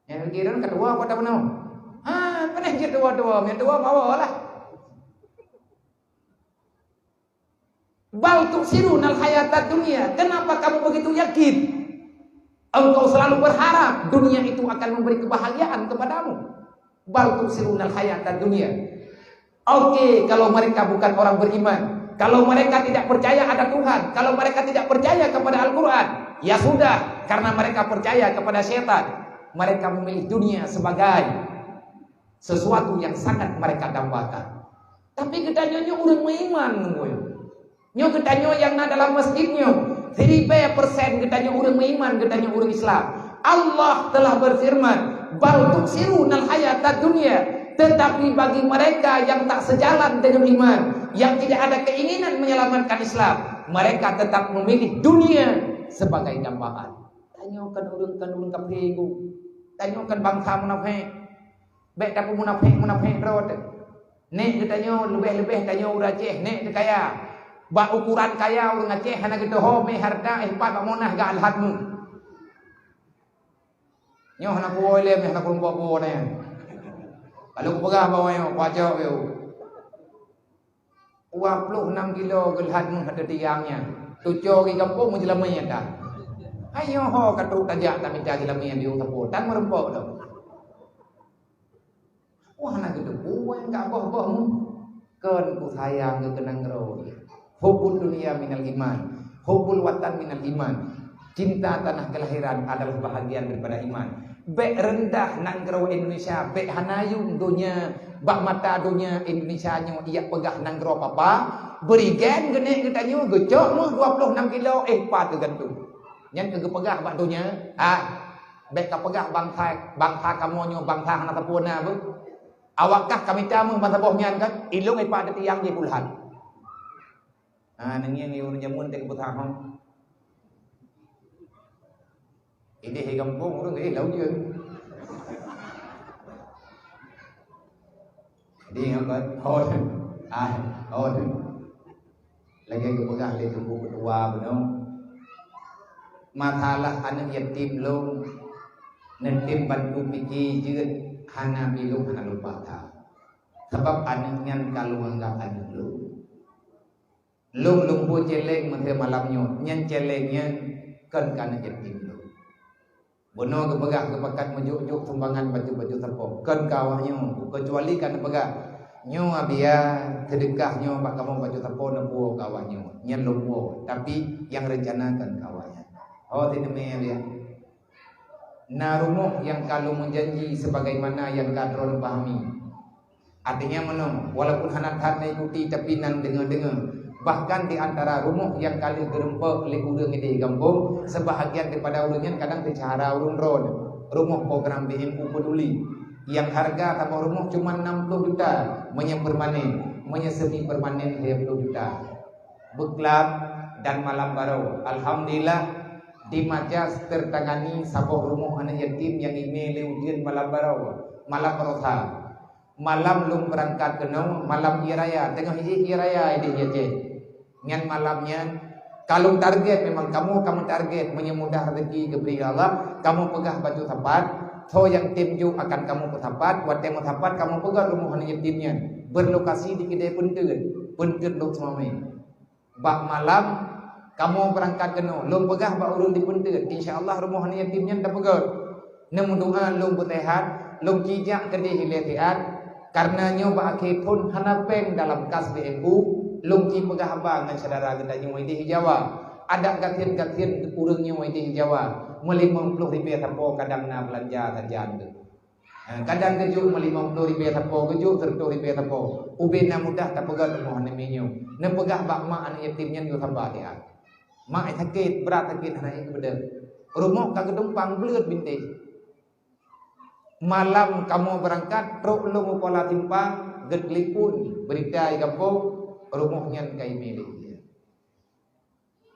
Nyang kira ka tuwo apa tak bunoe? Ha, panah jeuet tuwo-tuwo, nyang tuwo bawa lah. Bal tu'tsirunal hayatad dunya. Kenapa kamu begitu yakin? Engkau selalu berharap dunia itu akan memberi kebahagiaan kepadamu. Bal tu'tsirunal hayatad dunya. Oke, kalau mereka bukan orang beriman, kalau mereka tidak percaya ada Tuhan, kalau mereka tidak percaya kepada Al-Quran, ya sudah, karena mereka percaya kepada setan, mereka memilih dunia sebagai sesuatu yang sangat mereka dambakan. Tapi geutanyoe nyoe ureuëng meuiman, nyoe geutanyoe nyang na dalam masjid nyoe, siribée persen geutanyoe ureuëng meuiman, geutanyoe ureuëng Islam. Allah telah berfirman, "Bal tu'tsirunal hayatad dunya." Tetapi bagi mereka yang tak sejalan dengan iman, yang tidak ada keinginan menyelamatkan Islam, mereka tetap memilih dunia sebagai dambaan. Tanyoe kan ureuëng, kan ureuëng kafé, tanyoe kan bangsa munafék. Bék tapeumunafék-munafék droe teuh. Nek geutanyoe leubeh-leubeh tanyoe ureuëng Aceh, nek teu kaya. Bak ukuran kaya ureuëng Aceh hana geutuho mé hareuta éh pat bak Monas gak alhat mu. Nyoe hana kuwoe lé mé hana kureumpok buwoe nyan. Kalau kupeugah bak awaknyoe, kuajok yo. Dua ploh nam kilo geulhat meuh ateueh tiang nyan. Tucoe geugampông meujeulaman nyan tan. Ayo ho ka trok tajak tamita jeulaman di ueh sapo tan meureumpok lom. Wah, hana geuteupeue, wah, enggak boh-boh meuh. Kon ku sayang keu keunang droe. Hubbud dunya minal iman. Hubbul watan minal iman. Cinta tanah kelahiran adalah bahagian daripada iman. Bék reundah nanggroe Indonesia, bék hana yuem donya. Bak mata donya Indonesia nyoe ijak peugah nanggroe papa, beurigen geunek geutanyoe geucok meuh dua ploh nam kilo, éh pat geugantung. Nyan keuh geupeugah bak donya, ah, bék kapeugah bangsa, bangsa kamoe nyoe bangsa hana sapeue na beuh. Awak kah kamita meuh bansaboh nyan kan, ilong éh pat teutiang jih pulhan. Ha, neungieng ureuëng jameun teuh geupeusahoe. Idéh di gampông ureuëng, eh, lam ujeuen. Jadi, apa? Oh, ah, oh. Lagée geupeugah lé Teungku Ketua bunoe, masalah aneuëk yatim lôn, neutem bantu pike jeuet hana bilong hana lupa that. Sabab aneuëk nyan ka lôn anggab aneuëk lôn. Lôn lumpoe céléng meuhé malam nyoe, nyan céléng nyan kon keu aneuëk yatim lôn. Bunoe geupeugah geupakat meujok-jok sumbangan baju-baju sapo, kon keu awak nyoe, keucuali ka neupeugah, "Nyoe Abiya, seudeukah nyoe bak kamoe baju sapo neupuwoe keu awak nyoe." Nyan lumpoe, tapi nyang reuncana kon keu awak nyan. Ho sineumé Abiya. Na rumoh nyang ka lôn meujanji sebagaimana nyang ka droeneuh pahami. Artinya meunoe, walaupun hana that na ikuti, tapi nan deungoe-deungoe. Bahkan di antara rumoh nyang ka lheueh geureumpok lé ureuëng di gampông, sebahagian daripada ureuëng nyan kadang teucahara ureuëng droeneuh. Rumoh program B M U Peduli. Nyang harga saboh rumoh cuma enam puluh juta, meunyoe permanen, meunyoe semi permanen tiga puluh juta. Beuklab dan malam baroe. Alhamdulillah, di Majas tertangani saboh rumoh aneuëk yatim nyang imé lé ujeuen malam baroe, malam baroesa. Malam lôn beurangkat keunoe, malam ie raya, teungoh jih ie raya idéh Aceh. Nyan malam nyan, ka lôn target, memang kamoe ka meutarget, meunyoe mudah rezeki geubri Allah, kamoe peugah baju sapat, soe nyang tem jok akan kamoe peusapat, watée meusapat kamoe peugah rumoh aneuëk yatim nyan, berlokasi di Keudè Peunteut, Peunteut Lhokseumawe. Bak malam, kamoe beurangkat keunoe, lôn peugah bak ureuëng di Peunteut, insya Allah rumoh aneuëk yatim nyan tapeugét. Neumeudoá lôn beuseuhat, lôn cijak keudeh ilée siat, Karena nyoe bak akhé thon hana péng dalam kas B M U, lôn ci peugah haba ngon syedara geutanyoe idéh Jawa. Adak gasien-gasien ureuëng nyoe idéh Jawa, meulimong ploh ribée sapo kadang na beulanja sajan tu. Ha, kadang geujok meulimong ploh ribée sapo, geujok seratus ribée sapo. Ubé na mudah tapeugah rumoh aneuk miet nyoe. Neupeugah bak mak aneuk yatim nyan nyoe sabar dia. Mak sakét, brat sakét hana ék geubeudôh. Rumoh ka geutumpang bleut bintéh. Malam kamoe beurangkat, trok lôn u Kuala Simpang, geutelepon beurita di gampông, rumoh nyan ka imé lé.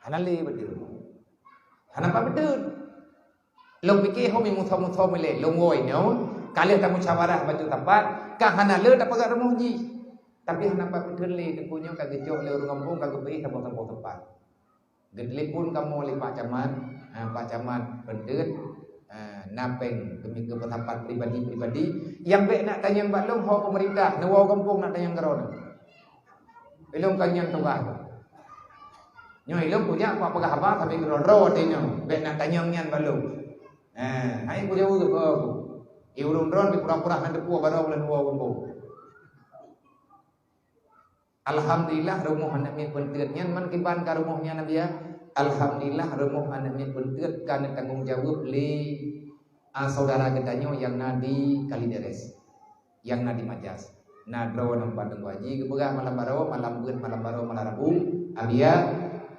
Hana lé beutôi. Hana pat beutôi. Lôn pike ho mi musoh-musoh milé, lôn woe nyoe, ka lheueh tamusyawarah bacut sapat, ka hana lé tapeugah rumoh jih. Tapi hana pat beutôi lé, teungku nyoe ka geucok lé ureuëng gampông, ka geubri saboh-saboh teumpat. Geutelepon kamoe lé Pak Camat, ha, Pak Camat peunteut, ha, na péng keumieng keu peusapat pribadi-pribadi. Nyang bék nak tanyong bak lôn ho peumeurintah, neuwoe gampông nak tanyong keudroe. Ilôn ka nyan tugaih. Nyoe ilôn kujak bak peugah haba sabe keudroe-droe watée nyoe, bék nak tanyong nyan bak lôn. Ha, hai kujaweueb ho. I ureuëng droe di pura-pura hana teupeu baroe lôn woe gampông. Alhamdulillah, rumoh aneuk miet peunteut nyan man kiban ka rumoh nyan, Nabi, ya. Alhamdulillah, rumoh aneuk miet peunteut ka neutanggong jaweueb lé, a, saudara geutanyoe nyang na di Kalideres, nyang na di Majas. Na droe nang padum haji geupeugah malam baroe, malam beuet, malam baroe, malam Rabu, Abi, ya,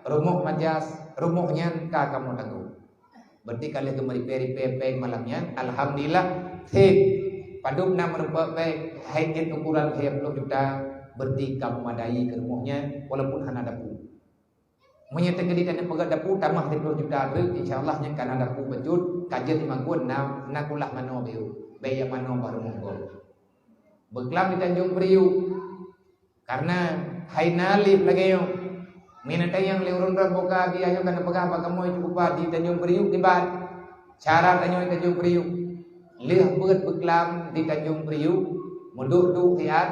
rumoh Majas, rumoh nyan ka kamoe tanggong. Berarti ka lheueh geumeuripée-ripée péng malam nyan, alhamdulillah, sip. Padub na meurumpok péng, hai jeuet ukuran lhée ploh juta, berarti ka meumadai keu rumoh nyan, walaupun hana dapu. Meunyoe teukeudi tanyoe peugah dapu, tamah lhée ploh juta treuk, insya Allah nyan ka na dapu bacut, ka jeuet imakun na, na kulah manoe beu, bék ya manoe bak rumoh gob. Beuklam di Tanjong Priuk. Karena hai na lift lagée nyoe. Mina tanyong lé ureuëng droe boka biaya nyoe ka neupeugah bak kamoe cukup di Tanjong Priuk dibat. Cara tanyoe di Tanjong Priuk. Lheueh beuet beuklam di Tanjong Priuk, meuduek-duek siat,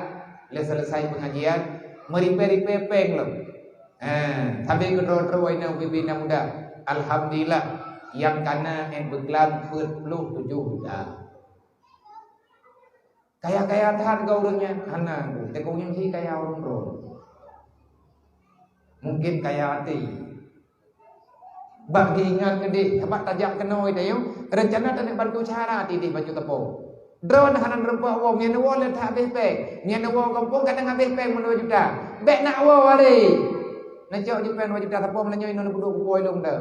lheueh selesai pengajian, meuripée-ripée péng lom. Ha, sabe keudroe-droe inong bibi na muda. Alhamdulillah, nyang kana ék beuklam peuet ploh tujoh juta. Kaya-kaya that geu ureuëng nyan, hana, teuka nyang hi kaya ureuëng droe. Mungkin kaya até. Bak geuingat keudeh, sabab tajak keunoe tayue, reuncana taneuk bantu syedara até deh bacut teupeu. Droeneuh hana neureumpok woe, nyan woe le that habéh péng. Nyan woe gampông kadang habéh péng meunurot juta. Bék nak woe waré. Neucok jipéng dua juta teupeu meunyoe inong neupeuduek kupoe lom dah.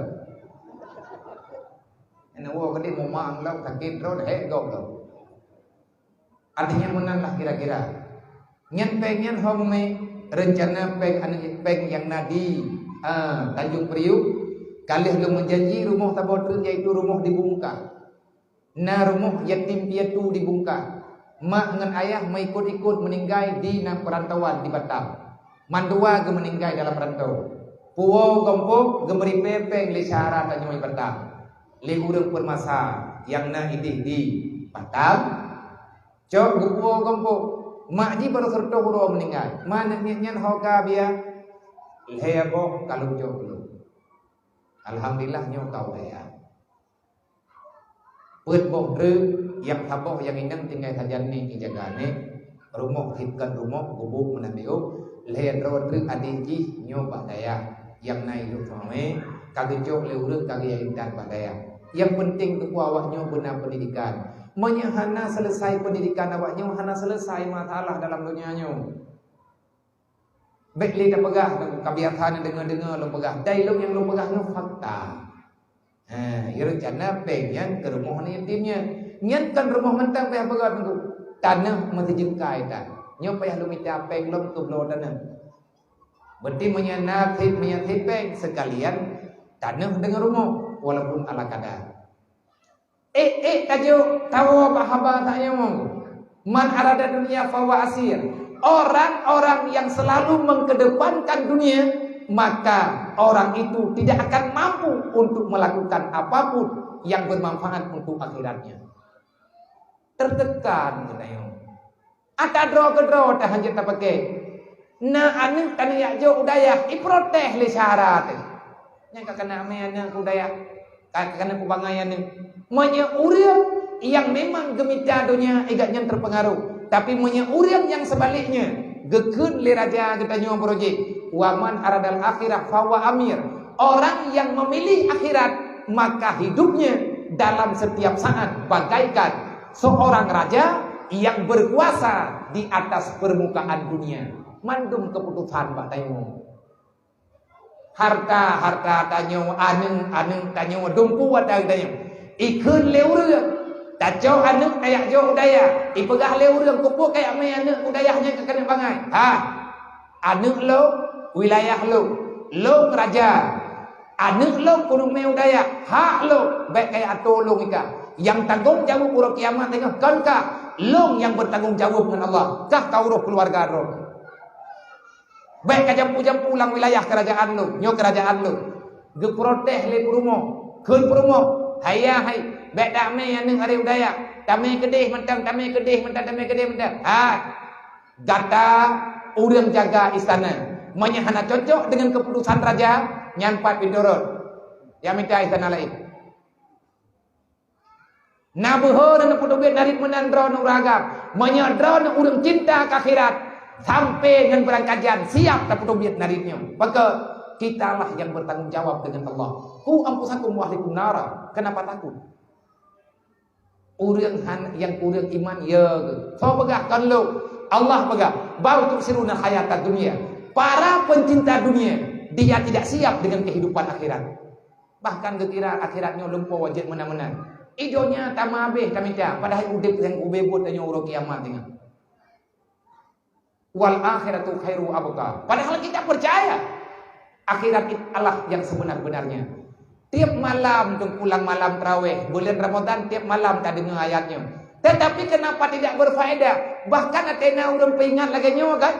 Nyan woe keudeh mumang lom sakét droe hék gob lom. Artinya meunan lah kira-kira. Nyan péng nyan hom mé reuncana péng aneuk péng nyang na di, a, Tanjong Priuk. Ka lheueh lôn meujanji rumoh saboh treuk, yaitu rumoh di Bungkah. Na rumoh yatim piatu di Bungkah. Mak ngon ayah meuikot-ikot meuninggai di na peurantauan di Batam. Mandua geumeuninggai dalam rantau. Puwoe gampông geumeuripée péng lé syedara tanyoe di Batam. Lé ureuëng peuet masa nyang na idéh di Batam. Cok geupuwoe gampông, mak jih barô sireutôh uroe meuninggai. Ma aneuk miet nyan ho ka biaya? Lhée boh ka lôn cok lôn. Alhamdulillah nyoe ka ubaya. Peuet boh treuk nyang saboh nyang inong tinggai sajan ni ijaga ni. Rumoh hikon rumoh gubuk meunan biôh. Lhée droe treuk adik jih nyoe bak dayah. Nyang na idup seumawé, ka geucok lé ureuëng ka geuintat bak dayah. Nyang penting teupeu awak nyoe beuna pendidikan. Meunyoe hana selesai pendidikan awak nyoe, hana selesai masalah dalam donya nyoe. Bék lé tapeugah, ka biasa na deungoe-deungoe lôn peugah. Dai lôn nyang lôn peugah nyoe fakta. Ha, reuncana péng nyan keu rumoh aneuk yatim nyan. Nyan kon rumoh mantong payah peugah teungku. Tanoh meusijeungkai that. Nyoe payah lôn mita péng lom keu bloe tanoh. Berarti meunyoe na sit, meunyoe sit péng, sekalian tanoh deungon rumoh, walaupun ala kadar. Ék-ék tajok tawoe bak haba tanyoe. Man arada dunia fahuwa asir. Orang-orang yang selalu mengkedepankan dunia, maka orang itu tidak akan mampu untuk melakukan apapun yang bermanfaat untuk akhiratnya. Tertekan geutanyoe. Ata droe keudroe tahanjeuet tapaké. Na aneuk taneuk jak jok u dayah, iprotes lé syedara teuh. Nyan ka kana amé aneuk u dayah, ka kana kubangai aneuk. Meunyoe ureuëng nyang memang geumita donya, igat nyan terpengaruh. Tapi meunyoe ureuëng nyang seubaliknya, geukheun lé raja geutanyoe beurojek, "Wa man aradal akhirah fahuwa amir." Orang yang memilih akhirat, maka hidupnya dalam setiap saat bagaikan seorang raja yang berkuasa di atas permukaan dunia. Mandum keputusan bak tanyoe. Harta, harta tanyoe, aneuëk, aneuëk tanyoe, dumpeue ata tanyoe. Ikheun lé ureuëng, tacok aneuëk tajak jok u dayah. Ipeugah lé ureuëng, "Keupeue kajak mé aneuëk u dayah nyan ka keuneuk bangai?" "Ha, aneuëk lôn, wilayah lôn, lôn raja. Aneuëk lôn keuneuk mé u dayah, hak lôn, bék kajak atô lôn ika. Nyang tanggong jaweueb uroe kiamat teungoh kon kah, lôn nyang beutanggong jaweueb ngon Allah, kah ka uroh keuluwarga droe." Bék kajampu-jampu lam wilayah keurajeuen lôn, nyoe keurajeuen lôn. Geuprotes lé peurumoh, kheun peurumoh, "Hai ya hai, bék tamé aneuëk aré u dayah, tamé keudeh mantong, tamé keudeh mantong, tamé keudeh mantong." Hai, gata ureuëng jaga istana, meunyoe hana cocok deungon keuputusan raja, nyan pat pintoe rot, ya mita istana laén. Na beuhe na neupeutubiet narit meunan droeneuh ureuëng agam. Meunyoe droeneuh ureuëng cinta keu akhirat, sampai ngon beurangkajan siap tapeuteubiet narit nyoe. Maka kitalah yang bertanggung jawab dengan Allah. "Ku anfusakum wa ahlikum nara." Kenapa takut? Ureuëng han, nyang kureueng iman, ya geuh. Soe peugah kon lôn? Allah peugah, "Bal tu'sirunal hayatad dunya." Para pencinta dunia, dia tidak siap dengan kehidupan akhirat. Bahkan geukira akhirat nyoe lumpoe jeuet meunan-meunan. I donya tamah abéh tamita, padahai udeb nyang ubé buet tanyoe uroe kiamat teungoh. "Wal akhiratu khairu wa abqa." Padahal kita percaya akhirat itu Allah yang sebenar-benarnya. Tiap malam teupulang malam tarawih bulan Ramadan, tiap malam tadeungoe ayat nyoe. Tetapi kenapa tidak berfaedah? Bahkan ateueh na ureuëng peuingat lagée nyoe kan?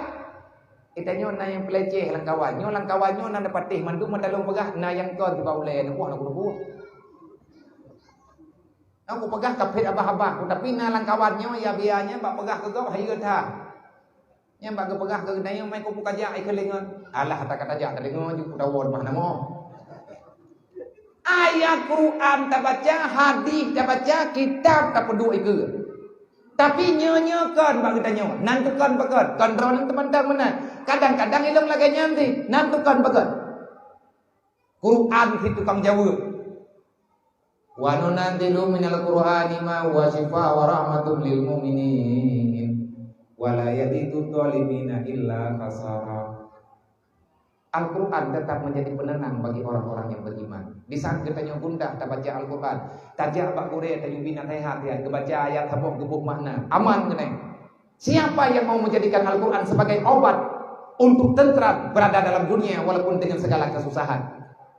Geutanyoe na nyang peuleceh lam kawan. Nyoe lam kawan nyoe na neupatéh mandum meutalong peugah, na nyang kon teuka ulée neuboh na kurubuh. Aku peugah ka phét abah-abah, tapi na lam kawan nyoe ya biaya nyan bak peugah keu gob hayeue that. Nyan bak geupeugah keu geutanyoe, "Mai kupeukajak ikeulingon." Alah, ata ka tajak tadeungoe ju putawa mah namoe. Ayat Quran tabaca, hadis tabaca, kitab tapeuduek ikeue. Tapi nyoe-nyoe kon bak geutanyoe, nan tukon pakon, kon droeneuh teumantong meunan. Kadang-kadang ilong lagée nyan sih, nan tukon pakon. Quran si tukang jaweueb. "Wa nunazzilu minal Qur'ani ma huwa syifa wa rahmatul lil mu'minin, wa la yazidu dhalimina illa khasara." Al-Quran tetap menjadi penenang bagi orang-orang yang beriman. Di saat geutanyoe gundah tabaca Al-Quran, tajak bak gurée tanyoe bina sehat ya, geubaca ayat saboh geuboh makna, aman keunoe. Siapa yang mau menjadikan Al-Quran sebagai obat untuk tentram berada dalam dunia walaupun dengan segala kesusahan?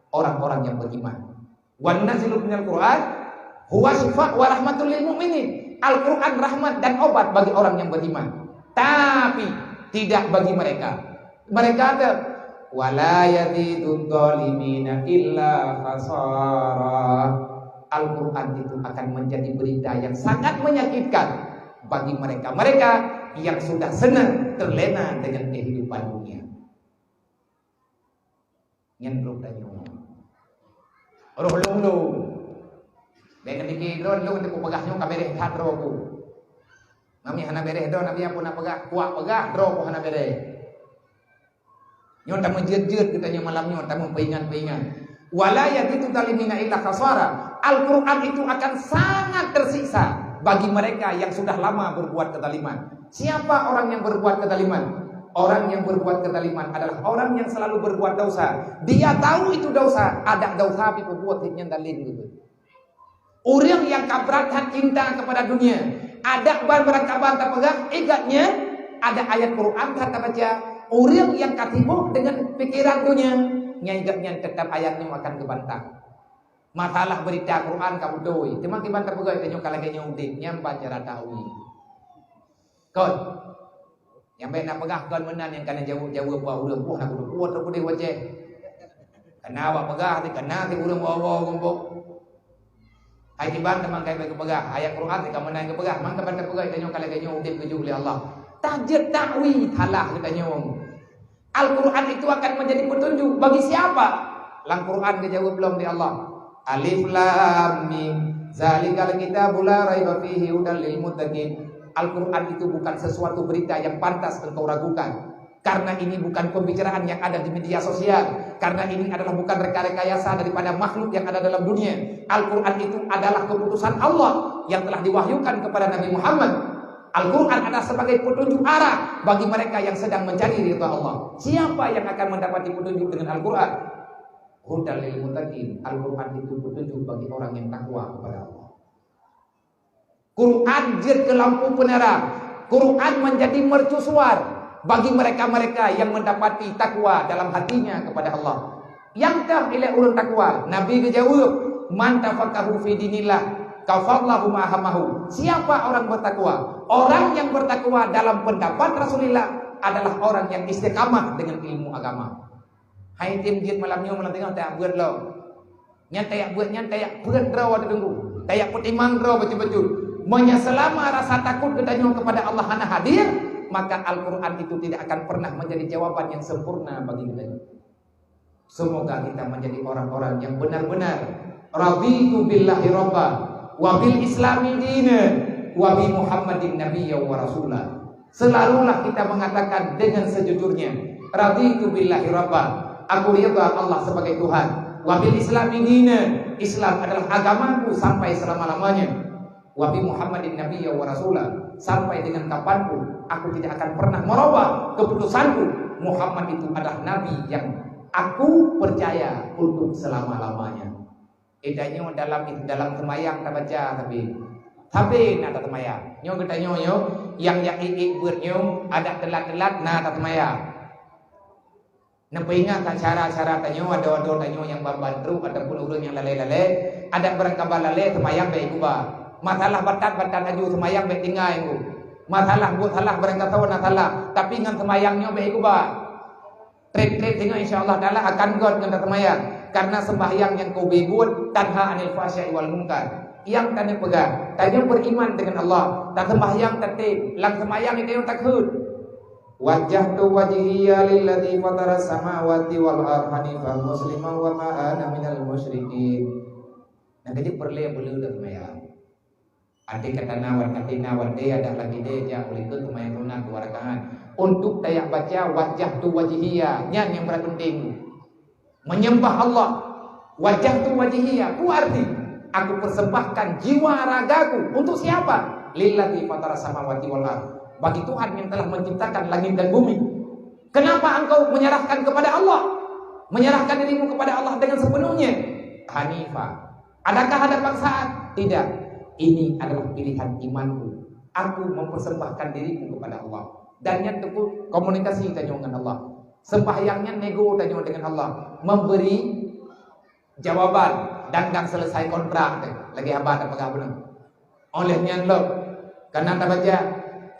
Orang-orang yang beriman. "Wa nunazzilu minal Qur'an huwa syifa wa rahmatul lil mu'minin." Al-Quran rahmat dan obat bagi orang yang beriman. Tapi tidak bagi mereka. Mereka ada, "Wa la yazidu dhalimina illa khasara." Al-Quran itu akan menjadi berita yang sangat menyakitkan bagi mereka-mereka yang sudah senang terlena dengan kehidupan dunia. Nyan roh tanyoe. Roh lôn-lôn. Bék neupiké droe lôn teupeugah nyoe ka béréh that droe ku. Mami hana béréh droe, Nabi pun na peugah, kuak peugah droe ku hana béréh. Nyoe tameujeuet-jeuet geutanyoe malam nyoe, tameupeuingat-peuingat. "Wa la yazidu dhalimina illa khasara." Al-Quran itu akan sangat tersiksa bagi mereka yang sudah lama berbuat kezaliman. Siapa orang yang berbuat kezaliman? Orang yang berbuat kezaliman adalah orang yang selalu berbuat dosa. Dia tahu itu dosa, ada dosa tapi berbuat hanya dalil gitu. Ureuëng nyang ka brat that cinta kepada dunia, ada ban barangkaban tapeugah, ingat nyan, ada ayat Quran that tabaca. Ureuëng nyang ka sibuk dengan pikiran dunia, nyan ingat nyan tetap ayat nyoe akan geubantang. Masalah berita Quran ka beutôi, teuma kiban tapeugah tanyoe ka lagée nyoe udeb, nyan ban cara tawi. Kon. Nyang bék na peugah kon meunan nyang kana jaweueb-jaweueb buah ureuëng, puih na kudu puwoe trok udeb wajéh. Kana awak peugah ti, kana ti ureuëng woe-woe gumpok. Hai kiban teuma kai bék geupeugah, ayat Quran ti ka meunan geupeugah, mangka ban tapeugah tanyoe ka lagée nyoe udeb geujok lé Allah. Tajeuet tawi salah geutanyoe. Al-Quran itu akan menjadi petunjuk bagi siapa? Lam Quran geujaweueb lom di Allah. Alif Lam Mim. Zalikal kitabu la raiba fihi hudal lil muttaqin. Al-Quran itu bukan sesuatu berita yang pantas engkau ragukan. Karena ini bukan pembicaraan yang ada di media sosial. Karena ini adalah bukan reka-rekayasa daripada makhluk yang ada dalam dunia. Al-Quran itu adalah keputusan Allah yang telah diwahyukan kepada Nabi Muhammad. Al-Quran adalah sebagai petunjuk arah bagi mereka yang sedang mencari ridha Allah. Siapa yang akan mendapati petunjuk dengan Al-Quran? Hudal lil muttaqin. Al-Quran itu petunjuk bagi orang yang takwa kepada Allah. Quran jeuet keu lampu peuneurang. Quran menjadi mercusuar bagi mereka-mereka yang mendapati takwa dalam hatinya kepada Allah. Nyang toh ilée ureuëng takwa, Nabi geujaweueb, "Man tafaqahu fi dinillah, kafallahu ma hamahu." Siapa orang bertakwa? Orang yang bertakwa dalam pendapat Rasulullah adalah orang yang istiqamah dengan ilmu agama. Hai tem jeuet malam nyoe malam teungoh tajak beuet lom. Nyan tajak beuet nyan tajak beuet droe watée teunggu. Tajak peutimang droe bacut-bacut. Meunyoe selama rasa takut geutanyoe kepada Allah hana hadir, maka Al-Quran itu tidak akan pernah menjadi jawaban yang sempurna bagi geutanyoe. Semoga kita menjadi orang-orang yang benar-benar raditu billahi rabba wa bil islami dina wa bi Muhammadin nabiyya wa rasula. Selalulah kita mengatakan dengan sejujurnya, "Raditu billahi rabba." Aku ridha Allah sebagai Tuhan. "Wa bil islami dina." Islam adalah agamaku sampai selama-lamanya. "Wa bi Muhammadin nabiyya wa rasula." Sampai dengan kapanpun, aku tidak akan pernah merubah keputusanku. Muhammad itu adalah nabi yang aku percaya untuk selama-lamanya. Eh, tanyoe dalam, dalam seumayang tabaca sabe. Sabe na taseumayang. Nyoe geutanyoe nyoe, nyang jak ék-ék beuet nyoe, adak teulat-teulat na taseumayang. Neupeuingat that syara-syara tanyoe, adoe-adoe tanyoe nyang ban-ban trok ataupun ureuëng nyang lalée-lalée, adak barangkaban lalée seumayang bék geuba. Masalah batat-batat laju seumayang bék tinggai ngon. Masalah buet salah barangkasoe na salah, tapi ngon seumayang nyoe bék geuba. Treb-treb singoh insya Allah Taala akan göt ngon taseumayang. Karena sembahyang nyang ka ubé buet tanha anil fahsya'i wal munkar. Nyang tanyoe peugah, tanyoe beriman dengan Allah, taseumbahyang tatem, lam seumayang tanyoe takheun. "Wajjahtu wajhiya lilladzi fataras samawati wal ardha hanifan musliman wa ma ana minal musyrikin." Nah, jadi peureulée beuleueh taseumayang. Até ka tana wan até na watée adak lagée deh jak ulikeu seumayang sunat dua rakaat. Untuk tajak baca wajjahtu wajhiya, nyan nyang brat penting. Menyembah Allah. Wajjahtu wajhiya, ku arti, aku persembahkan jiwa ragaku untuk siapa? Lilladzi fataras samawati wal ard. Bagi Tuhan yang telah menciptakan langit dan bumi. Kenapa engkau menyerahkan kepada Allah? Menyerahkan dirimu kepada Allah dengan sepenuhnya. Hanifa. Adakah ada paksaan? Tidak. Ini adalah pilihan imanku. Aku mempersembahkan diriku kepada Allah. Dan nyan teupeu komunikasi tanyoe ngon Allah. Sembahyang nyan nego tanyoe dengan Allah. Memberi jawaban dan, dan selesai kontrak teh. Lagée haba tapeugah bunoe. Oleh nyan lom, kana tabaca,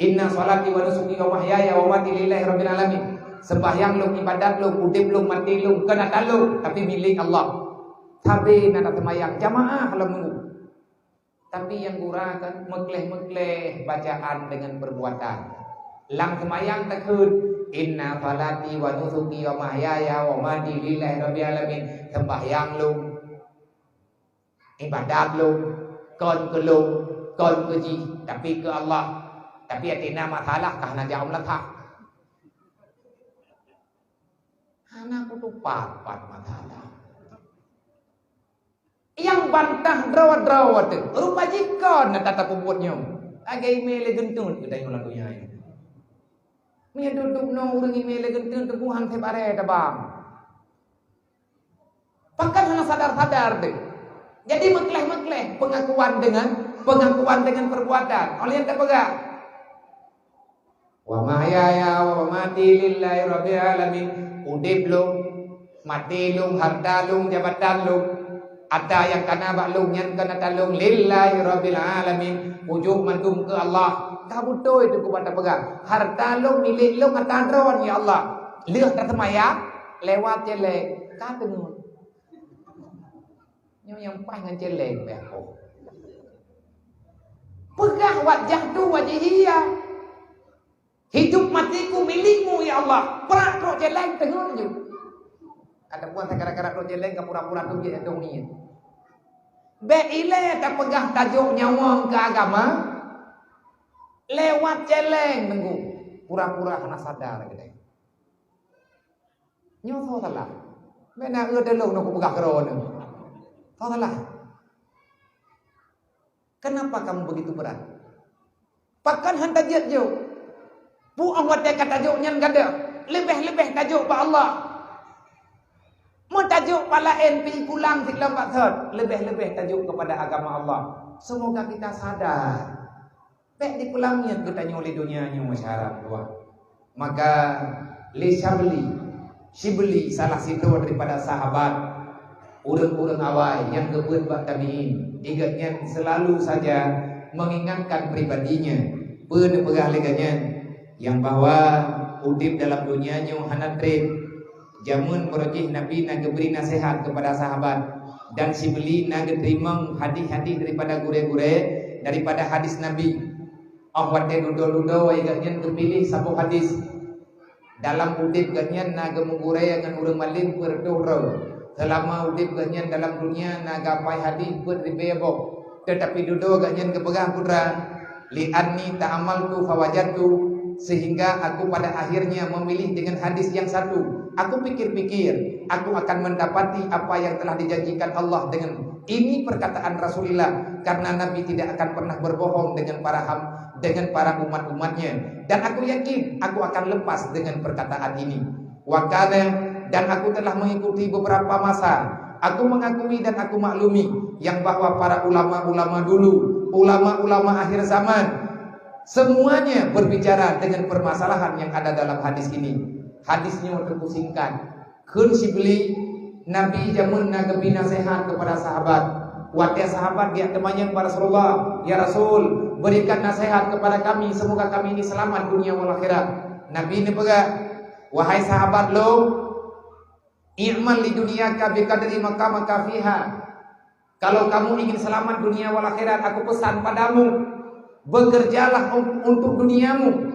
"Inna sholati wa nusuki wa mahyaya wa mamati lillahi rabbil alamin." Sembahyang lôn, ibadat lôn, udeb lôn, maté lôn, kon atra lôn, tapi milék Allah. Sabe na taseumayang jamaah lam minggu. Tapi nyang gura kan meukleh-meukleh bacaan dengan perbuatan. Lam seumayang takheun, "Inna sholati wa nusuki wa mahyaya wa mamati lillahi rabbil alamin." Sembahyang lôn, ibadat lôn, kon keu lôn, kon keu jih, tapi keu Allah. Tapi até na masalah ka hana jaweueb leuha. Hana kutupat-pat masalah. Nyang bantah droe-droe teuh, rupa jih kon na tatapeubuet nyoe. Lagée imé lé geunteuen geutanyoe lam donya nyoe. Meunyoe duek-duek nyoe ureuëng imé lé geunteuen teungku han sép aré tabang. Bahkan hana sadar-sadar deh. Jadi meukleh-meukleh pengakuan dengan, pengakuan dengan perbuatan. Oleh nyang tapeugah, "Wa mahyaya wa mamati lillahi rabbil alamin." Udeb lôn, maté lôn, harta lôn, jabatan lôn, atra nyang kana bak lôn nyan kon atra lôn, lillahi rabbil alamin. Ujok mandum keu Allah. Ka beutôi teungku ban tapeugah, harta lôn, milék lôn, atra droen ya Allah. Lheueh taseumayang, lewat céléng, ka teungeut. Nyoe nyang paih ngon céléng beh. Peugah wajjahtu wajhiya. Hidup matiku milikmu ya Allah. Brat trok céléng teungeut jeuet. Ataupun sakara-kara trok céléng ka pura-pura teubiet ateueh niet. Bék ilée tapeugah tajok nyawöng keu agama. Lewat celeng teungku. Pura-pura hana sadar geutanyoe. Nyoe soe salah? Meunan eu teuh lôn nyoe kupeugah keudroe nyoe. Soe salah? Kenapa kamu begitu berat? Pakon han tajeuet jok? Peue óh watèe ka tajok nyan gadôh, leubeh-leubeh tajok bak Allah. Meutajok bak laén pih pulang sigohlom bak sot, leubeh-leubeh tajok kepada agama Allah. Semoga kita sadar. Bèk dipeulamiet geutanyoe lé donya nyoe, masyarakat tuha. Maka lé Syabli, Syibli salah sidroe daripada sahabat, ureueng-ureueng awai nyang geubeuet bak tabi'in, gobnyan selalu saja mengingatkan pribadinya. Peue neupeugah lé gobnyan? Nyang bahwa udeb dalam donya nyoe hana treb. Jameun barô jih Nabi na geubri naseuhat keupada sahabat, dan Syibli na geuteurimong hadis-hadis daripada gurèe-gurèe, daripada hadis Nabi. Óh watèe dudoe-dudoe gobnyan geupiléh saboh hadis. Dalam udeb gobnyan na geumeugurèe ngon ureueng malém peuet reutôh droe. Seulama udeb gobnyan dalam donya na geuhafai hadis peuet ribèe boh. Teutapi dudoe gobnyan geupeugah, "Putra, li'anni ta'ammaltu fawajadtu, sehingga aku pada akhirnya memilih dengan hadis yang satu. Aku pikir-pikir, aku akan mendapati apa yang telah dijanjikan Allah dengan ini perkataan Rasulullah, karena Nabi tidak akan pernah berbohong dengan para ham-, dengan para umat-umatnya. Dan aku yakin aku akan lepas dengan perkataan ini." Wa kana, dan aku telah mengikuti beberapa masa. Aku mengakui dan aku maklumi yang bahwa para ulama-ulama dulu, ulama-ulama akhir zaman, semuanya berbicara dengan permasalahan yang ada dalam hadis ini. Hadis nyoe teupeu singkat. Kheun Syibli, Nabi jameun na geubri naseuhat keupada sahabat. Watèe sahabat geujak teumanyong bak Rasulullah, "Ya Rasul, berikan nasihat kepada kami, semoga kami ini selamat dunia wal akhirat." Nabi neupeugah, "Wahai sahabat lôn, i'mal li dunyaka biqadri maqamaka fiha." Kalau kamu ingin selamat dunia wal akhirat, aku pesan padamu, bekerjalah un-, untuk duniamu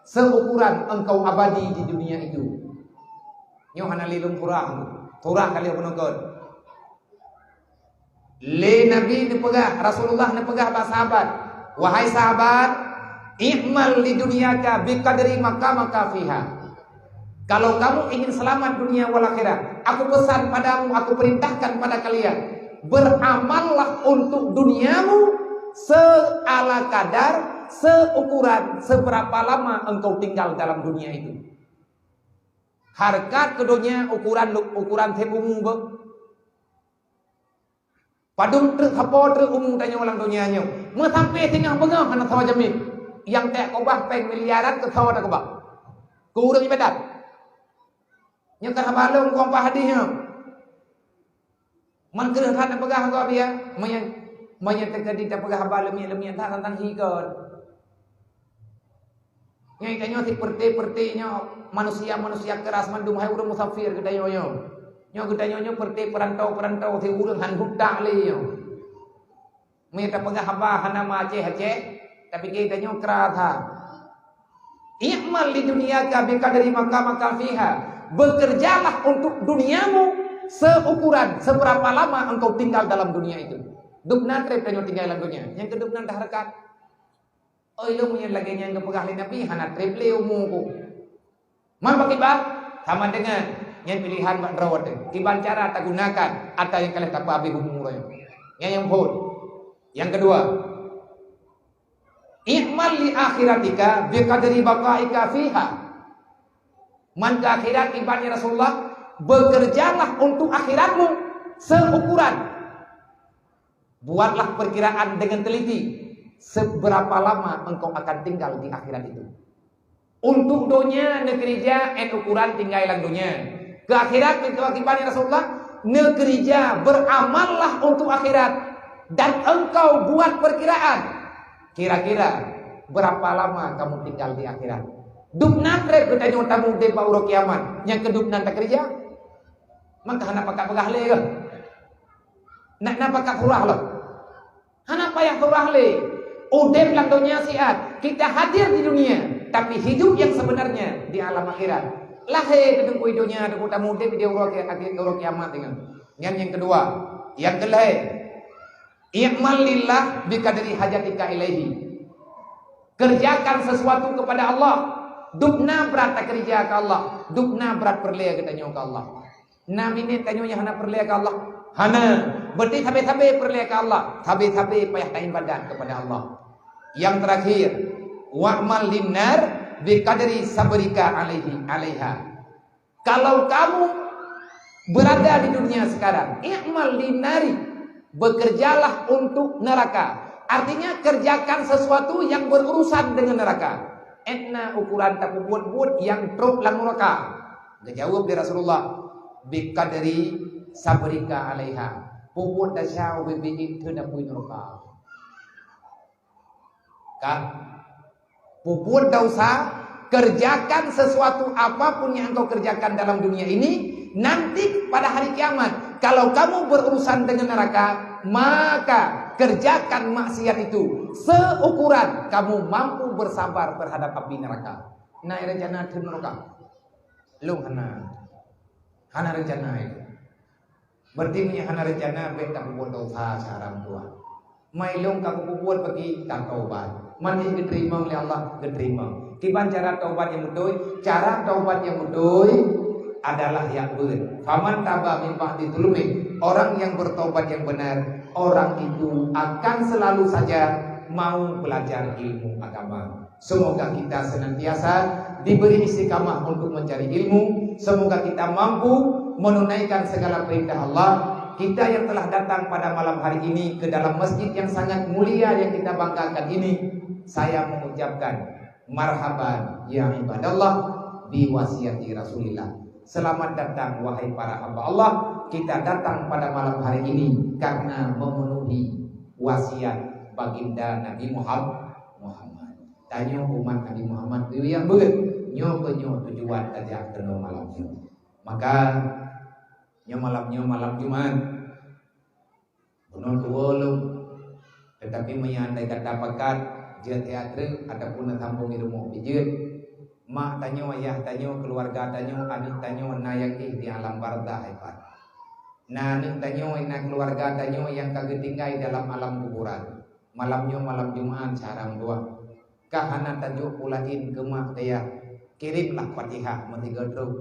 seukuran engkau abadi di dunia itu. Nyoe hana lé lôn surah, surah ka lheueh peuneukot. Lé Nabi neupeugah, Rasulullah neupeugah bak sahabat, "Wahai sahabat, i'mal li dunyaka biqadri maqamaka fiha." Kalau kamu ingin selamat dunia wal akhirat, aku pesan padamu, aku perintahkan pada kalian, beramallah untuk duniamu seala kadar, seukuran, seberapa lama engkau tinggal dalam dunia itu. Hareukat keu donya ukuran, ukuran thép umu beuh. Padum treuk, sapo treuk umu tanyoe lam donya nyoe. Meusampé singoh beungoh hana sawa jamén. Nyang tajak keubah péng miliaran keu sawa takeubah. Keu ureueng ibadat. Nyoe kan haba lôn keu Pak Hadi nyoe. Man kreueh that neupeugah gob ya. Meunyoe, meunyoe teukeudi tapeugah haba leumiek-leumiek that tantang hi kon. Nyoe tanyoe si peureuté-peureuté nyoe, manusia-manusia keuras mandum, hai ureueng musafir geutanyoe nyoe. Nyoe geutanyoe nyoe peureuté peurantau-peurantau, si ureueng han hutang lé nyoe. Meunyoe tapeugah haba hana meuacèh-acèh, tapike tanyoe keuras that. "I'mal li dunyaka biqadri maqamaka fiha." Bekerjalah untuk duniamu seukuran seberapa lama engkau tinggal dalam dunia itu. Dub na treb tanyoe tinggai lam donya, nyang keudub na tahareukat. Oi, lôn meunyoe lagèe nyang geupeugah lé Nabi, hana treb lé umu ku. Man pakriban? Sama dengan nyan pilehan bak droe teuh. Kiban cara tagunakan atra nyang ka lheueh tapeuabéh umu nyan. Nyan nyang phôn. Nyang keudua, "I'mal li akhiratika biqadri baqaika fiha." Man keu akhirat kiban ya Rasulullah, bekerjalah untuk akhiratmu seukuran. Buatlah perkiraan dengan teliti, seberapa lama engkau akan tinggal di akhirat itu. Untuk donya neukeurija 'et ukuran tinggai lam donya. Keu akhirat, keu akibat ya Rasulullah, neukeurija, beramallah untuk akhirat, dan engkau buat perkiraan kira-kira berapa lama kamu tinggal di akhirat. Dub na treb geutanyoe tamude bak uroe kiamat, nyang keudub nan takeurija. Maka hana pakat peugah lé keuh. Nak na pakat surah lom. Hana payah surah lé. Udeb lam donya siat, kita hadir di dunia, tapi hidup yang sebenarnya di alam akhirat. Lahé teungku i donya, teungku tamude di uroe ki-, uroe kiamat dengan. Nyan nyang keudua. Nyang keulhèe, "I'mal lillah biqadri hajatika ilaihi." Kerjakan sesuatu kepada Allah. Dubna brat takeurija keu Allah. Dubna brat peureulée geutanyoe keu Allah. Na minét tanyoe nyang hana peureulée keu Allah? Hana. Berarti sabe-sabe peureulée keu Allah. Sabe-sabe payah taibadat kepada Allah. Yang terakhir, wa'mal linnar biqadri sabrika alaihi, alaiha. Kalau kamu berada di dunia sekarang, i'mal linnari, bekerjalah untuk neraka. Artinya, kerjakan sesuatu yang berurusan dengan neraka. Etna ukuran tapeubuet-buet nyang trok lam neraka. Geujaweueb lé Rasulullah, "Biqadri sabrika alaiha." Peubuet desya ubé biet keu apui neraka. Kan? Peubuet desya, kerjakan sesuatu apapun yang engkau kerjakan dalam dunia ini, nanti pada hari kiamat, kalau kamu berurusan dengan neraka, maka kerjakan maksiat itu seukuran kamu mampu bersabar terhadap api neraka. Na rencana keu neraka? Lôn hana. Hana rencana itu. Berarti meunyoe hana rencana, bék tapeubuet desya cara meutuah. Mai lôn ka kupeubuet bagi tatobat. Mangat geuteurimong lé Allah, geuteurimong. Kiban cara taubat nyang beutôi? Cara taubat nyang beutôi adalah jak beuet. Faman taba min ba'di zulmi. Orang yang bertobat yang benar, orang itu akan selalu saja mau belajar ilmu agama. Semoga kita senantiasa diberi istiqamah untuk mencari ilmu. Semoga kita mampu menunaikan segala perintah Allah. Kita yang telah datang pada malam hari ini ke dalam masjid yang sangat mulia yang kita banggakan ini, saya mengucapkan marhaban ya ibadallah bi wasiati Rasulillah. Selamat datang wahai para hamba Allah. Kita datang pada malam hari ini karena memenuhi wasiat baginda Nabi Muham-, Muhammad. Tanyoe umat Nabi Muhammad tu nyang beuet. Nyoe keuh nyoe tujuan tajak keunoe malam nyoe. Maka, nyoe malam nyoe malam Jumat. Bunoe tuwoe lom. Tetapi meunyoe andai kata pakat, jeuet teatre ataupun neusambong di rumoh pih jeuet. Mak tanyoe, ayah tanyoe, keuluwarga tanyoe, aneuk tanyoe na nyang éh di alam barzakh, hai pat. Na aneuk tanyoe, na keuluwarga tanyoe nyang ka geutinggai dalam alam kuburan. Malam nyoe malam Jumat, cara meutuah. Ka hana tajok peue laén keu mak keu yah. Kirémlah Fatihah meusigoe trok.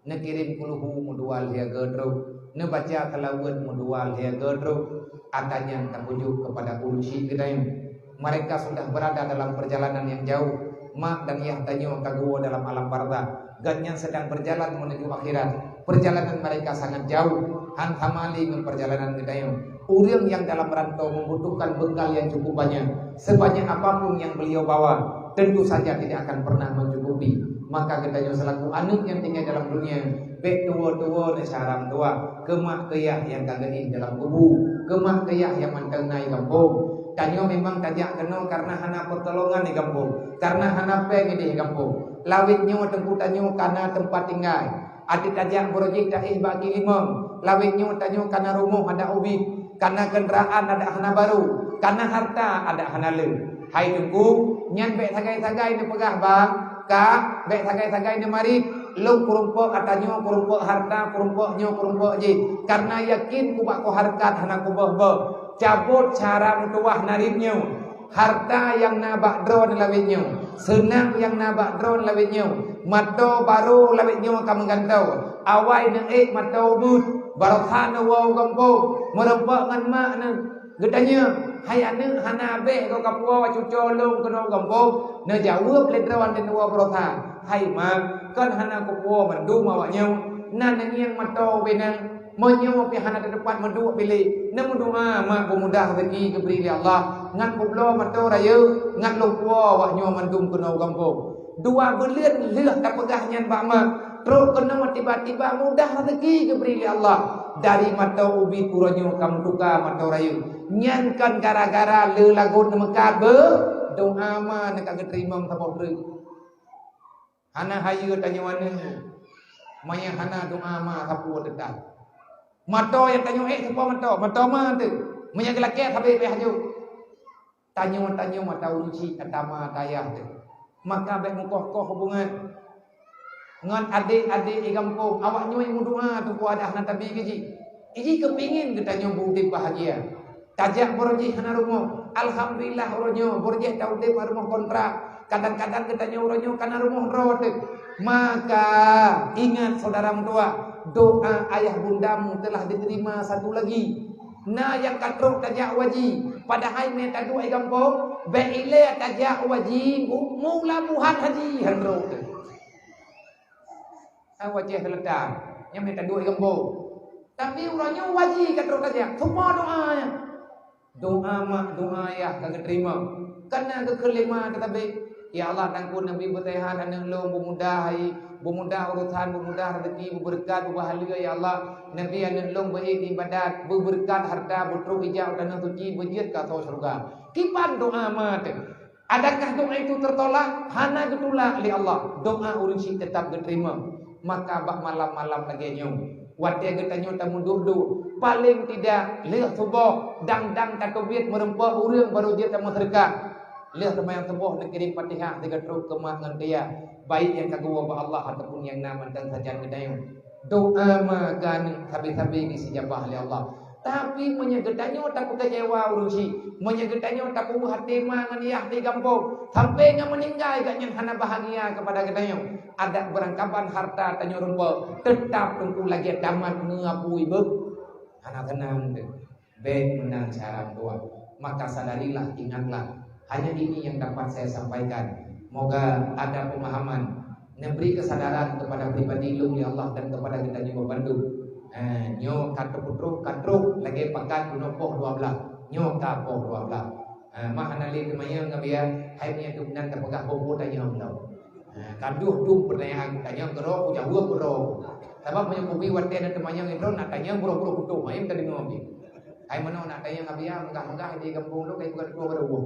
Neukirém kulhu meudua lhèe goe trok. Neubaca seulaweuet meudua lhèe goe trok. Ata nyan tapeujok keupada ureueng syik geutanyoe. Mereka sudah berada dalam perjalanan yang jauh. Mak dan yah tanyoe ka geuwoe dalam alam barzakh. Gobnyan sedang berjalan menuju akhirat. Perjalanan mereka sangat jauh, han sama lé ngon perjalanan geutanyoe. Ureueng nyang dalam rantau membutuhkan bekal yang cukup banyak. Sebanyak apapun yang beliau bawa, tentu saja tidak akan pernah mencukupi. Maka geutanyoe selaku aneuk nyang tinggai dalam dunia, bèk tuwoe-tuwoe lé cara meutuah, keu mak keu yah nyang ka geuéh dalam kubu, keu mak keu yah nyang mantong na di gampông. Tanyoe memang tajak keunoe karena hana peutulongan di gampông, karena hana péng idéh di gampông. Lawét nyoe teungku tanyoe ka na teumpat tinggai. Até tajak baroe jih taéh bak Ki Limong, lawét nyoe tanyoe ka na rumoh adak ubit, ka na keundaraan adak hana barô, ka na hareuta adak hana le. Hai teungku, nyan bèk sagai-sagai neupeugah bang, ka, bèk sagai-sagai neumarit, lôn keurumpok ata nyoe, keurumpok hareuta, keurumpok nyoe, keurumpok jih. Kareuna yakin kubak kuhareukat hana kuböh-böh. Cabot cara meutuwah narit nyoe. Hareuta nyang na bak droeneuh lawét nyoe, seunang nyang na bak droeneuh lawét nyoe, mantong barô lawét nyoe ka meugantoe, awai neuék mantong ubit, baroesa neuwoe u gampông, meurumpok ngon mak neuh. Geutanyong, "Hai aneuk, hana abéh goe kapuwoe cucoe lôn keunoe u gampông?" Neujaweueb lé droeneuh neuwoe baroesa, "Hai mak, kon hana kupuwoe mandum awak nyoe, na neungieng mantong ubé nang." Meunyoe pih hana teupat meuduek piléh, neumeudoa mak beumudah rezeki geubri lé Allah, ngat peubloe mantong rayeuk, ngat lôn puwoe awak nyoe mandum keunoe u gampông. Dua buleuen lheueh tapeugah nyan bak mak, trok keunoe tiba-tiba mudah rezeki geubri lé Allah. Dari mantong ubit uroe nyoe ka meutuka mantong rayeuk. Nyan kon gara-gara le lagot neumeukat beu, doa ma neuka geuteurimong saboh treuk. Hana hayeue tanyoe aneuk, meunyo hana doa ma sapeue teutab. Mantong nyang tanyoe ék sapeue mantong, mantong ma teuh. Meunyo geulakée sabe pih haju. Tanyoe-tanyoe mata uci, ata ma ata yah teuh. Maka bék meukoh-koh hubungan ngon adék-adék di gampông. Awak nyoe meudoa teungku adak hana tabi keu jih. Jih keupingin geutanyoe beu udeb bahagia. Tajak baroe jih hana rumoh. Alhamdulillah, uroe nyoe beurjéh taudeb rumoh kontrak. Kadang-kadang geutanyoe uroe nyoe kana rumoh droe teuh. Maka ingat, saudara meutuah, doa ayah bundamu telah diterima satu lagi. Na nyang ka trok tajak u haji, padahai mé taduek gampông, bék ilée tajak u haji, mu-, mula buhan haji han trok teuh. Awak ceh seuleutang, nyang mita duek geumbong. Tapi uroe nyoe wajéb ka trok tajak. Semua doa nyan. Doa mak, doa ayah ka geuterima. Kana geukheun lé ma teutabé. Ya Allah, tangkon Nabi beuseuhat aneuk lôn, beumudah hai, beumudah urosan, beumudah rezeki, beubeureukat, beubahalia, ya Allah. Nabi aneuk lôn beu-ék ibadat, beubeureukat harta, beutrok ijak u tanoh suci, beujeuet ka asoe syeuruga. Kiban doa ma teuh. Adakah doa itu tertolak? Hana geutulak lé Allah. Doa ureuëng syiek teutap geuteurima. Maka bak malam-malam lagée nyoe, watée geutanyoe tameuduek-duek, paleng tidak lheueh suboh, dang-dang tateubiet meureumpok ureuëng barô jeuet tameuseudeukah. Lheueh seumayang suboh neukirém Fatihah sigoe trok keu mak ngon keu yah, baik nyang ka geuwoe bak Allah ataupun nyang na mantong sajan geutanyoe. Doa ma keuneuk sabe-sabe geusijabah lé Allah. Tapi meunyoe geutanyoe tapeukeucewa ureuëng syiek, meunyoe geutanyoe tapeubuet até ma ngon yah di gampông, sampai ngon meuninggai gobnyan hana bahagia keupada geutanyoe, adak beurangkaban harta tanyoe rumpok, teutap Teungku lagée tamat meuapui beuh. Hana seunang teuh. Bék meunan cara meutuah. Maka sadarilah, ingatlah. Hanya ini yang dapat saya sampaikan. Moga ada pemahaman, neubri keusadaran keupada pribadi lôn lé Allah dan keupada geutanyoe bandum. Eh, nyoe ka teupeutrok, ka trok lagée pakat bunoe poh dua blaih. Nyoe ka poh dua blaih. Eh, mah hana lé teumanyong ngon biya, hai meunyoe tu meunan tapeugah boh-boh tanyong lom. Eh, ka dua dum peutanyaan tanyong keudroe, kujaweueb keudroe. Sabab meunyoe kubi watée na teumanyong droe, na tanyong brôh-brôh kutoh, hai meunan deungoe bi. Hai meunoe na tanyong ngon biya, meugah-meugah di gampông lôn, kai bukan dua baru.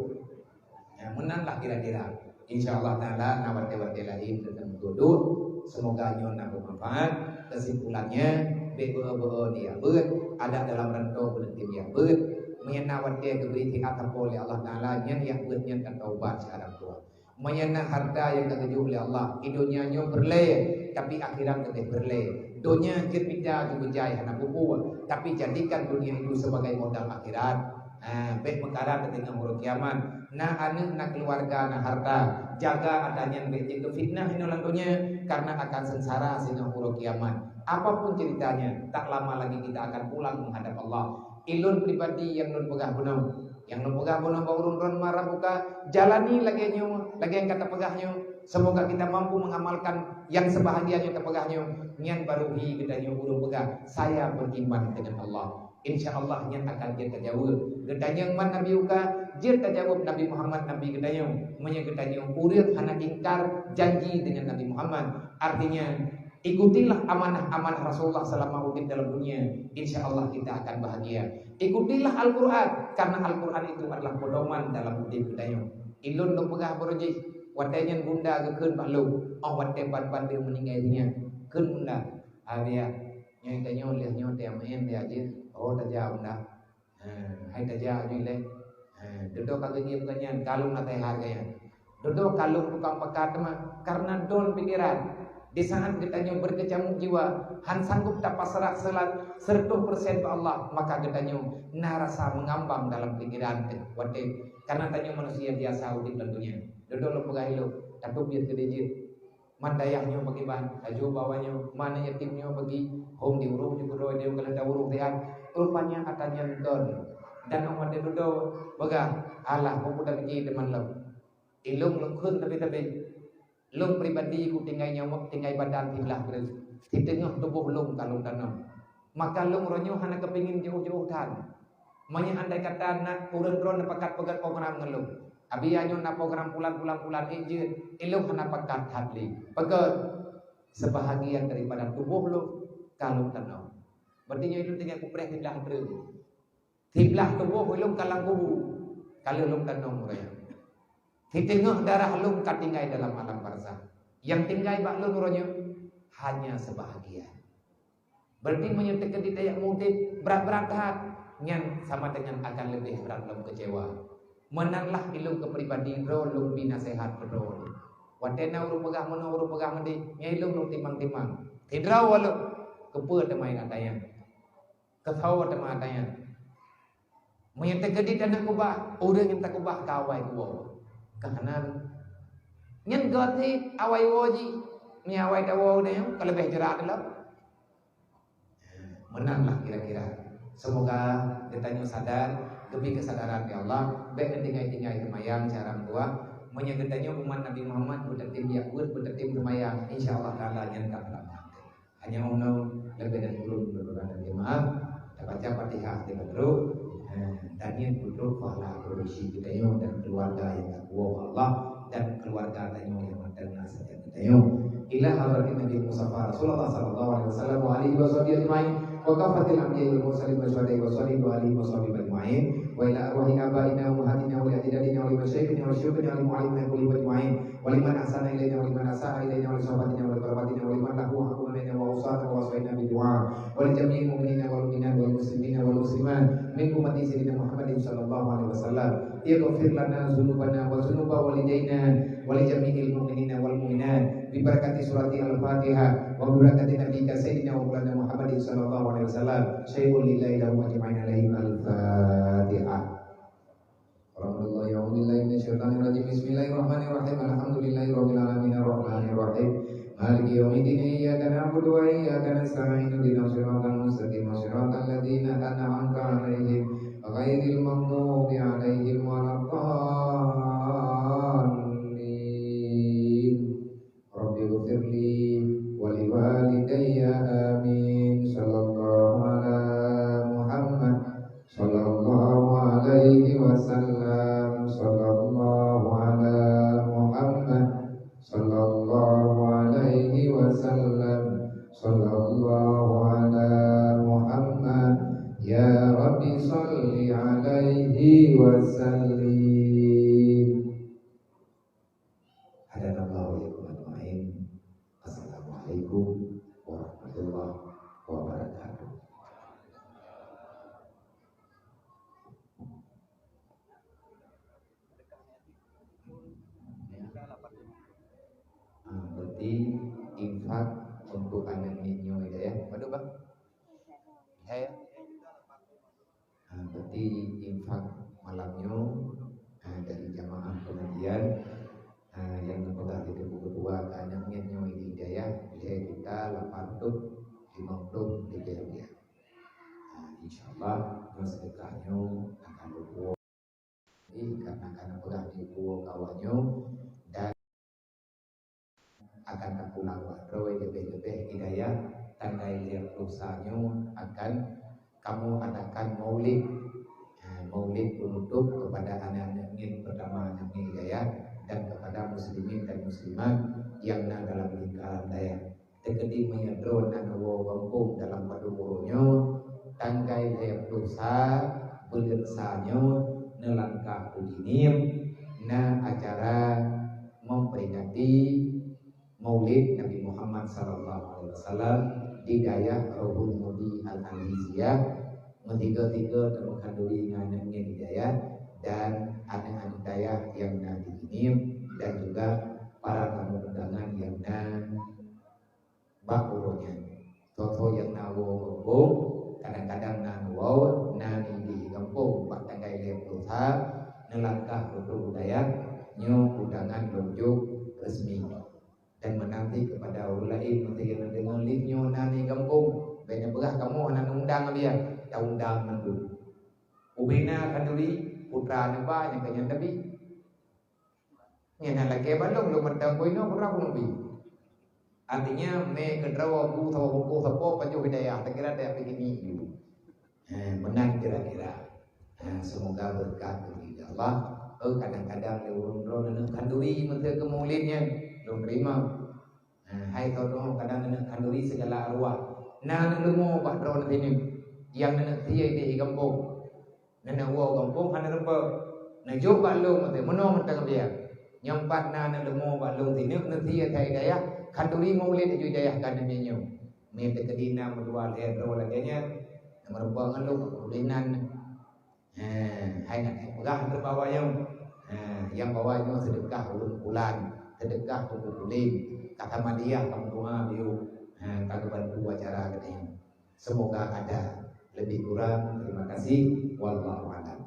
Ya, meunan lah kira-kira. Insya Allah Taala na watée-watée laén teuntang duek-duek. Semoga nyoe na bermanfaat. Kesimpulannya, bék beu-beu dia beuet, adak dalam rantau beuneuti dia beuet. Meunyoe na watée geubri siat sapo lé Allah Taala, nyan yak beuet nyan tataubat sekarang tuan. Meunyoe na harta nyang ka geujok lé Allah, di donya nyoe peureulée, tapi akhirat leubeh peureulée. Donya jeuet mita geubeujai hana peue-peue, tapi jadikan dunia itu sebagai modal akhirat. Ha, bék meukarat teungoh uroe kiamat. Na aneuk, na keuluwarga, na harta, jaga ata nyan bék jeuet keu fitnah inoe lam donya, karena akan seungsara singoh uroe kiamat. Apapun ceritanya, tak lama lagi kita akan pulang menghadap Allah. Ilôn pribadi nyang lôn peugah bunoe, nyang lôn peugah bunoe bak ureuëng droeneuh ma rabbuka, jalani lagée nyoe, lagée nyang ka tapeugah nyoe. Semoga kita mampu mengamalkan nyang sebahagia nyang tapeugah nyoe. Nyan baru hi geutanyoe ureuëng peugah, "Saya beriman dengan Allah." Insya Allah nyan akan jeuet tajaweueb. Geutanyong man Nabi uka, jeuet tajaweueb Nabi Muhammad Nabi geutanyoe. Meunyoe geutanyoe ureuëng hana ingkar janji dengan Nabi Muhammad, artinya, ikutilah amanah-amanah Rasulullah selama udeb dalam dunia. Insya Allah kita akan bahagia. Ikutilah Al-Quran, karena Al-Quran itu adalah pedoman dalam udeb geutanyoe. Ilôn lôn peugah baroe jih, watée nyan bunda geukheun bak lôn, óh watée ban-ban lheueh meuninggai nyan, kheun bunda, "Abiya, nyoe tanyoe lheueh nyoe teuh meuén dia jih, oh tajak bunda." Ha, hai tajak jih lé. Ha, dudoe ka geujieb geuh nyan, kalon naseuhat geuh nyan. Dudoe kalon tukang pakat teuma, karena don pikiran. Di saat geutanyoe berkecamuk jiwa, han sanggup tapasrah seulat-, seratus persen bak Allah, maka geutanyoe na rasa meungambang dalam pikiran teuh watée, karena tanyoe manusia biasa udeb lam donya. Dudoe lôn peugah ilôn, tateubiet keudeh jeuet. Man dayah nyoe pakriban, laju bawa nyoe, man yatim nyoe bagi, hom diurus, dikeudroe, dikeue keuleue taurus siat. Rupanya ata nyan don. Dan awak dudoe peugah, "Alah, peue kuda biji teuma lom." Ilôn lôn kheun tapi-tapi. Lôn pribadi kutinggai nyawöb, tinggai badan siblah kreueh. Siteungoh tuboh lôn ka lôn tanom. Maka lôn uroe nyoe hana keupingin jiôh-jiôh that. Meunyoe andai kata na ureuëng droe na pakat peugét program ngon lôn, "Abi, nyoe na program pulan-pulan-pulan ék jeuet," ilôn hana pakat that lé. Pakon? Sebahagian daripada tuboh lôn ka lôn tanom. Berarti nyoe ilôn tinggai kupreh siblah kreueh. Siblah tuboh ilôn ka lam kubu, ka lheueh lôn tanom uroe nyoe. Siteungoh darah lôn ka tinggai dalam alam barzakh. Nyang tinggai bak lôn uroe nyoe hanya sebahagian. Berarti meunyoe teukeudi tajak mudeb brat-brat that, nyan sama dengan akan leubeh brat lom keucewa. Meunanlah ilôn keu pribadi droe lôn bi naseuhat keu droe. Watée na ureuëng peugah meunoe, ureuëng peugah meudeh, nyan ilôn lôn timang-timang. Sidroe lôn, keupeue teuma ata nyan? Keusoe teuma ata nyan? Meunyoe teukeudit aneuk kubah, ureueng nyang takubah ka awai kuwoe. Ka hana. Nyan geuti awai woe jih. Meunyoe awai tawoe nyoe, ka leubeh jeurat lom. Meunan lah kira-kira. Semoga geutanyoe sadar, geubri keusadaran ya Allah, bèk neutinggai-tinggai seumayang cara meutuah. Meunyoe geutanyoe umat Nabi Muhammad beutatem jak buet, beutatem seumayang, insya Allah taala nyan ka seulamat. Hanya unoe leubeh dan kureueng lôn peugah lagèe maaf, tabaca Fatihah di Badrul, eh, dan nyan peutrok pahala produksi geutanyoe dan keluarga nyang ka kuwoe Allah dan keluarga tanyoe nyang mantong na sajan geutanyoe. Ila hadratin Nabi Mustafa Rasulullah sallallahu alaihi wasallam wa alihi wa sahbihi ajma'in, wa kafatil anbiya wal mursalin wa syuhada wa shalihin wa alihi wa sahbihi ajma'in, wa ila arwahi abaina wa ummahatina wa li ajdadina wa li masyayikhina wa syuyukhina wa li muallimina kullihim ajma'in. Wa liman ahsana ilaina wa liman asa'a ilaina wa li sahabatina wa li qarabatina wa liman lahu haqqun alaina wa awsana wa wasana bid du'a wa li jami'il mu'minina wal mu'minat wal muslimina wal muslimat min ummati sayyidina Muhammadin sallallahu alaihi wasallam. Ighfir lana dzunubana wa dzunuba walidaina wa li jami'il mu'minina wal mu'minat bi barakati surati Al-Fatihah wa bi barakati nabiyyika sayyidina wa maulana Muhammadin sallallahu alaihi wasallam. Syai'un lillahi lahum ajma'in alaihim. Al-Fatihah. Alhamdulillah, ya auzubillahi minasyaitonirrajim. Bismillahirrahmanirrahim. Alhamdulillahi rabbil alamin, arrahmanirrahim. Maliki yaumiddin. Iyyaka na'budu wa iyyaka nasta'in. Ihdinas siratal mustaqim. Siratal ladzina an'amta 'alaihim ghairil maghdubi 'alaihim waladdallin. Rabbighfirli wa liwalidayya. Amin. Sallallahu ala Muhammad. Sallallahu alaihi wasallam. Sallallahu ala Muhammad. Sallallahu alaihi wasallam. Sallallahu ala Muhammad. Ya Rabbi salli alaihi wasallim. Hadanallahu wa iyyakum ajma'in. Assalamualaikum warahmatullahi wabarakatuh. Ah, berarti infak untuk aneuk miet nyoe ya. Waduh, Bang. Ya, ya. Ha, berarti infak malam nyoe, ha, dari jamaah pengajian, ha, nyang geupeugah lé Teungku Ketua keu aneuk miet nyoe di Hidayah, lhèe juta lapan reutôh limong ploh ribèe rupiah. Ha, insya Allah, ngon seudeukah nyoe akan lôn puwoe. Ih, karena ka neupeugah di puwoe keu awak nyoe dan akan tapulang bak droe leubeh-leubeh Hidayah, tanggai lhèe ploh sa nyoe akan kamoe adakan maulid. Ha, maulid penutup kepada aneuk-aneuk miet pertama aneuk miet Hidayah dan kepada muslimin dan muslimat nyang na dalam lingkaran dayah. Teukeudi meunyoe droe na neuwoe gampông dalam padub uroe nyoe, tanggai lhèe ploh sa buleuen sa nyoe neulangkah u Jeunieb na acara memperingati Maulid Nabi Muhammad sallallahu alaihi wasallam di dayah Rohul Mudi Al-Aliziyah, meusigoe-sigoe teumeukanuri ngon aneuk miet Hidayah dan aneuk-aneuk dayah nyang na di Jeunieb dan juga para tamu undangan nyang na bak uroe nyan. Soe-soe nyang na woe gampông, kadang-kadang na woe, na di gampông bak tanggai lhèe ploh sa, neulangkah u dayah, nyoe undangan lôn jok resmi. Dan meunanti kepada ureueng laén, meunyoe na deungoe lé nyoe na di gampông, bèk neupeugah kamoe hana neundang, biar taundang mandum. Ubena khanduri, putra neuba nyang ka nyan tabi. Nyan hana lakèe balong lôn mantong keu inoe pura peunubi. Artinya, mé keudroe bu saboh bungkôh sapo pajoh Hidayah, takira daya pikir ni ju. Eh, meunan kira-kira. Eh, semoga berkat dari Allah. Oh, kadang-kadang lé ureueng droe neuneuk khanduri meunteue keu maulid nyan, lôn terima. Nah, hai tho kadang neuneuk khanduri segala arwah. Na neuleumo bak droeneuh teuh nyang neuneuk sie di gampông. Neuneuk woe gampông hana rupa. Neujok bak lôn meuteumeunoe mantong biar. Nyang pat na neuleumo bak lôn sineuk neusie that Hidayah, khanduri maulid aju Hidayah ka neuminyueng. Meuteukeu dina meudua lhèe droe lagèe nyan, neumeurupa ngon lôn, ulih nan. Hai nyan, peugah lé bawa nyoe. Nyang bawa nyoe seudeukah ulôn pulan, seudeukah Teungku Pulan, ka Samadiyah ka meudoa biyeu, ka geubantu acara geutanyoe. Semoga ada Lebih kurang, terima kasih. Wallahu a'lam.